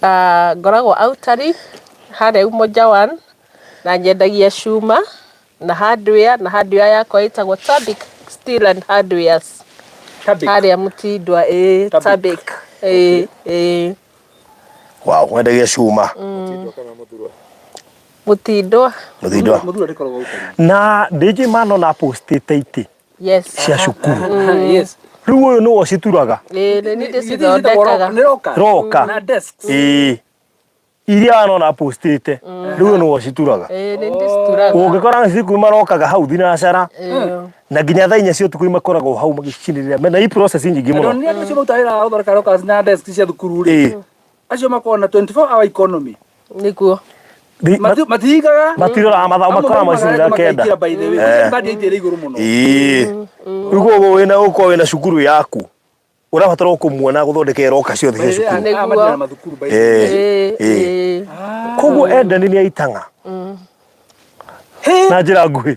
Ah, ngoragwo Outary harĩa Umoja One na nyendagia cuma na hardware na hardware yakwa ĩtagwo Tabic Steel and Hardwares Tabic. harĩa Mũtindwa ĩĩ Tabic. Tabic ĩĩ ĩĩ Wow, wendagia cuma. Mũtindwa Mũthindwa. Mũthura ndĩkoragwo Outary. Na ndĩnjĩ mano na postĩte itĩ yes cia cukuru. Yes. Rĩu ũyũ nĩwe ũcituraga. Ĩĩ nĩ niĩ ndĩcithondekaga Nĩ roka. Roka. Na desks. Ĩĩ. Iria wanona postĩte. Rĩu ũyũ nĩwe ũcituraga. Ĩĩ nĩ niĩ ndĩcituraga Ũngĩkora cukuru marokaga hau thinacara Ĩĩ. na nginya thaa inya cia ũtukũ makoragwo hau magĩcinĩrĩra mena i process nyingĩ mũno. Ndonire andũ acio marutaga wĩra wa gũthondeka lockers na desks cia thukuru rĩ. Ĩĩ. Acio makoragwo na 24 hour economy. Nĩguo Matihingaga. Matiroraga mathaa makoraga macinĩrĩra kenda. Makaingĩra by the way. Eh. Mbandi ĩitĩrĩ igũrũ mũno. Ĩĩ. Rĩu koguo wĩna ũkorwo wĩna cukuru yaku ũrabatara o kũmuona gũthondeka roka ciothe cia cukuru. Nĩguo. Aya matirĩ na mathukuru by the way. Ĩĩ. Ĩĩ Ĩĩ. ĩĩ Koguo Eden nĩ aitang'a na njĩra nguhĩ.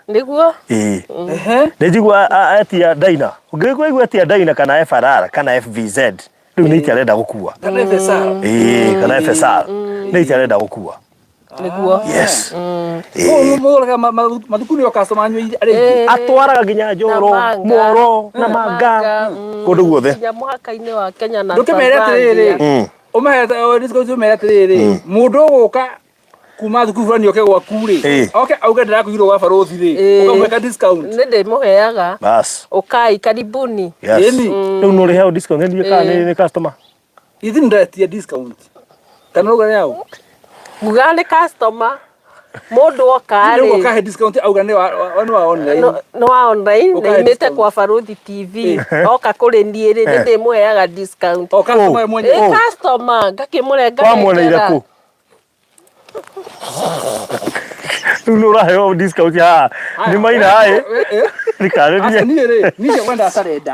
Nĩguo Ĩĩ. Ehe. Nĩ njigua etia Daina. Ũngĩigua etia Daina kana FRR kana FVZ rĩu nĩ ite arenda gũkua. Kana FSR. Ĩĩ kana FSR nĩ ite arenda gũkua. nĩguo Yes. Koguo mũthondekaga mathukuru nĩo customer anyu arĩa aingĩ. Atwaraga nginya Njoro, Manga. Moro na Manga kũndũ guothe. nginya mũhaka-inĩ wa Kenya na Ndũkĩmere Tanzania. atĩrĩrĩ. Ũmehete discount ũmere atĩrĩrĩ. Mũndũ ũgũka kuma thukuru fulani oke gwaku rĩ. Ĩĩ. Oke auge ndĩrakuirwo gwa barũthi rĩ. Ĩĩ. Ũkamwĩka discount. Nĩ ndĩmũheaga Bas. ũkai karibuni Yes. Ĩni. Rĩu nĩ ũrĩheo discount nĩ kana nĩ customer. Ithi ndetia discount. Kana ũruga nĩ yaũ? ngugaga nĩ customer mũndũ oka Rĩu rĩ ũkahe discount auga nĩ wa nĩ wa online. nĩ wa online na Ũkahe imĩte discount. kwa Barũthi TV oka kũrĩ niĩ rĩ nĩ ndĩmũheaga discount O customer mwenyewe. ĩ customer ngakĩmũrenga Wamuoneire kũ? Rĩu nĩ ũraheo discount haha. Nĩ maina ĩ. Rikarĩrie. Niĩ rĩ, niĩ cio kwenda sarenda.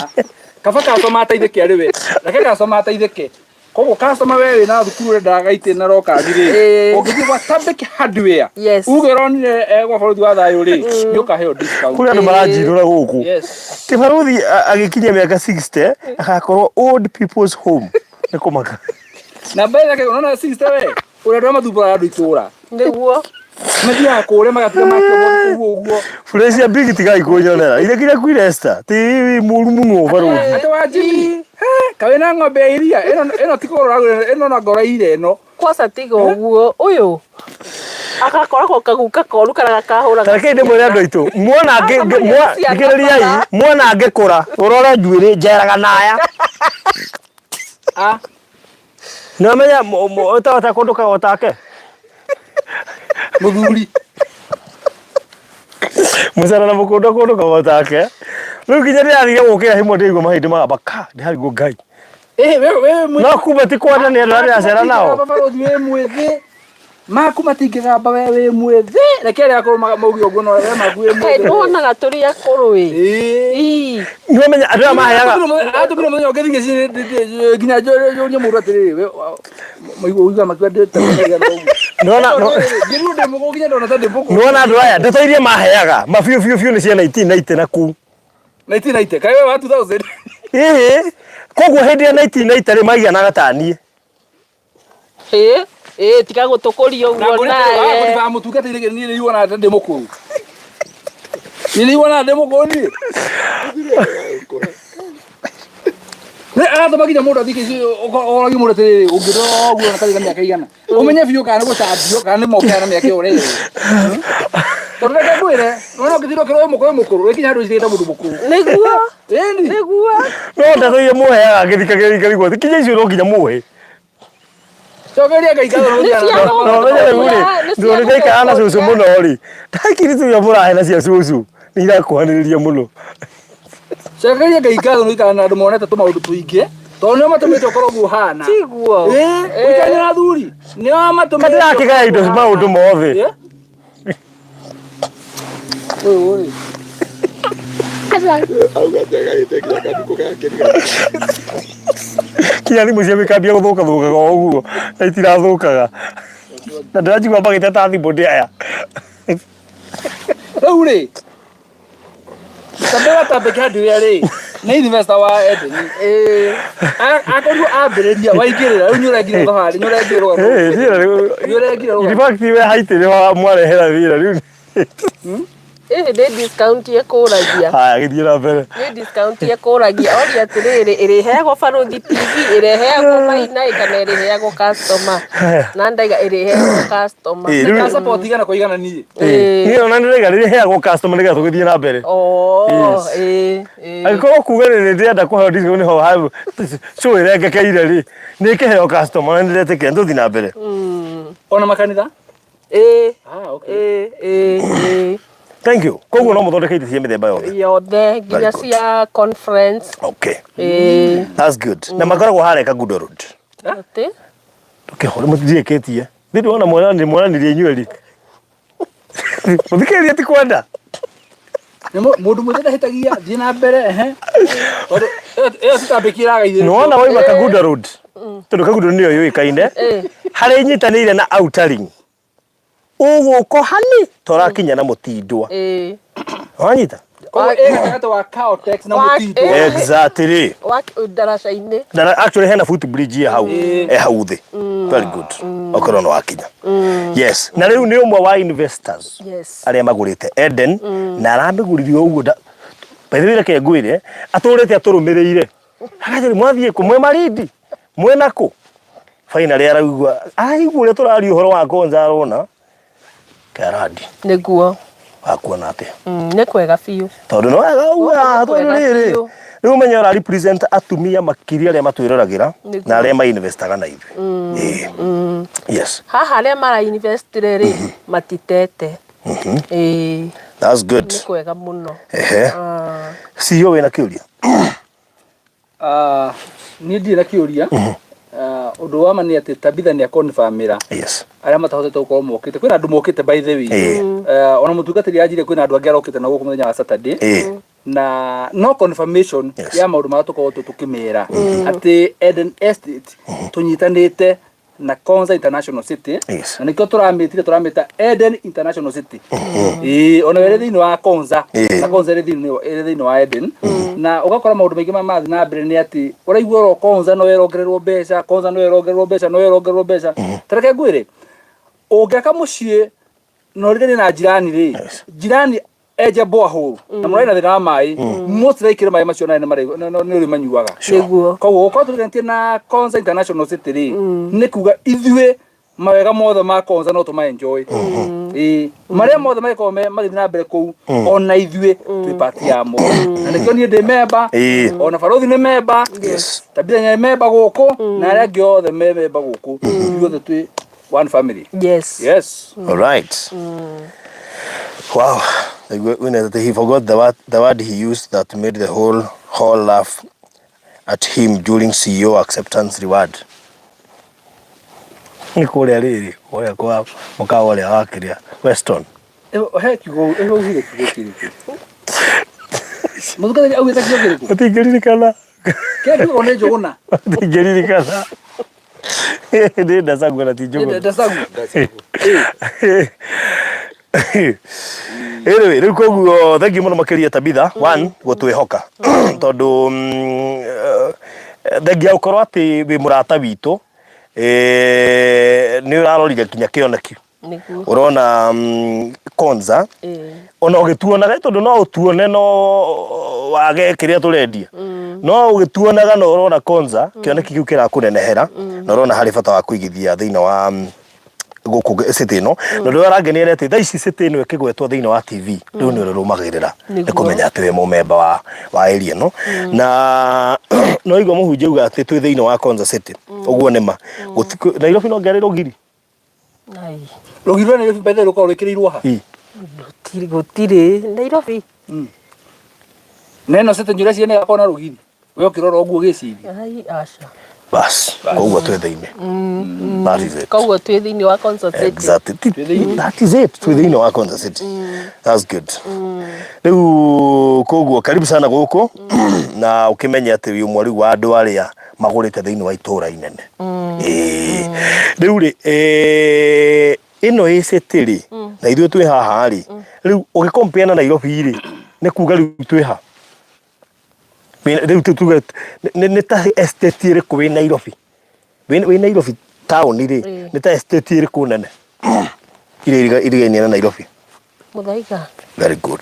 Kaba customer ateithĩke arĩ we. Reke customer ateithĩke. Koguo customer we wĩna thukuru ũrenda gaitĩ na rokathi rĩ, Ĩĩ. ũngĩthiĩ gwa Tabic Hardware, Yes. uge ũronire gwa bũrũri wa thayũ rĩ, nĩ ũkaheo discount. Kũrĩ andũ maranjirũra gũkũ. Yes. Ti barũthi agĩkinyia mĩaka 60 agakorwo old people's home. Nĩ kũmaka. Na mbere yake unaona sister we, ũrĩa andũ arĩa mathumbũraga andũ itũra. Nĩguo. Mathiaga kũrĩa magatiga makĩohwo kũu ũguo. Furacia big tigai kũnyonera. Ile kile kwĩ Esther. Ti mũru mũno barũthi. Atĩ wa Jimmy, he, kaĩ na ng'ombe ya iria ĩno ĩno ti kũgũra ũragũra ĩno no ngoro ire ĩno. Kwanza tiga ũguo ũyũ agakoragwo kaguka koru karĩa gakahũraga Tareke ndĩmwĩre andũ aitũ muona Ciana thikĩrĩriai bara. muona ngĩkũra ũrore njuĩrĩ njeraga naya Ah. Nĩwamenya ũtahota kũndũ kagotake Mũthuri. Mũcara na mũkũndũ kũndũ kagotake. Rĩu nginya ndĩrathire gũkĩra hĩmwe ndĩraigua mahĩndĩ magamba ka ndĩrarigwo Ngai. Ĩhĩ we we mwĩ. No kumbe ti kwenda nĩ andũ arĩa ndĩracera nao. Baba wĩ mwĩthĩ. Maku matingĩgamba we wĩ mwĩthĩ. Reke arĩa akũrũ mauge ũguo no we maku wĩ Kaĩ mwĩthĩ. nĩwonaga tũrĩ akũrũ ĩ. Ĩĩ. Ii. Nĩwamenya andũ aya maheaga Atũmire mũthenya ũngĩ thiĩ nginya njũrie mũndũ atĩrĩrĩ we ũiguaga makiuga ndĩ ta ũguo. Nĩwona Ngĩrwo ndĩ mũkũrũ nginya ndona ta ndĩ mũkũrũ. nĩwona andũ aya ndeto iria maheaga mabiũ biũ biũ nĩ cia 1990 na kũu. 1990 kaĩ we wa 2000. Ĩĩ. Koguo hĩndĩ ya 1990 rĩ maiganaga ta niĩ. Ĩ, ĩ, tiga gũtũkũria Na ũguo ngũrĩte nawe. wa mũtungatĩri niĩ nĩ iguonaga ta ndĩ mũkũrũ. Niĩ nĩ iguonaga ndĩ mũkũrũ niĩ. Nĩ aratũma nginya mũndũ athiĩ ũrogie mũndũ atĩrĩrĩ ũngĩrora ũguo na tarĩ na mĩaka igana. Ũmenye biũ kana nĩ gũcambio kana nĩ moke na mĩaka ĩyo ũrerwo. Tondũ reke ngwĩre, nĩwona ũngĩthiĩ ũkĩrwo wĩ mũkũrũ wĩ mũkũrũ, wĩkinya handũ ũcirĩte mũndũ mũkũrũ. Nĩguo, Ĩni. nĩguo. No ndeto iria mũheaga ngĩthikagĩrĩria ngarigwo atĩ kinya icio no nginya mũhe. Cokeria Ngai ngatho nĩ Nĩ cia gũthiĩ na- No menye rĩu rĩ, Nĩ cia ndũrĩ ndaikara na cũcũ gũtũkũria. mũno rĩ. Ndakiri tuya mũrahe na cia cũcũ. Nĩ irakuhanĩrĩria mũno. Cokeria Ngai ngatho nĩ gũikara na andũ monete tũmaũndũ tũingĩ tondũ nĩo matũmĩte ũkorwo ũguo ũhana. Tiguo. Ĩĩ, ũikaranie na athuri nĩo matũmĩte Kaĩ ndĩrakĩgaya indo ũkorwo maũndũ mothe. Ĩ? Ũyũ rĩ. Auga atĩ agaĩte nginya kathukũ gake Kinya thimũ cia gĩkambia gũthũka thũkaga o ũguo na itirathũkaga. Na ndĩranjigua magĩteta thimũ ndĩ aya. Rĩu rĩ Tambĩra tambĩke handũ rĩ nĩ investor wa Eden. Akorirwo ambĩrĩria waingĩrĩra rĩu nĩũrengire thabarĩ nĩũrengire rũgano. Ĩĩ, niĩ rĩu Nĩũrengire rũgano. in fact we haitĩ nĩ mwarehera wĩra rĩu. Ĩhĩ nĩ discount ĩkũragia. Haya gĩthiĩ na mbere. Nĩ discount ĩkũragia. Oria atĩrĩrĩ, ĩrĩheagwo Barũthi TV, ĩrĩheagwo Maina kana ĩrĩheagwo customer. Na ndaiga ĩrĩheagwo customer. Ĩĩ, rĩu- Ka support igana kwa igana niĩ. Ĩĩ. Niĩ ona nĩndĩraiga rĩrĩheagwo customer nĩgetha tũgĩthiĩ na mbere. Oh, Yes. ĩĩ, ĩĩ. Angĩkorwo kuga nĩ ndĩrenda kũheo discount nĩho hau cũ ĩrengekeire rĩ, nĩ ĩkĩheo customer na nĩndĩretĩkĩra nĩtũthiĩ na mbere. Ona makanitha? Ĩĩ, Ah, okay. ĩĩ, ĩĩ, ĩĩ. Thank you. Koguo no mũthondeke itĩ cia mĩthemba yothe. Yothe nginya Very good. cia conference. Okay. Ĩĩ. That's good. Na makoragwo harĩa Kangundo Road. Atĩ? Ndũkĩhũre mũtiĩkĩtie. Thĩ wona mwanani mwananirie inyuĩ erĩ. Mũthikĩrĩrie ti kwenda. Nĩ mũndũ mwĩthĩ ndahĩtagia thiĩ na mbere ehe. Tondũ ĩyo ti tambĩki ĩragaithĩrĩrio. Nĩwona wauma Kangundo Road. Tondũ Kangundo nĩyo yũĩkaine. Harĩa inyitanĩire na Outer Ring. Ũgũka hani torakinya na mũtindwa. Ĩĩ. Wanyita? Koguo ĩ gatagatĩ wa Caltex na Wa- mũtitũ. ĩ. Exactly. Wa ndaraca-inĩ. Na actually hena foot bridge ya hau. E hau thĩ. Very good. Okorwo nĩ wakinya. Yes. Na rĩu nĩ ũmwe wa investors. Yes. Arĩa magũrĩte Eden na aramĩgũrire ũguo nda by the way reke ngwĩre atũrĩte atũrũmĩrĩire. Agathiĩ mwathiĩ kũ mwĩ Malindi mwĩ nakũ finally araigua araigua ũrĩa tũraria ũhoro wa Konza arona Kerandi Nĩguo. wakuona atĩa Nĩ kwega biũ. tondũ nĩ wega uga Nĩ tondũ kwega rĩrĩ biũ. rĩu ũmenye ũra represent atumia makĩria arĩa matwĩroragĩra Nĩguo. na arĩa mainvestaga na ithuĩ Ĩĩ. yes Haha arĩa mara invest rĩ matitete. Ĩĩ. that's good Nĩ kwega mũno. ehe Ah. CEO wĩna kĩũria Ah, niĩ ndirĩ na kĩũria Ah, ũndũ wa ma nĩ atĩ Tabitha nĩ akonfamĩra yes arĩa matahotete gũkorwo mokĩte kwĩna andũ mokĩte by the way Ĩĩ. Eh, ona mũtungatĩri anjire kwĩna andũ angĩ arokĩte na gũkũ mũthenya wa Saturday Ĩĩ. na no confirmation Yes. ya maũndũ marĩa tũkoragwo tũkĩmera atĩ Eden Estate tũnyitanĩte na Konza International City Yes. na nĩkĩo tũramĩtire tũramĩta Eden International City ĩĩ ona ĩrĩ thĩinĩ wa Konza Ĩĩ. na Konza ĩrĩ thĩinĩ ĩrĩ thĩinĩ wa Eden na ũgakora maũndũ maingĩ ma mathiĩ na mbere nĩ atĩ ũraigua oro Konza no ĩrongererwo mbeca Konza no ĩrongererwo mbeca no ĩrongererwo mbeca ta reke ngwĩre ũngĩaka mũciĩ na ũriganie na jirani rĩ Yes. jirani enje borehole na mũrarĩ na thĩna wa maĩ most likely maĩ macio naĩ nĩ ũrĩ manyuaga Nĩguo. koguo gũkorwo tũriganĩtie na Konza International City rĩ nĩ kuga ithuĩ Mawega mothe ma Konza no tũma enjoy. Ĩĩ, marĩa mothe magĩkorwo magĩthiĩ na mbere kũu, ona ithuĩ twĩ part yamo, na nĩkĩo niĩ ndĩ memba. Ona barothi nĩ memba. Tabitha nĩ memba gũkũ, na arĩa angĩ othe me memba gũkũ, ithuothe twĩ one family. Yes. All right. Wow. Like, he forgot the word he used that made the whole hall laugh at him during CEO acceptance reward. Nĩ kũrĩa rĩrĩ, kũrĩa kwa mũkawa ũrĩa wa kĩrĩa Weston. He kiugo ĩho ugire, kiugo kĩrĩkũ mũthukatharia augĩte? Kiugo kĩrĩkũ? Ũtingĩririkana. Kĩrĩa kiugo nĩ njũgũna. Ũtingĩririkana. Nĩ ndacagu na ti njũgũna. Ndacagu. Anyway, rĩu koguo thank you mũno makĩria, Tabitha, one gũtwĩhoka, tondũ thengia gũkorwo atĩ wĩ mũrata witũ, nĩ ũrarorire nginya kĩoneki. Ũrona Konza ona ũgĩtuonaga, tondũ no ũtuone no wage kĩrĩa tũrendia, no ũgĩtuonaga na ũrona Konza kĩoneki kĩu kĩrakũnenehera, na ũrona harĩ bata wa kũigithia thĩinĩ wa gũkũ city ĩno. Na ũndũ ũrĩa ũrangenia nĩ atĩ thaa ici city ĩno ĩkĩgwetwo thĩinĩ wa TV, rĩu nĩ ũrũmagĩrĩra nĩ kũmenya atĩ wĩ mũmemba wa area ĩno, na no igua mũhunjia auga atĩ twĩ thĩinĩ wa Konza City. Ũguo nĩ ma. Nairobi no ngerĩ rũgiri. Ai. Rũgiri rwa Nairobi by the way rũkoragwo rwĩkĩrĩirwo ha? Ĩ. Gũtirĩ, gũtirĩ Nairobi. Na ĩno city njũrĩa ciene ĩgakorwo na rũgiri, we ũkĩrora ũguo ũgĩciria? Ai, aca. Bas, koguo twĩ thĩinĩ, that is it. Koguo twĩ thĩinĩ wa Konza City. Exactly. That is it. Twĩ thĩinĩ wa Konza City. That's good. Rĩu koguo karibu sana gũkũ, na ũkĩmenye atĩ wĩ ũmwe rĩu wa andũ arĩa magũrĩte thĩinĩ wa itũũra inene. Ĩĩ. Rĩu rĩ, ĩno ĩ city rĩ, na ithuĩ twĩ haha rĩ, rĩu ũgĩ compare na Nairobi rĩ, nĩ kuga rĩu twĩ ha? Rĩu tuge nĩ ta estate ĩrĩkũ wĩ Nairobi? Wĩ Nairobi town rĩ, nĩ ta estate ĩrĩkũ nene iria irigainie na Nairobi? Muthaiga. Very good.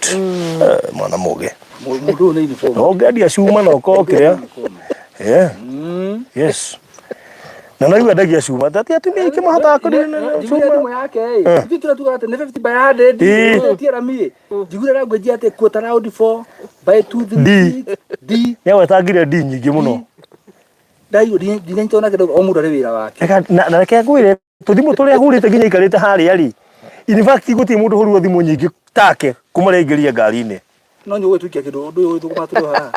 Mwana mũgĩ. Mũndũ ũyũ nĩ uniform. No ũngĩendia cuma na ũkorwo kĩrĩa. Yeah. Yes. Na no endagia cuma. Tati atumia aingĩ mahotaga kũrĩa Njiguire cuma. thimũ yake ĩ, ithuĩ tũrĩa tugaga atĩ nĩ 50 by 100. Ti rami njiguire language atĩ quarter round 4 by 2 3 D. D. Nĩ agwetangire D nyingĩ mũno. Ndaigua ndinanyitwo na kĩndũ, o mũndũ arĩ wĩra wake. Na reke ngwĩre, tũthimũ tũrĩa hũrĩte nginya aikarĩte harĩa rĩ, in fact gũtirĩ mũndũ hũrirwo thimũ nyingĩ take kuma rĩa aingĩrire ngari-inĩ. No nyũĩ tũikia kĩndũ ũndũ ũyũ thũkũma tũrĩ haha,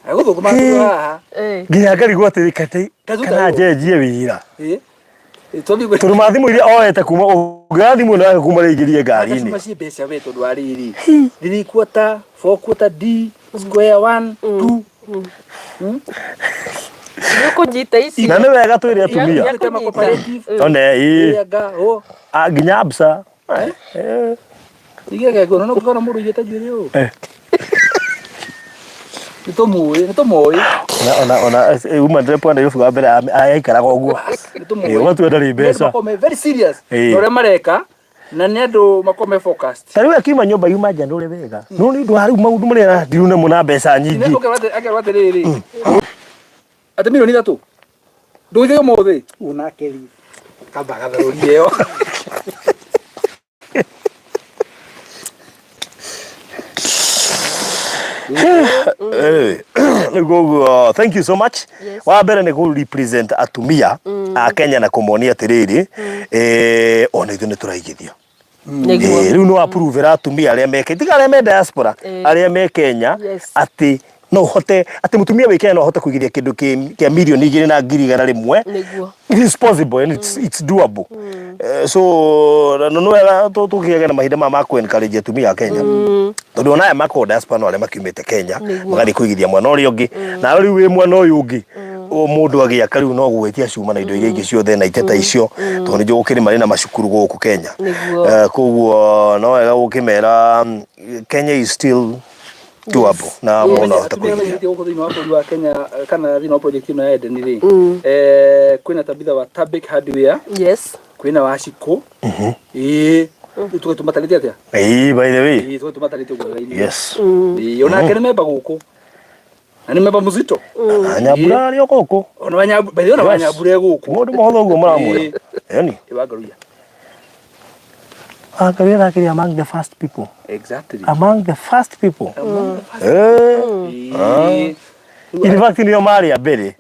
agũthũkũma tũrĩ haha. Nginya ngarigwo atĩrĩ, kate Kazuta kana ũyũ. njenjie wĩra. Ĩ. Ĩ, tondũ Tondũ ma thimũ iria oete kuma ũngĩoya thimũ ĩno yake kuma rĩa aingĩrire ngari-inĩ. Cuma ciĩ mbeca we, tondũ wa rĩrĩ, three quarter, four quarter, D square, one, two. Nĩ ũkũnyita ici. Na nĩ wega twĩre atumia. Ya Kama kũnyita. cooperative. One ĩ. Anga o. Ah, nginya Absa. Eh. Igege gono no kona mũndũ igĩte njuĩrĩ ũũ. Eh. Nĩ tũmũĩ, nĩ tũmũĩ. Ona woman rep wa Nairobi wa mbere aikaraga ũguo. Nĩ tũmũĩ. Ũgatua ndarĩ mbeca. Makoragwo me very serious Ĩĩ. na ũrĩa mareka, na nĩ andũ makoragwo me focused. Ta rĩu akiuma nyũmba yuma njanũre wega, no nĩ ũndũ wa rĩu maũndũ marĩa arandirwo namo na mbeca nyingĩ. Akerwo atĩrĩrĩ, atĩ mirioni 3 ndũgĩthiĩ ũmũthĩ unake rĩ, kamba gatharũrie ĩyo. Anyway, rĩu koguo thank you so much. Wa mbere nĩ kũ represent atumia a Kenya na kũmonia atĩrĩrĩ, ona ithuĩ nĩ tũraigithia. Rĩu nĩ wapuruvĩra atumia arĩa me tiga arĩa me diaspora, arĩa me Kenya, atĩ no ũhote, atĩ mũtumia wĩ Kenya no ahote kũigithia kĩndũ kĩa 2,100,000. It is possible and it's doable. So na nĩ wega tũkĩgĩa na mahinda maya ma kũ encourage atumia a Kenya, tondũ ona aya makoragwo diaspora no arĩa makiumĩte Kenya magathiĩ kũigithia mwena ũrĩa ũngĩ, na rĩu wĩ mwena ũyũ ũngĩ o mũndũ agĩaka rĩu no gũgĩtia cuma na indo iria ingĩ ciothe na iteta icio, tondũ nĩ njũĩ gũkĩrĩ marĩ na macukuru gũkũ Kenya. Koguo no wega gũkĩmera Kenya is still doable na mũndũ no ahote Atumia kũigithia. maigithĩtie gũkũ thĩinĩ wa bũrũri wa Kenya, kana thĩinĩ wa project ĩno ya Eden rĩ, kwĩna Tabitha wa Tabic Hardware, kwĩna wa Shiko, ĩĩ, rĩu tũgĩ tũmatarĩte atĩa? Ĩĩ, by the way. Ĩĩ, tũgĩ tũmatarĩte ũguo raini. Yes. Ĩĩ, onake nĩ memba gũkũ na nĩ memba mũzito. Na Nyambura arĩ o gũkũ. Ona wa Nyambura, by the way, ona wa Nyambura e gũkũ. Mũndũ mũhũthũ ũguo mũramwĩra. Yani Wangaruia. Wangaruia thakire among the first people. Exactly. Among the first people. Among the first. Eh. In fact nĩo marĩ a mbere.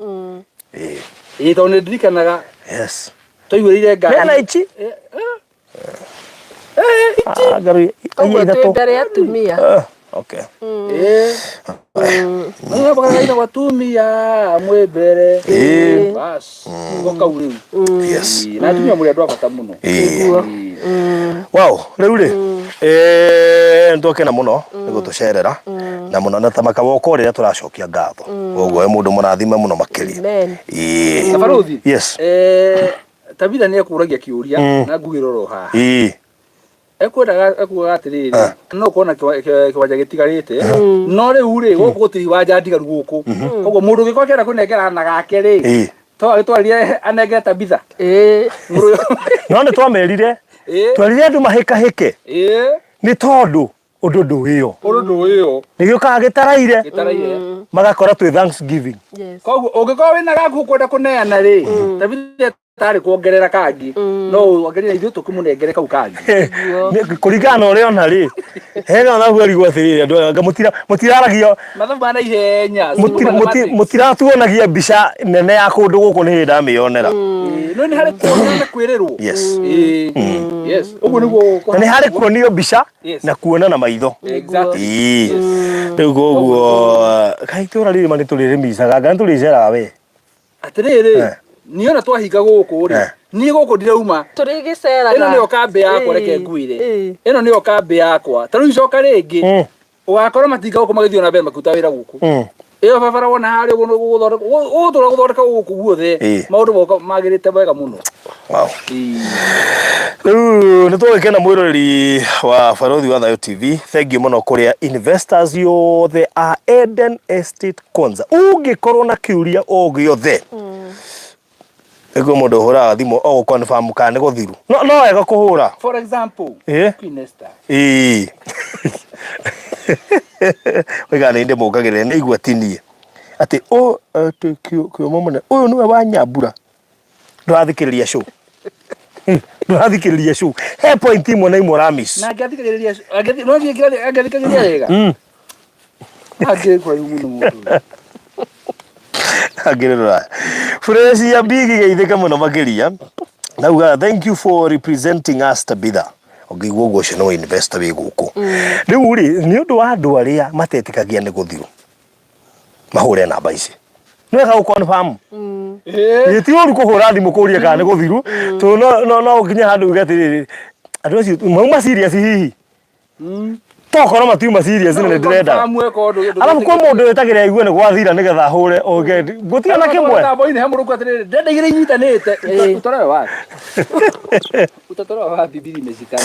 Ĩĩ tondũ nĩ ndirikanaga Yes. twaiguĩrĩire ngari. Mena ichi. Ah, Ngaruia. Koguo twĩ Ithatũ. mbere ya atumia. Ah, Okay. Ĩĩ. Nĩ atumia mwĩ mbere. Ĩĩ. Bas. Niko kau rĩu. Yes. Ĩĩ, Na atumia mũrĩ andũ a bata mũno. Ĩĩ. Ĩĩ. Wow, rĩu rĩ eh nĩtwakena mũno nĩ gũtũcerera na mũno na ta makawoko rĩrĩa tũracokia ngatho koguo wĩ mũndũ mũrathime mũno makĩria. Amen. Ĩĩ. Na barũthi. Yes. Tabitha nĩ ekũragia kĩũria na ngugĩra oro haha. Ĩĩ. Ekwendaga ekugaga atĩrĩrĩ no ũkorwo na kĩwanja gĩtigarĩte no rĩu rĩ gũkũ gũtirĩ iwanja ndigaru gũkũ koguo mũndũ ũngĩkorwo akĩenda kũnengera na gake rĩ Ĩĩ. to agĩtwarĩrie anengere Tabitha. Ĩĩ. Mũndũ ũyũ- No nĩ twamerire Ĩĩ. twerire andũ mahĩkahĩke Ĩĩ. nĩ tondũ ũndũ ndũĩyo Ũndũ ndũĩyo nĩ gĩũkaga gĩtaraire gĩtaraire. magakora twĩ Thanksgiving. Yes. Koguo ũngĩkorwo wĩna gaku ũkwenda kũneana rĩ Tabitha tarĩ kuongerera kangĩ no ongerere ithuĩ tũkĩmũnengere kau kangĩ. Kũringana na ũrĩa ona rĩ hena ona arigwo atĩrĩrĩ andũ aya anga mũtiraragio Mathabu ma naihenya. Mũtiratuonagia mbica nene ya kũndũ gũkũ nĩ hĩndĩ ndamĩonera. No nĩ harĩ kuona na kwĩrĩrwo. Yes. Ĩĩ. Yes. Ũguo nĩguo Na nĩ harĩ kuonio mbica Yes. na kuona na maitho. Exactly. Ĩĩ. Rĩu koguo kaĩ itũra rĩrĩ ma nĩ tũrĩrĩmicaga anga nĩ tũrĩceraga we. Atĩrĩrĩ Eh. niĩ ona twahinga gũkũ rĩ Eh. niĩ gũkũ ndirauma. Tũrĩgĩceraga. Ĩno nĩyo kambĩ yakwa reke Ĩĩ. ngwĩre. Ĩĩ. Ĩno nĩyo kambĩ yakwa. Ta rĩu icoka rĩngĩ ũgakora matinga gũkũ magĩthiĩ na mbere makĩruta wĩra gũkũ. Ĩyo barabara wona harĩa ũguo gũgũthondeka gũgũtũra gũthondeka gũkũ guothe Ĩĩ. maũndũ moka magĩrĩte wega mũno. Wow. Ĩĩ. Rĩu nĩ tũgĩkena mwĩroreri wa Barũthi wa Thayũ TV. Thank you mũno kũrĩa investors yothe a Eden Estate Konza. Ũngĩkorwo na kĩũria o gĩothe nĩguo mũndũ ũhũraga thimũ o gũ confirm kana nĩ gũthiru. No no wega kũhũra. For example, Ĩĩ. Queen Esther. Ĩĩ. Oigaga nĩ ndĩmũkagĩrĩra nĩ igua ti niĩ. Atĩ ũ atĩ kĩũma mũnene ũyũ nĩwe wa Nyambura. Ndũrathikĩrĩria show. Ndũrathikĩrĩria show. He point imwe na imwe ũramiss. Na angĩathikagĩrĩria no angĩathikagĩrĩria wega. Angĩrĩ kũraihu mũno mũndũ ũyũ. Angĩrĩ rũraya. Fresh ya Bigi geithĩka mũno makĩria. Nauga thank you for representing us Tabitha. Ũngĩigua ũguo ũcio nĩwe investor wĩ gũkũ. Rĩu rĩ nĩ ũndũ wa andũ arĩa matetĩkagia nĩ gũthiru. Mahũre namba ici. Nĩ wega gũ confirm. Ĩĩ. Ti ũru kũhũra thimũ kũria kana nĩ gũthiru. Tondũ no no no ũkinye handũ uge atĩrĩrĩ andũ acio mauma serious hihi. Tokorwo matiuma serious na nĩ ndĩrenda. Arabu kwĩ mũndũ wĩtagĩra aigue nĩ gwathira nĩgetha ahũre oge gũtirĩ na kĩmwe. Mũtambo-inĩ he mũndũ atĩrĩrĩ ndenda igĩrĩ inyitanĩte utolewe wapi? Utatolewa wapi mbili imeshikana?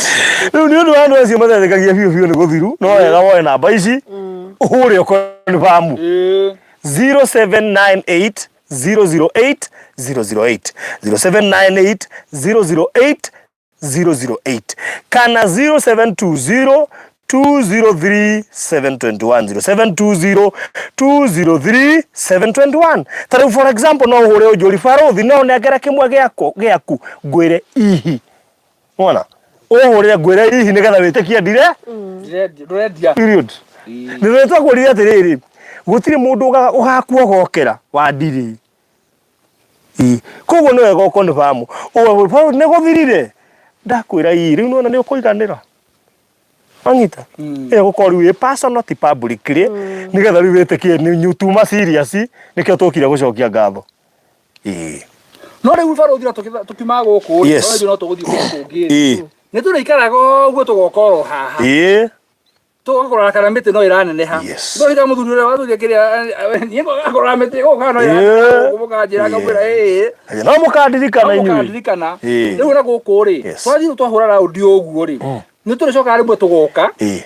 Rĩu nĩ ũndũ wa andũ acio matetĩkagia biũ biũ nĩ gũthiru no wega woe namba ici ũhũre ũkonfamu. Ĩĩ. 0798 008 008 0798 008 008 kana 0720 203 721 0720 203 721 ta rĩu for example no ũhũre ũnjũri barũthi no nengere kĩmwe gĩaku ngwĩre ihi wona ũhũrĩre ngwĩre ihi nĩgetha wĩtĩkie ndire Ndũrendia. Period. Nĩ twakwĩrire atĩrĩrĩ gũtirĩ mũndũ ũgakuogokera wa ndirĩ. Koguo nĩ wega ũkonfamu nĩ gũthirire ndakwĩra ii rĩu nĩwona nĩ ũkũiganĩra wanyita ĩyo gũkorwo rĩu ĩ personal ti publicly nĩgetha rĩu wĩtĩkie nĩ tuma serious nĩkĩo tũkire gũcokia ngatho. Ĩĩ. No rĩu barũthi no tũkiuma gũkũ rĩ, Yes. no tũgũthiĩ kũndũ kũngĩ rĩ. Ĩĩ. Nĩ tũrĩikaraga ũguo tũgoka oro haha. Ĩĩ. Tũgoka kũrora kana mĩtĩ no ĩraneneha. Yes. No hĩndĩ mũthuri ũrĩa wathuria kĩrĩa niĩ ngoka kũrora mĩtĩ gũkũ kana no ĩraneneha gũkũ mũkanjĩra ngamwĩra ĩĩ. No mũkandirikana No inyuĩ. mũkandirikana. Ĩĩ. Rĩu na gũkũ rĩ, Yes. twathiĩ twahũra raundi ũguo rĩ, nĩ tũrĩcokaga rĩmwe tũgoka. Ĩĩ.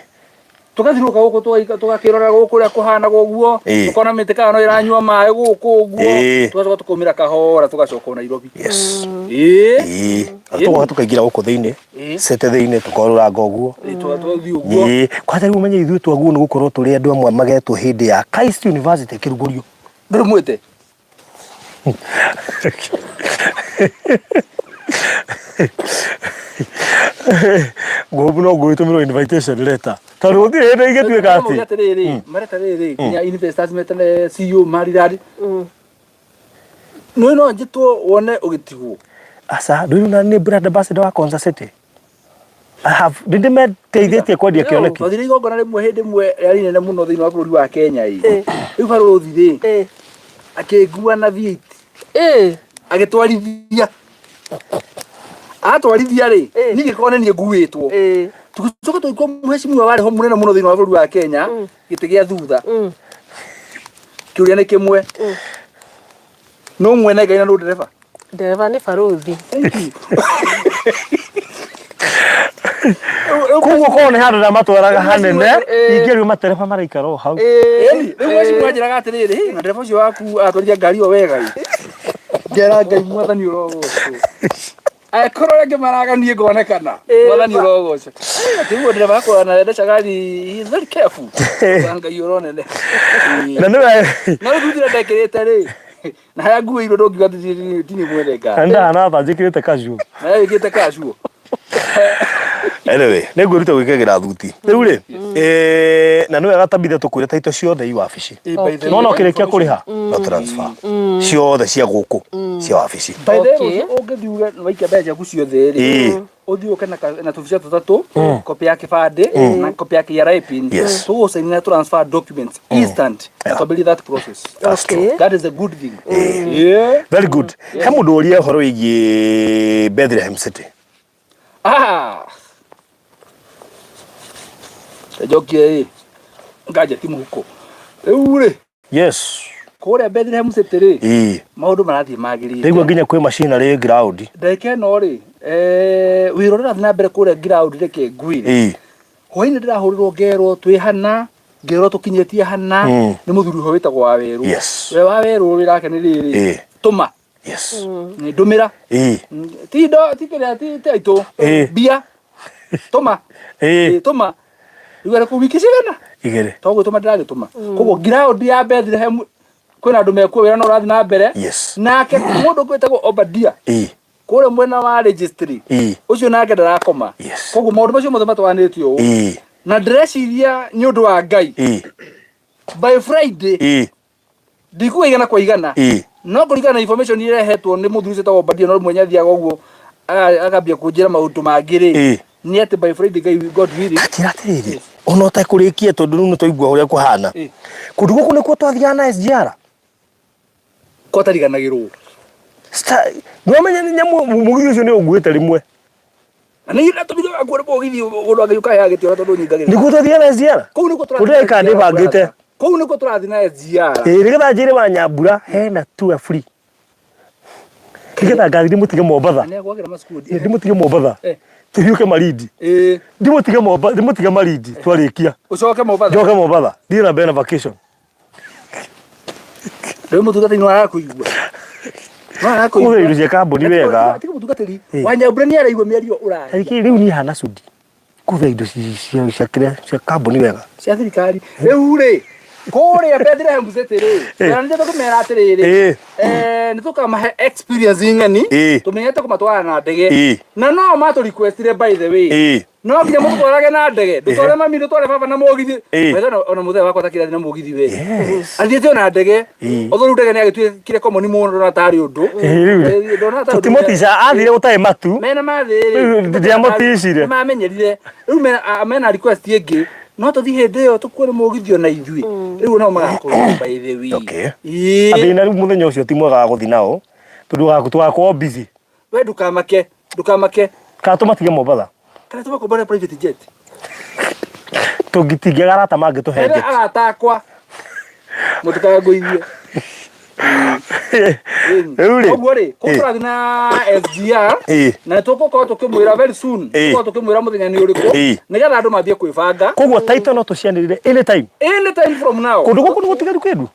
Tũgathiũrũrũka gũkũ tũgakĩrora gũkũ ũrĩa kũhana ũguo, Ĩĩ. tũkona mĩtĩ kana no ĩranyua maĩ gũkũ ũguo, Ĩĩ. tũgacoka tũkaumĩra kahora tũgacoka o Nairobi. Yes. Ĩĩ. Ĩĩ. Tũgoka tũkaingĩra gũkũ thĩinĩ Ĩĩ. cete thĩinĩ tũkorũranga ũguo. Ĩĩ, tũgathiĩ ũguo. Ĩĩ. Kwanja rĩu ũmenye ithuĩ twaguo nĩ gũkorwo tũrĩ andũ amwe magetwo hĩndĩ ya Christ University ĩkĩrugũrio. Ndũrĩ mwĩte? Ngũmbu no ngũgĩtũmĩrwo invitation letter tondũ gũtirĩ hĩndĩ ingĩtuĩka atĩ atĩrĩrĩ mareta rĩrĩ nginya investors metane CEO marirari nĩ no njĩtwo wone ũgĩtigwo. Aca, rĩu na nĩ brand ambassador wa Konza City. I have nĩ ndĩmeteithĩtie kwendia kĩoneki. Twathire igongona rĩmwe hĩndĩ ĩmwe rĩarĩ inene mũno thĩinĩ wa bũrũri wa Kenya ĩ. Rĩu barũthi rĩ akĩngua na V8 agĩtwarithia atwarithia rĩ niĩ ngĩkorwo nĩ niĩ nguĩtwo. Tũgĩcoka tũgĩkua mheshimiwa warĩ ho mũnene mũno thĩinĩ wa bũrũri wa Kenya gĩtĩ gĩa thutha. Kĩũria nĩ kĩmwe, nũ mwene ngari na nũ ndereba? Ndereba nĩ barũthi. Thank you. Koguo korwo nĩ handũ ndamatwaraga hanene ingĩrĩu matereba maraikara o hau. Ĩni, rĩu mheshimiwa anjĩraga atĩrĩrĩ, "Hĩ, na ndereba ũcio waku atwarithia ngari ĩyo wega ĩ." Ngera Ngai mwathani ũrogocwo. Angĩkorwo rĩngĩ maraga niĩ ngonekana, mwathani ũrogocwo. Atĩ ndereba wakwa anaendesha gari, he is very careful. Wa Ngai ũronene. Na nĩwe Na rĩu thuti ĩrĩa ndekĩrĩte rĩ, na harĩa nguĩirwo ndũngiuga atĩ ti niĩ mwene ngari. Na ndahana tha njĩkĩrĩte casual. Na wĩkĩrĩte casual. Anyway, nĩ ngwĩruta gwĩkagĩra thuti rĩu rĩ, na nĩ wega Tabitha tũkwĩre taito ciothe i wabici. By the No no kĩrĩkia kũrĩha no transfer ciothe cia gũkũ cia wabici. By the way, ũngĩthiĩ uge nĩ waikia mbeca ciaku ciothe rĩ, ũthiĩ ũke na tũbica tũtatũ, copy ya kĩbandĩ na copy ya KRA PIN. Tũgũcainĩra transfer documents instant na twambĩrĩrie that process. That's true. That is a good thing. Yeah. Very good. He mũndũ ũria ũhoro wĩgiĩ Bethlehem City. Ah. Njokie ĩ ngajeti mũhuko rĩu rĩ. Kũrĩa Bethlehem City rĩ, maũndũ marathiĩ magĩrĩte. Ndaigua nginya kwĩ machinery ground. Ndagĩka ĩno rĩ, wĩra ũrĩa ũrathiĩ na mbere kũrĩa ground, reke ngwĩre, hwainĩ ndĩrahũrĩrwo ngerwo twĩ hana, ngerwo tũkinyĩtie hana, nĩ mũthuri ũcio wĩtagwo Wawerũ. We Wawerũ wĩra wake nĩ rĩrĩ, tũma. Nĩ ndũmĩra. Ti indo, ti kĩrĩa, ti ti aitũ. Mbia. Tũma. Tũma. Rĩu arĩ kũu wiki cigana? 2. To gwĩtũma ndĩragĩtũma. Koguo ground ya Bethlehem kwĩna andũ mekuo, wĩra no ũrathiĩ na mbere. Nake mũndũ ũngĩ wĩtagwo Obadia kũrĩa mwena wa registry, ũcio nake ndarakoma. Koguo maũndũ macio mothe matwaranĩtio ũũ. Na ndĩreciria nĩ ũndũ wa Ngai, by Friday, ndikuga igana kwa igana, no kũringana na information iria ĩrehetwo nĩ mũthuri ũcio wĩtagwo Obadia, no rĩmwe nĩathiaga ũguo akambia kũnjĩra maũndũ mangĩ rĩ, nĩ atĩ by Friday, Ngai, God willing. Njĩra atĩrĩrĩ, ona ũtekũrĩkia, tondũ rĩu nĩ twaigua ũrĩa kũhana kũndũ gũkũ nĩkuo twathiaga na SGR. Kwatariganagĩrwo. Nĩwamenya nĩ nyamũ mũgithi ũcio nĩ ũnguĩte rĩmwe. Na nĩ ndatũmire wakuo nĩ mũgithi ũndũ angĩũka ya gĩtĩ ona tondũ nyingagĩrĩra. Nĩkuo twathiaga na SGR. Kũu nĩkuo tũrathiĩ Kũndũ na ndagĩka SGR. ndĩbangĩte. Kũu nĩkuo tũrathiĩ na SGR. Ĩĩ, nĩgetha njĩre wa Nyambura hena tour free. Nĩgetha ngari ndĩmũtige Mombatha. Na nĩagwakĩra macukuru. Ĩĩ, ndĩmũtige Mombatha. Tũhiũke Malindi. Ndĩmũtige Mombatha, ndĩmũtige Malindi twarĩkia. Ũcoke Mombatha. Njoke Mombatha. Thiĩ na mbere na vacation. Rĩu mũtungatĩri no arakũigua. No arakũigua. Kũhũthĩra indo cia kambuni wega. Tiga mũtungatĩri. Wa Nyambura nĩ araigua mĩario ũraria. Tarĩki rĩu niĩ hana cudi. Kũhũthĩra indo cia kĩrĩa cia kambuni wega. Cia thirikari. Rĩu rĩ, kũrĩa Bethlehem City rĩ, na nĩ tũkũmera atĩrĩrĩ, nĩ tũkamahe experience ng'eni, tũmenyete kũmatwara na ndege. Na no matũ requestire, by the way. No nginya mũtwarage na ndege, ndũtware mami, ndũtware baba na mũgithi. Wetha ona mũthee wakwa takĩrathiĩ na mũgithi we. Athiĩte ona ndege. Although rĩu ndege nĩ agĩtuĩkire common mũno, ndona tarĩ ũndũ. Rĩu Ndona tarĩ ũndũ. Tũtimũtica athire gũtarĩ matu. Mena mathĩ rĩ. Rĩu ndiamũticire. Nĩ mamenyerire. Rĩu mena request ĩngĩ. No tũthiĩ hĩndĩ ĩyo tũkuo nĩ mũgithi ona ithuĩ. Rĩu nao magakorwo, by the way. Athĩna rĩu mũthenya ũcio ti mwega wa gũthiĩ nao tondũ tũgakorwo busy. We ndũkamake, ndũkamake. Kana tũmatige Mombatha. Kana tũmakombore private jet. Tũngĩtingĩaga arata mangĩtũhe Ere jet. arata akwa. Mũtikangũithie. Rĩu rĩ. Koguo rĩ, kũu tũrathiĩ na SGR na nĩ tũgũkorwo tũkĩmwĩra very soon. Tũgũkorwo tũkĩmwĩra mũthenya nĩ ũrĩkũ nĩgetha andũ mambie kwĩbanga. Koguo title no tũcianĩrĩre anytime. Anytime from now. Kũndũ gũkũ nĩ gũtigaru kĩndũ?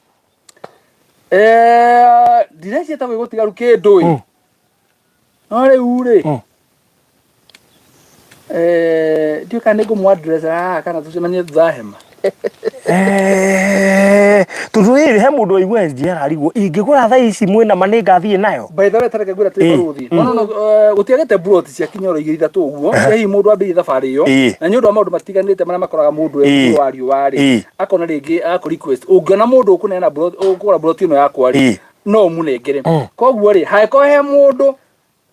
Ndireciria ta gwĩ gũtigaru kĩndũ ĩ. No rĩu rĩ, ndiũĩ kana nĩ ngũmũ address haha kana tũcemanie thutha wa hema. Tondũ rĩrĩ he mũndũ waigua SGR arigwo ingĩgũra thaa ici mwĩna ma nĩngathiĩ nayo. By the way tareke ngwĩra tĩ barũthi. No no gũtiagĩte plot cia kinyoro igĩrĩ ithatũ ũguo. Cia hihi mũndũ ambĩrĩrie thabarĩ ĩyo. Na nĩ ũndũ wa maũndũ matiganĩte marĩa makoraga mũndũ e igũrũ wa riũa rĩ. Akona rĩngĩ agakũ request ũngĩona mũndũ ũkũneana plot ũkũgũra plot ĩno yakwa rĩ no ũmũnengere. Koguo rĩ hangĩkorwo he mũndũ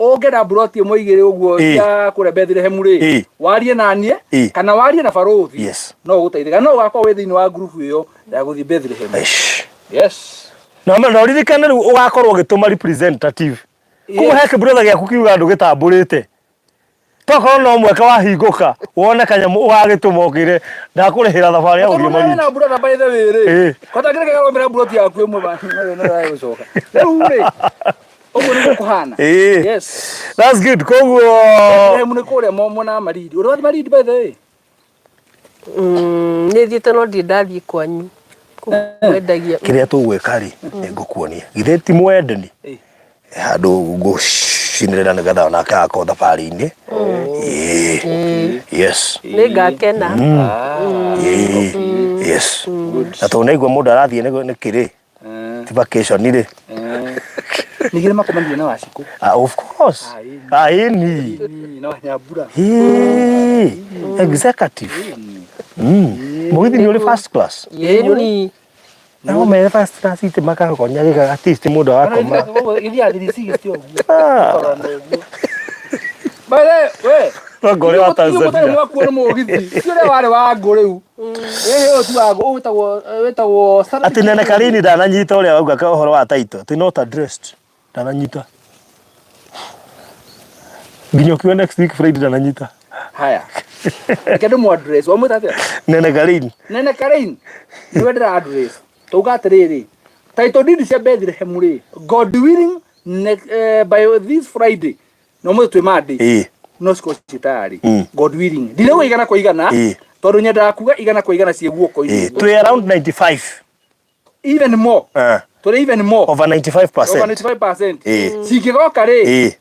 ũngĩenda mburoti ĩmwe igĩrĩ ũguo cia kũrĩa Bethlehem rĩ warie na niĩ kana warie na barũthi no ũgũteithĩka no ũgakorwo wĩ thĩinĩ wa ngurubu ĩyo ya gũthiĩ Bethlehem. Yes. Na na ũririkane rĩu ũgakorwo ũgĩtũma representative. Koguo he kĩbrother gĩaku kiuga ndũgĩtambũrĩte. Tokorwo no mweke wahingũka wone kanyamũ ũgagĩtũma ũkĩre ndakũrĩhĩra thabarĩ ya gũthiĩ Tondũ Malindi. na brother by the way rĩ. Kwata kĩrĩa kĩgarũmĩra mburoti yaku ĩmwe ba. No no gũcoka. Rĩu rĩ ũguo nĩguo kũhana. Yes. That's good. Koguo Bethlehem nĩ kũrĩa mwena wa Malindi. Ũrĩ wathiĩ Malindi by the way? Nĩ thiĩte no ndirĩ ndathiĩ kwanyu. Kũu mwendagia. Kĩrĩa tũgwĩka rĩ, nĩ ngũkuonia. Githĩ ti mwendani? Handũ ngũcinĩrĩra nĩgetha onake agakorwo thabarĩ-inĩ. Ĩĩ. Yes. Nĩ ngakena. Ĩĩ. Yes. Na tondũ nĩaigua mũndũ arathiĩ nĩkĩ rĩ, ti vacation rĩ. Ningĩ nĩ makomanire na Wacikũ. Ah, of course. Ah, ĩni. Na Wanyambura. Ĩĩ. Executive. Mũgithi nĩ ũrĩ first class. Ĩni. Nao me first class itĩ makagonya gĩka at least mũndũ agakoma. Gĩthiaga 360 ũguo. Ah. By the way, we. No ngore wa Tanzania. Mwakuo nĩ mũgithi. Ti ũrĩa warĩ wa ngũ rĩu. Ĩhĩ ũyũ ti wa ngũ, ũyũ wĩtagwo wĩtagwo Atĩ Nene Karini ndananyita ũrĩa wauga ka ũhoro wa title. Atĩ not addressed. Ndananyita. Nginya ũkiuga next week Friday ndananyita. Haya. Reke ndĩmũ address. Wamwĩta atĩa? Nene Karini. Nene Karini. Nĩwe ndĩra address. Tauga atĩrĩrĩ. Title deed cia Bethlehem rĩ, God willing by this Friday no mũthĩ twĩ Monday. No cikorwo ciĩ tayarĩ. God willing. Ndirauga 100%, tondũ nyendaga kuga 100% ciĩ guoko-inĩ. Twĩ around 95. Even more. Tũrĩ even more. Over 95%. Over 95%. Cingĩgoka rĩ,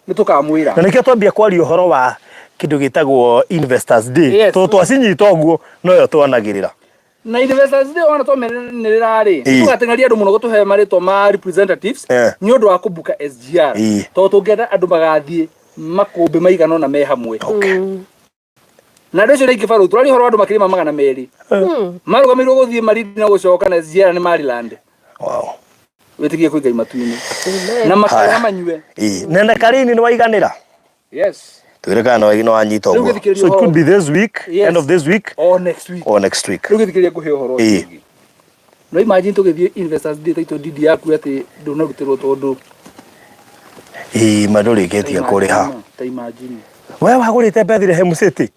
nĩ tũkamwĩra. Na nĩkĩo twambia kwaria ũhoro wa kĩndũ gĩtagwo Investors Day. Tondũ twacinyita ũguo noyo twanagĩrĩra. Na Investors Day ona twamenerera rĩ, tũgateng'eria andũ mũno gũtũhe marĩtwa ma representatives nĩ ũndũ wa kũbuka SGR. Tondũ tũngĩenda andũ magathiĩ makũmbĩ maigana ũna me hamwe. Na andũ acio nĩ aingĩ barũ, tũraria ũhoro wa andũ makĩria ma 200. Marũgamĩirwo gũthiĩ Malindi na gũcoka na SGR nĩ Maryland. Wow. Wĩtĩkie kwĩ Ngai matu-inĩ. Na makarĩa manyue. Nene Karini nĩ waiganĩra? Yes. Twĩre kana nĩ wanyita Rĩu ũguo. gĩthikĩrĩria So it could ũhoro. be this week, Yes. end of this week Or next week. or next week. Rĩu gĩthikĩrĩria ngũhe ũhoro ũcio ũngĩ. No imagine tũgĩthiĩ Investors Day title deed yaku atĩ ndũnarutĩrwo tondũ Ĩĩ ma ndũrĩkĩtie kũrĩha. Ta imagine. We wagũrĩte Bethlehem City.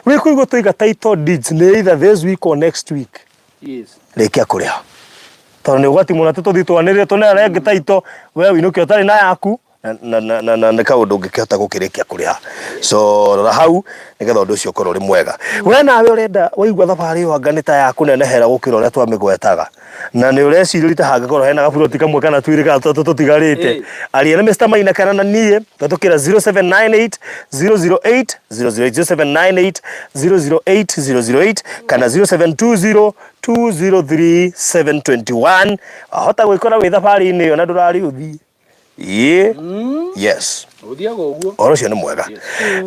Wĩ kũigua tũiga title deeds nĩ either this week or next week. Yes. Rĩkia kũrĩha. Tondũ nĩ ũgwati mũno atĩ tũthiĩ twanĩrĩre tũneane ĩngĩ title we ũinũke ũtarĩ na yaku na na na na nĩ kaũndũ ũngĩkĩhota gũkĩrĩkia kũrĩha. So rora hau nĩgetha ũndũ ũcio ũkorwo ũrĩ mwega. We nawe ũrenda waigua thabarĩ ĩyo anga nĩ ta ya kũnenehera gũkĩra ũrĩa twamĩgwetaga. Na nĩ ũrecirĩria ta hangĩkorwo hena gaburoti kamwe kana twĩrĩ kana tũtatũ tũtigarĩte. Aria na Mr Maina kana na niĩ tũkĩra 0798 008 008 0798 008 008 kana 0720 203 721. Wahota gwĩkora wĩ thabarĩ-inĩ ĩyo na ndũrarĩ ũthiĩ. Ĩĩ. Yes. Ũthiaga ũguo. Ũhoro ũcio nĩ mwega.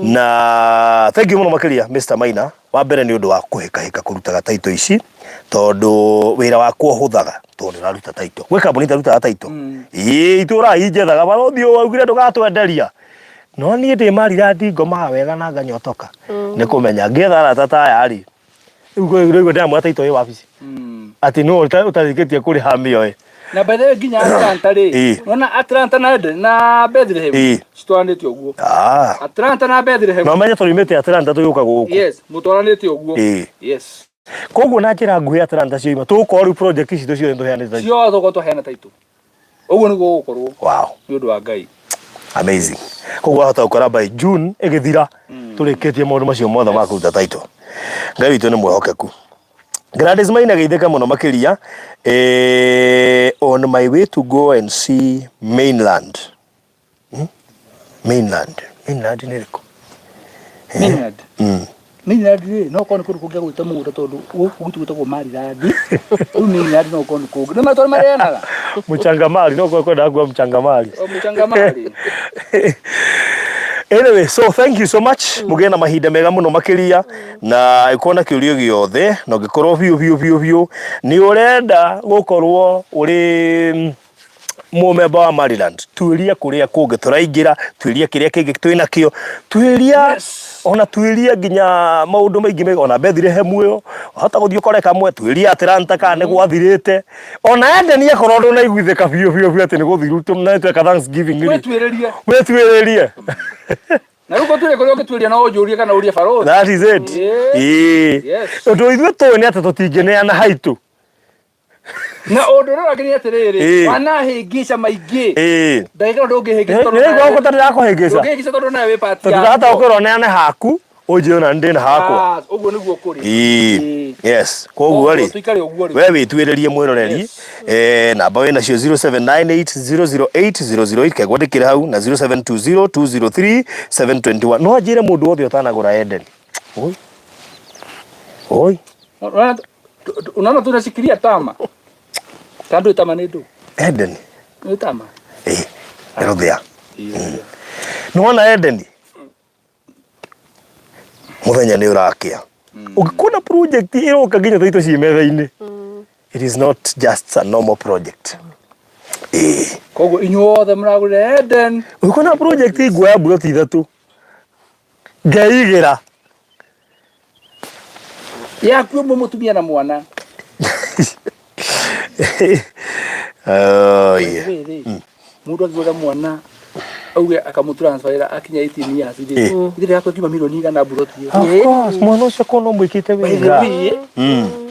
Na thank you mũno makĩria Mr Maina. Wa mbere nĩ ũndũ wa kũhĩkahĩka kũrutaga title ici tondũ wĩra wakwa ũhũthaga tondũ nĩ ũraruta title. Gwĩ kambuni itarutaga title. Ĩĩ itũraga injethaga barũthi ũyũ waugire ndũgatwenderia. No niĩ ndĩ Maryland ngomaga wega na nganyotoka. Nĩ kũmenya ngĩetha arata ta aya rĩ, rĩu rĩu ndĩramwĩra title ĩ wabici. Atĩ nũ ũtarĩkĩtie kũrĩha mĩoe. Na by the way nginya Atlanta rĩ, nona Atlanta na Eden na Bethlehem citwaranĩte ũguo. Atlanta na Bethlehem. Na ũmenye tũrimĩte Atlanta tũgĩũka gũkũ. Yes, mũtwaranĩte ũguo. Yes. Koguo na njĩra nguhĩ Atlanta cioima tũgũkorwo rĩu project citũ ciothe tũheanĩte title. Ciothe tũgũkorwo twaheana title. Ũguo nĩguo gũgũkorwo. Wow. Nĩ ũndũ wa Ngai. Amazing. Koguo wahota gũkora by June ĩgĩthira tũrĩkĩtie maũndũ macio mothe ma kũruta title. Ngai witũ nĩ mwĩhokeku. Gladys Maina geithĩka mũno makĩria. On my way to go and see mainland. Mainland. Mainland nĩ ĩrĩkũ? Mainland. Mainland rĩ no korwo nĩ kũndũ kũngĩ agũrĩte mũgũnda tondũ gũkũ gwitũ gwĩtagwo Maryland. Rĩu mainland no korwo nĩ kũngĩ. Nĩ matũ mareanaga. Mchangamali no kwa kwenda kuwa mchangamali. O mchangamali. Anyway, so thank you so much. Mũgĩe na mahinda mega mũno makĩria na ĩkorwo na kĩũria gĩothe na ũngĩkorwo biũ biũ biũ biũ nĩ ũrenda gũkorwo ũrĩ mũmemba wa Maryland tuĩria kũrĩa kũngĩ tũraingĩra tuĩria kĩrĩa kĩngĩ twĩ nakĩo tuĩria ona tuĩria nginya maũndũ maingĩ mega ona Bethlehem ĩyo wahota gũthiĩ ũkore kamwe tuĩria Atlanta kana nĩ gwathirĩte ona Eden akorwo ndũnaiguithĩka biũ biũ biũ atĩ nĩ gũthiru na tweka Thanksgiving rĩ Wĩtuĩrĩrie. wĩtuĩrĩrie. Na rĩu gũtirĩ kũrĩa ũngĩtuĩria no ũnjũrie kana ũrie barũthi. That is it. Ĩĩ. Ĩĩ. Yes. Ũndũ ithuĩ tũĩ nĩ atĩ tũtingĩneana haitũ. Na ũndũ ũrĩa ũrangenia atĩrĩrĩ, Ĩĩ. wanahĩngĩca maingĩ. Ĩĩ. Ndagĩka ĩno ndũngĩhĩngĩca tondũ Nĩ nawe- ngũkũ tondũ ndĩrakũhĩngĩca. Ndũngĩhĩngĩca tondũ nawe wĩ part Tondũ ndahota gũkwĩra ũneane haku, ũnjĩre ona ndĩ na hakwa. Ah, ũguo nĩguo kũrĩ. Ĩĩ. Ĩĩ. Yes. Koguo rĩ, Tũikare ũguo rĩ. we wĩtuĩrĩrie mwĩroreri Yes. eh, namba wĩ nacio 0798008008 kegwandĩkĩre hau na 0720203721 no njĩre mũndũ wothe ũtanagũra Eden. Oi. Oi. Unaona unaona tunashikilia tama. Kando tama nĩ ndũ. Eden. Nĩ tama. Eh. Rũthĩa. Nĩwona Eden? Mũthenya nĩ ũrakĩa. Ũngĩkona project ĩroka nginya thaa itũ ciĩ metha-inĩ. It is not just a normal project. Ĩĩ. Koguo inyuothe mũragũrire Eden. Ũngĩkona project nguoya mburoti ithatũ ngeigĩra. Yaku ĩmwe mũtumia na mwana. Oh, yeah. Rĩrĩ, mũndũ angĩgũra mwana auge akamũtransferĩra akinya 18 years rĩ, ithe rĩgakorwo ĩkiuma milioni igana mburoti ĩyo. Of course, mwana ũcio korwo no mwĩkĩte wega.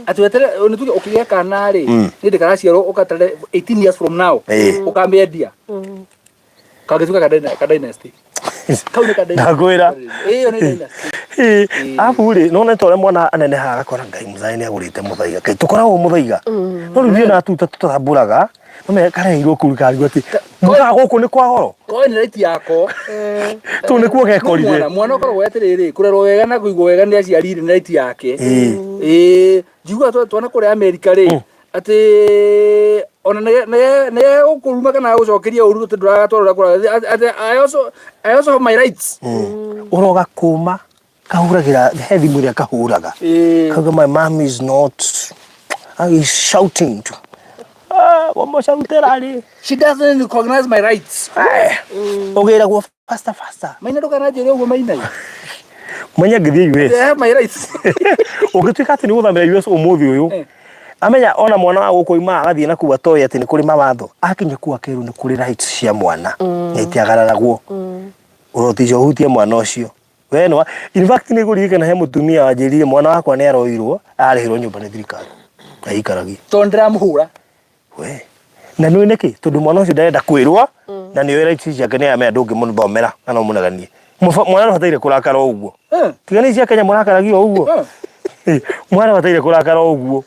Atĩ wetere nĩ tuge ũkĩgĩa kana rĩ, nĩ ndĩ karaciarwo ũgatare 18 years from now ũkamĩendia. Kangĩtuĩka ka dynasty. Kau nĩ ka dynasty. Ndakwĩra. Ĩyo nĩ dynasty. Ĩĩ, arabu rĩ nona ta ũrĩa mwana anenehaga agakora Ngai mũthai nĩ agũrĩte mũthaiga kaĩ tũkoragwo mũthaiga no rĩu niĩ na tũtambũraga no kareheirwo kũu karigwo atĩ mugaga gũkũ nĩ kwa goro Koe nĩ right yako. tũu nĩkuo gekorire Mwana mwana ũkoragwo atĩrĩrĩ kũrerwo wega na kũigwo wega nĩ aciari rĩ nĩ right yake. Ĩĩ. Ĩĩ njiguaga twana kũrĩa Amerika rĩ atĩ ona nĩ gũkũruma kana gũcokeria ũru atĩ ndũragatwara ũrĩa kũrathiĩ atĩ I also have my rights. Ũroga kũma kahũragĩra he thimũ ĩrĩa kahũraga Ĩĩ. kauga my mom is not is shouting to ah wamũcautĩra rĩ. She doesn't recognize my rights. Ũgĩragwo faster faster. Maina ndũkananjĩre ũguo Maina. Menya ngĩthiĩ US. I have my rights. Ũngĩtuĩka atĩ nĩ gũthamĩra US ũmũthĩ ũyũ amenya ona mwana wa gũkũ oima agathiĩ na kũu atoĩ atĩ nĩ kũrĩ mawatho akinya kũu akerwo nĩ kũrĩ rights cia mwana na itiagararagwo ũroticio ũhutie mwana ũcio we nĩ wa in fact nĩ ngũririkana he mũtumia wanjĩrire mwana wakwa nĩ aroirwo arĩhĩrwo nyũmba nĩ thirikari aikaragia Tondũ ndĩramũhũra. We na nĩ nĩkĩ tondũ mwana ũcio ndarenda kwĩrwo na nĩ oĩ rights ciake nĩ amenya ndũngĩmũthomera na no mũneganie mwana ndabataire kũrakara ũguo tiga nĩ cia Kenya mũrakaragia o ũguo. Mwana ndabataire kũrakara o ũguo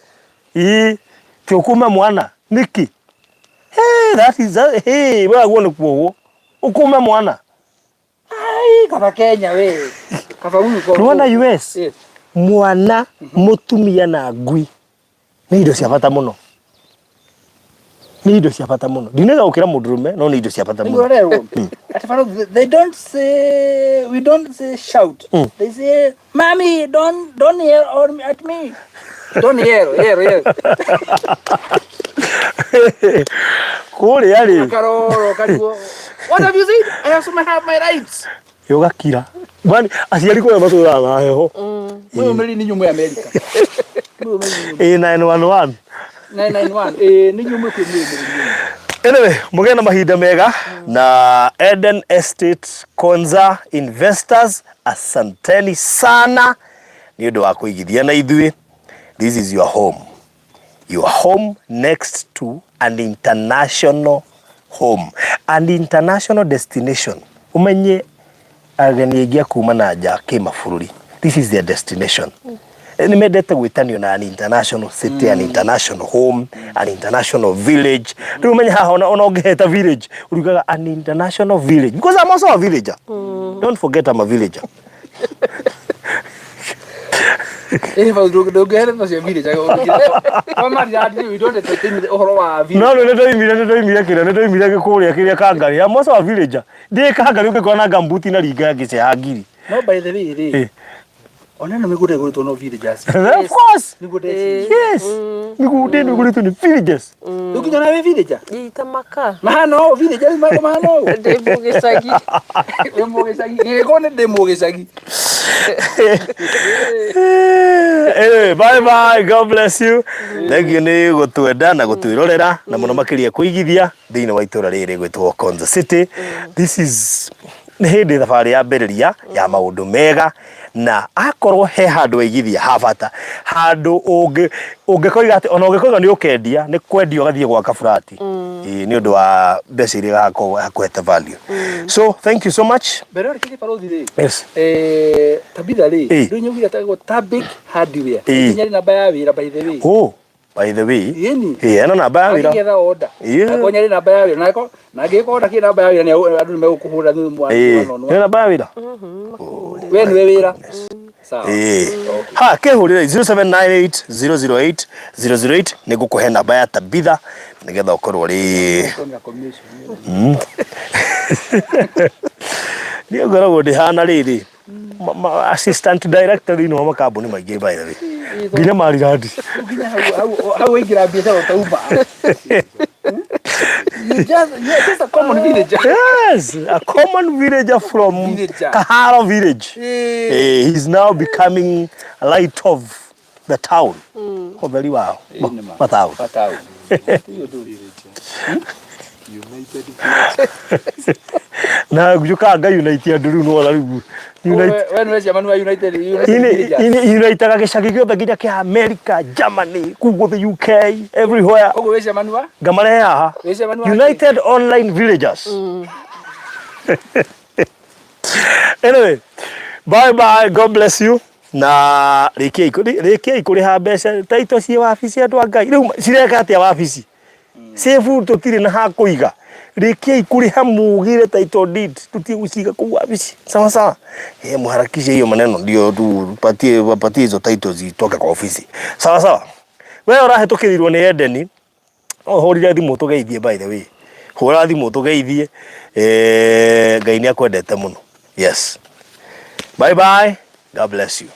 ĩĩ ti ũkũma mwana nĩkĩ. Hey, that is that, hey, waguo nĩ kuohwo ũkũme mwana. Ai, kaba Kenya we. Kaba huyu kwa. Nĩwona US Yes. mwana mũtumia na ngui nĩ indo cia bata mũno nĩ indo cia bata mũno ndinega gũkĩra mũndũrũme no nĩ indo cia bata Nĩguo mũno. ũrerwo. Ati bado they don't say we don't say shout. They say mommy don't yell on at me. Don't yell, yell, yell. Kũrĩa rĩ Karoro karigwo. What have you said? I also have my rights. Ũgakira Bani, aciari kũrĩa matũraga na heho. Mwĩyũmĩrĩrie nĩ nyũmũ ya Amerika. Mwĩyũmĩrĩrie. Ĩĩ 911. 991. Ĩĩ nĩ nyũmũ kwĩmwĩyũmĩrĩrie. Anyway, mũgĩe na mahinda mega na Eden Estate Konza Investors, asanteni sana nĩ ũndũ wa kũigithia na ithuĩ. This is your home. Your home next to an international home, an international destination. Ũmenye ageni aingĩ a kuma na nja kĩmabũrũri. This is their destination. Nĩ mendete gwĩtanio na an international city, an international home, an international village. Rĩu ũmenye haha ona ũngĩheta village, ũriugaga an international village. Because I'm also a villager. Don't forget I'm a villager. Ĩĩ bau ndũngĩhe cia village kwa marirathi we don't entertain ũhoro wa village. No nĩ ndoimire nĩ ndoimire kĩrĩa nĩ ndoimire gĩkũrĩa kĩrĩa Kangarĩ. I'm also a villager. Ndĩ Kangarĩ ũngĩkora na gambuti na ringa ngĩceha ngiri. No by the way rĩ Eh. ona ĩno mĩgũnda ĩgũrĩtwo no villagers. Of course. Nĩguo ndeciria. Yes. Mĩgũnda ĩno ĩgũrĩtwo nĩ villagers. Rĩu nginya nawe villager. Itamaka. Mahana ũũ villagers mahana ũũ. Ndĩ mũgĩcagi. Wĩ mũgĩcagi. Gĩgĩkorwo nĩ ndĩ mũgĩcagi. Anyway, bye bye. God bless you. Thank you nĩ gũtwenda na gũtwĩrorera na mũno makĩria kũigithia thĩinĩ wa itũra rĩrĩ gwĩtwo Konza City. This is nĩ hĩndĩ thabarĩ yambĩrĩria ya maũndũ mega na akorwo he handũ waigithia ha bata handũ ũngĩ ũngĩkoiga atĩ ona ũngĩkoiga nĩ ũkendia nĩ kwendia ũgathiĩ gwaka burati Ĩĩ, nĩ ũndũ wa mbeca iria igakorwo hakũhete value so thank you so much. Mbere ũrĩkĩtie barũthi rĩ. Yes. Eh, Tabitha rĩ, Ĩĩ. rĩu nyaugire atagwo Tabic Hardware. Ĩĩ. Nginya rĩ namba ya wĩra by the way. Oh, by the way. Ĩni. Ĩĩ, ĩno namba ya wĩra. Akĩgetha order. Ĩĩ. Akorwo nyarĩ namba ya wĩra. Na na angĩgĩkorwo order kĩ namba ya wĩra nĩ andũ nĩ megũkũhũrĩra thimũ mwa Ĩĩ, one on nĩ one. namba ya wĩra. We nĩwe wĩra. Sawa. Ĩĩ. Ha, kĩhũrĩre 0798 008 008 nĩ ngũkũhe namba ya Tabitha nĩgetha ũkorwo ũrĩ Tuonera commission. Niĩ ngoragwo ndĩhana rĩrĩ assistant director thĩinĩ wa makambuni maingĩ by the way nginya marirandi. Nginya hau hau hau waingĩra biacara ũtauma. You are just a common villager. Yes, a common villager from Villager. Kahara village. Eh. Eh, he's now becoming a light of the town. Ũtheri wao matao. Matau. Na njũkaga nga unite andũ rĩu nĩwona rĩu unite We nĩwe chairman wa United United Villagers. unitaga gĩcagi gĩothe nginya kĩa America, Germany, kũu guothe UK, everywhere. Ũguo wĩ chairman wa? Ngamarehe haha. Wĩ chairman wa? United Online Villagers. Anyway, bye bye, God bless you. Na rĩkiai rĩkiai kũrĩha mbeca taito ciĩ wabici andũ a Ngai. Rĩu cireka atĩa wabici? Safe tũtirĩ na ha kũiga. Rĩkiai kũrĩha mugire title deed tutie guciga kũu wabici. Sawa sawa. Eh, muharakishe hiyo maneno ndio tupatie wapatie hizo titles zitoke kwa ofisi. Sawa sawa. Wewe ũrahĩtũkĩrirwo nĩ Edeni no ũhũrire thimũ tũgeithie by the way hũra thimũ tũgeithie eh, Ngai nĩ akwendete mũno. Yes, bye bye, God bless you.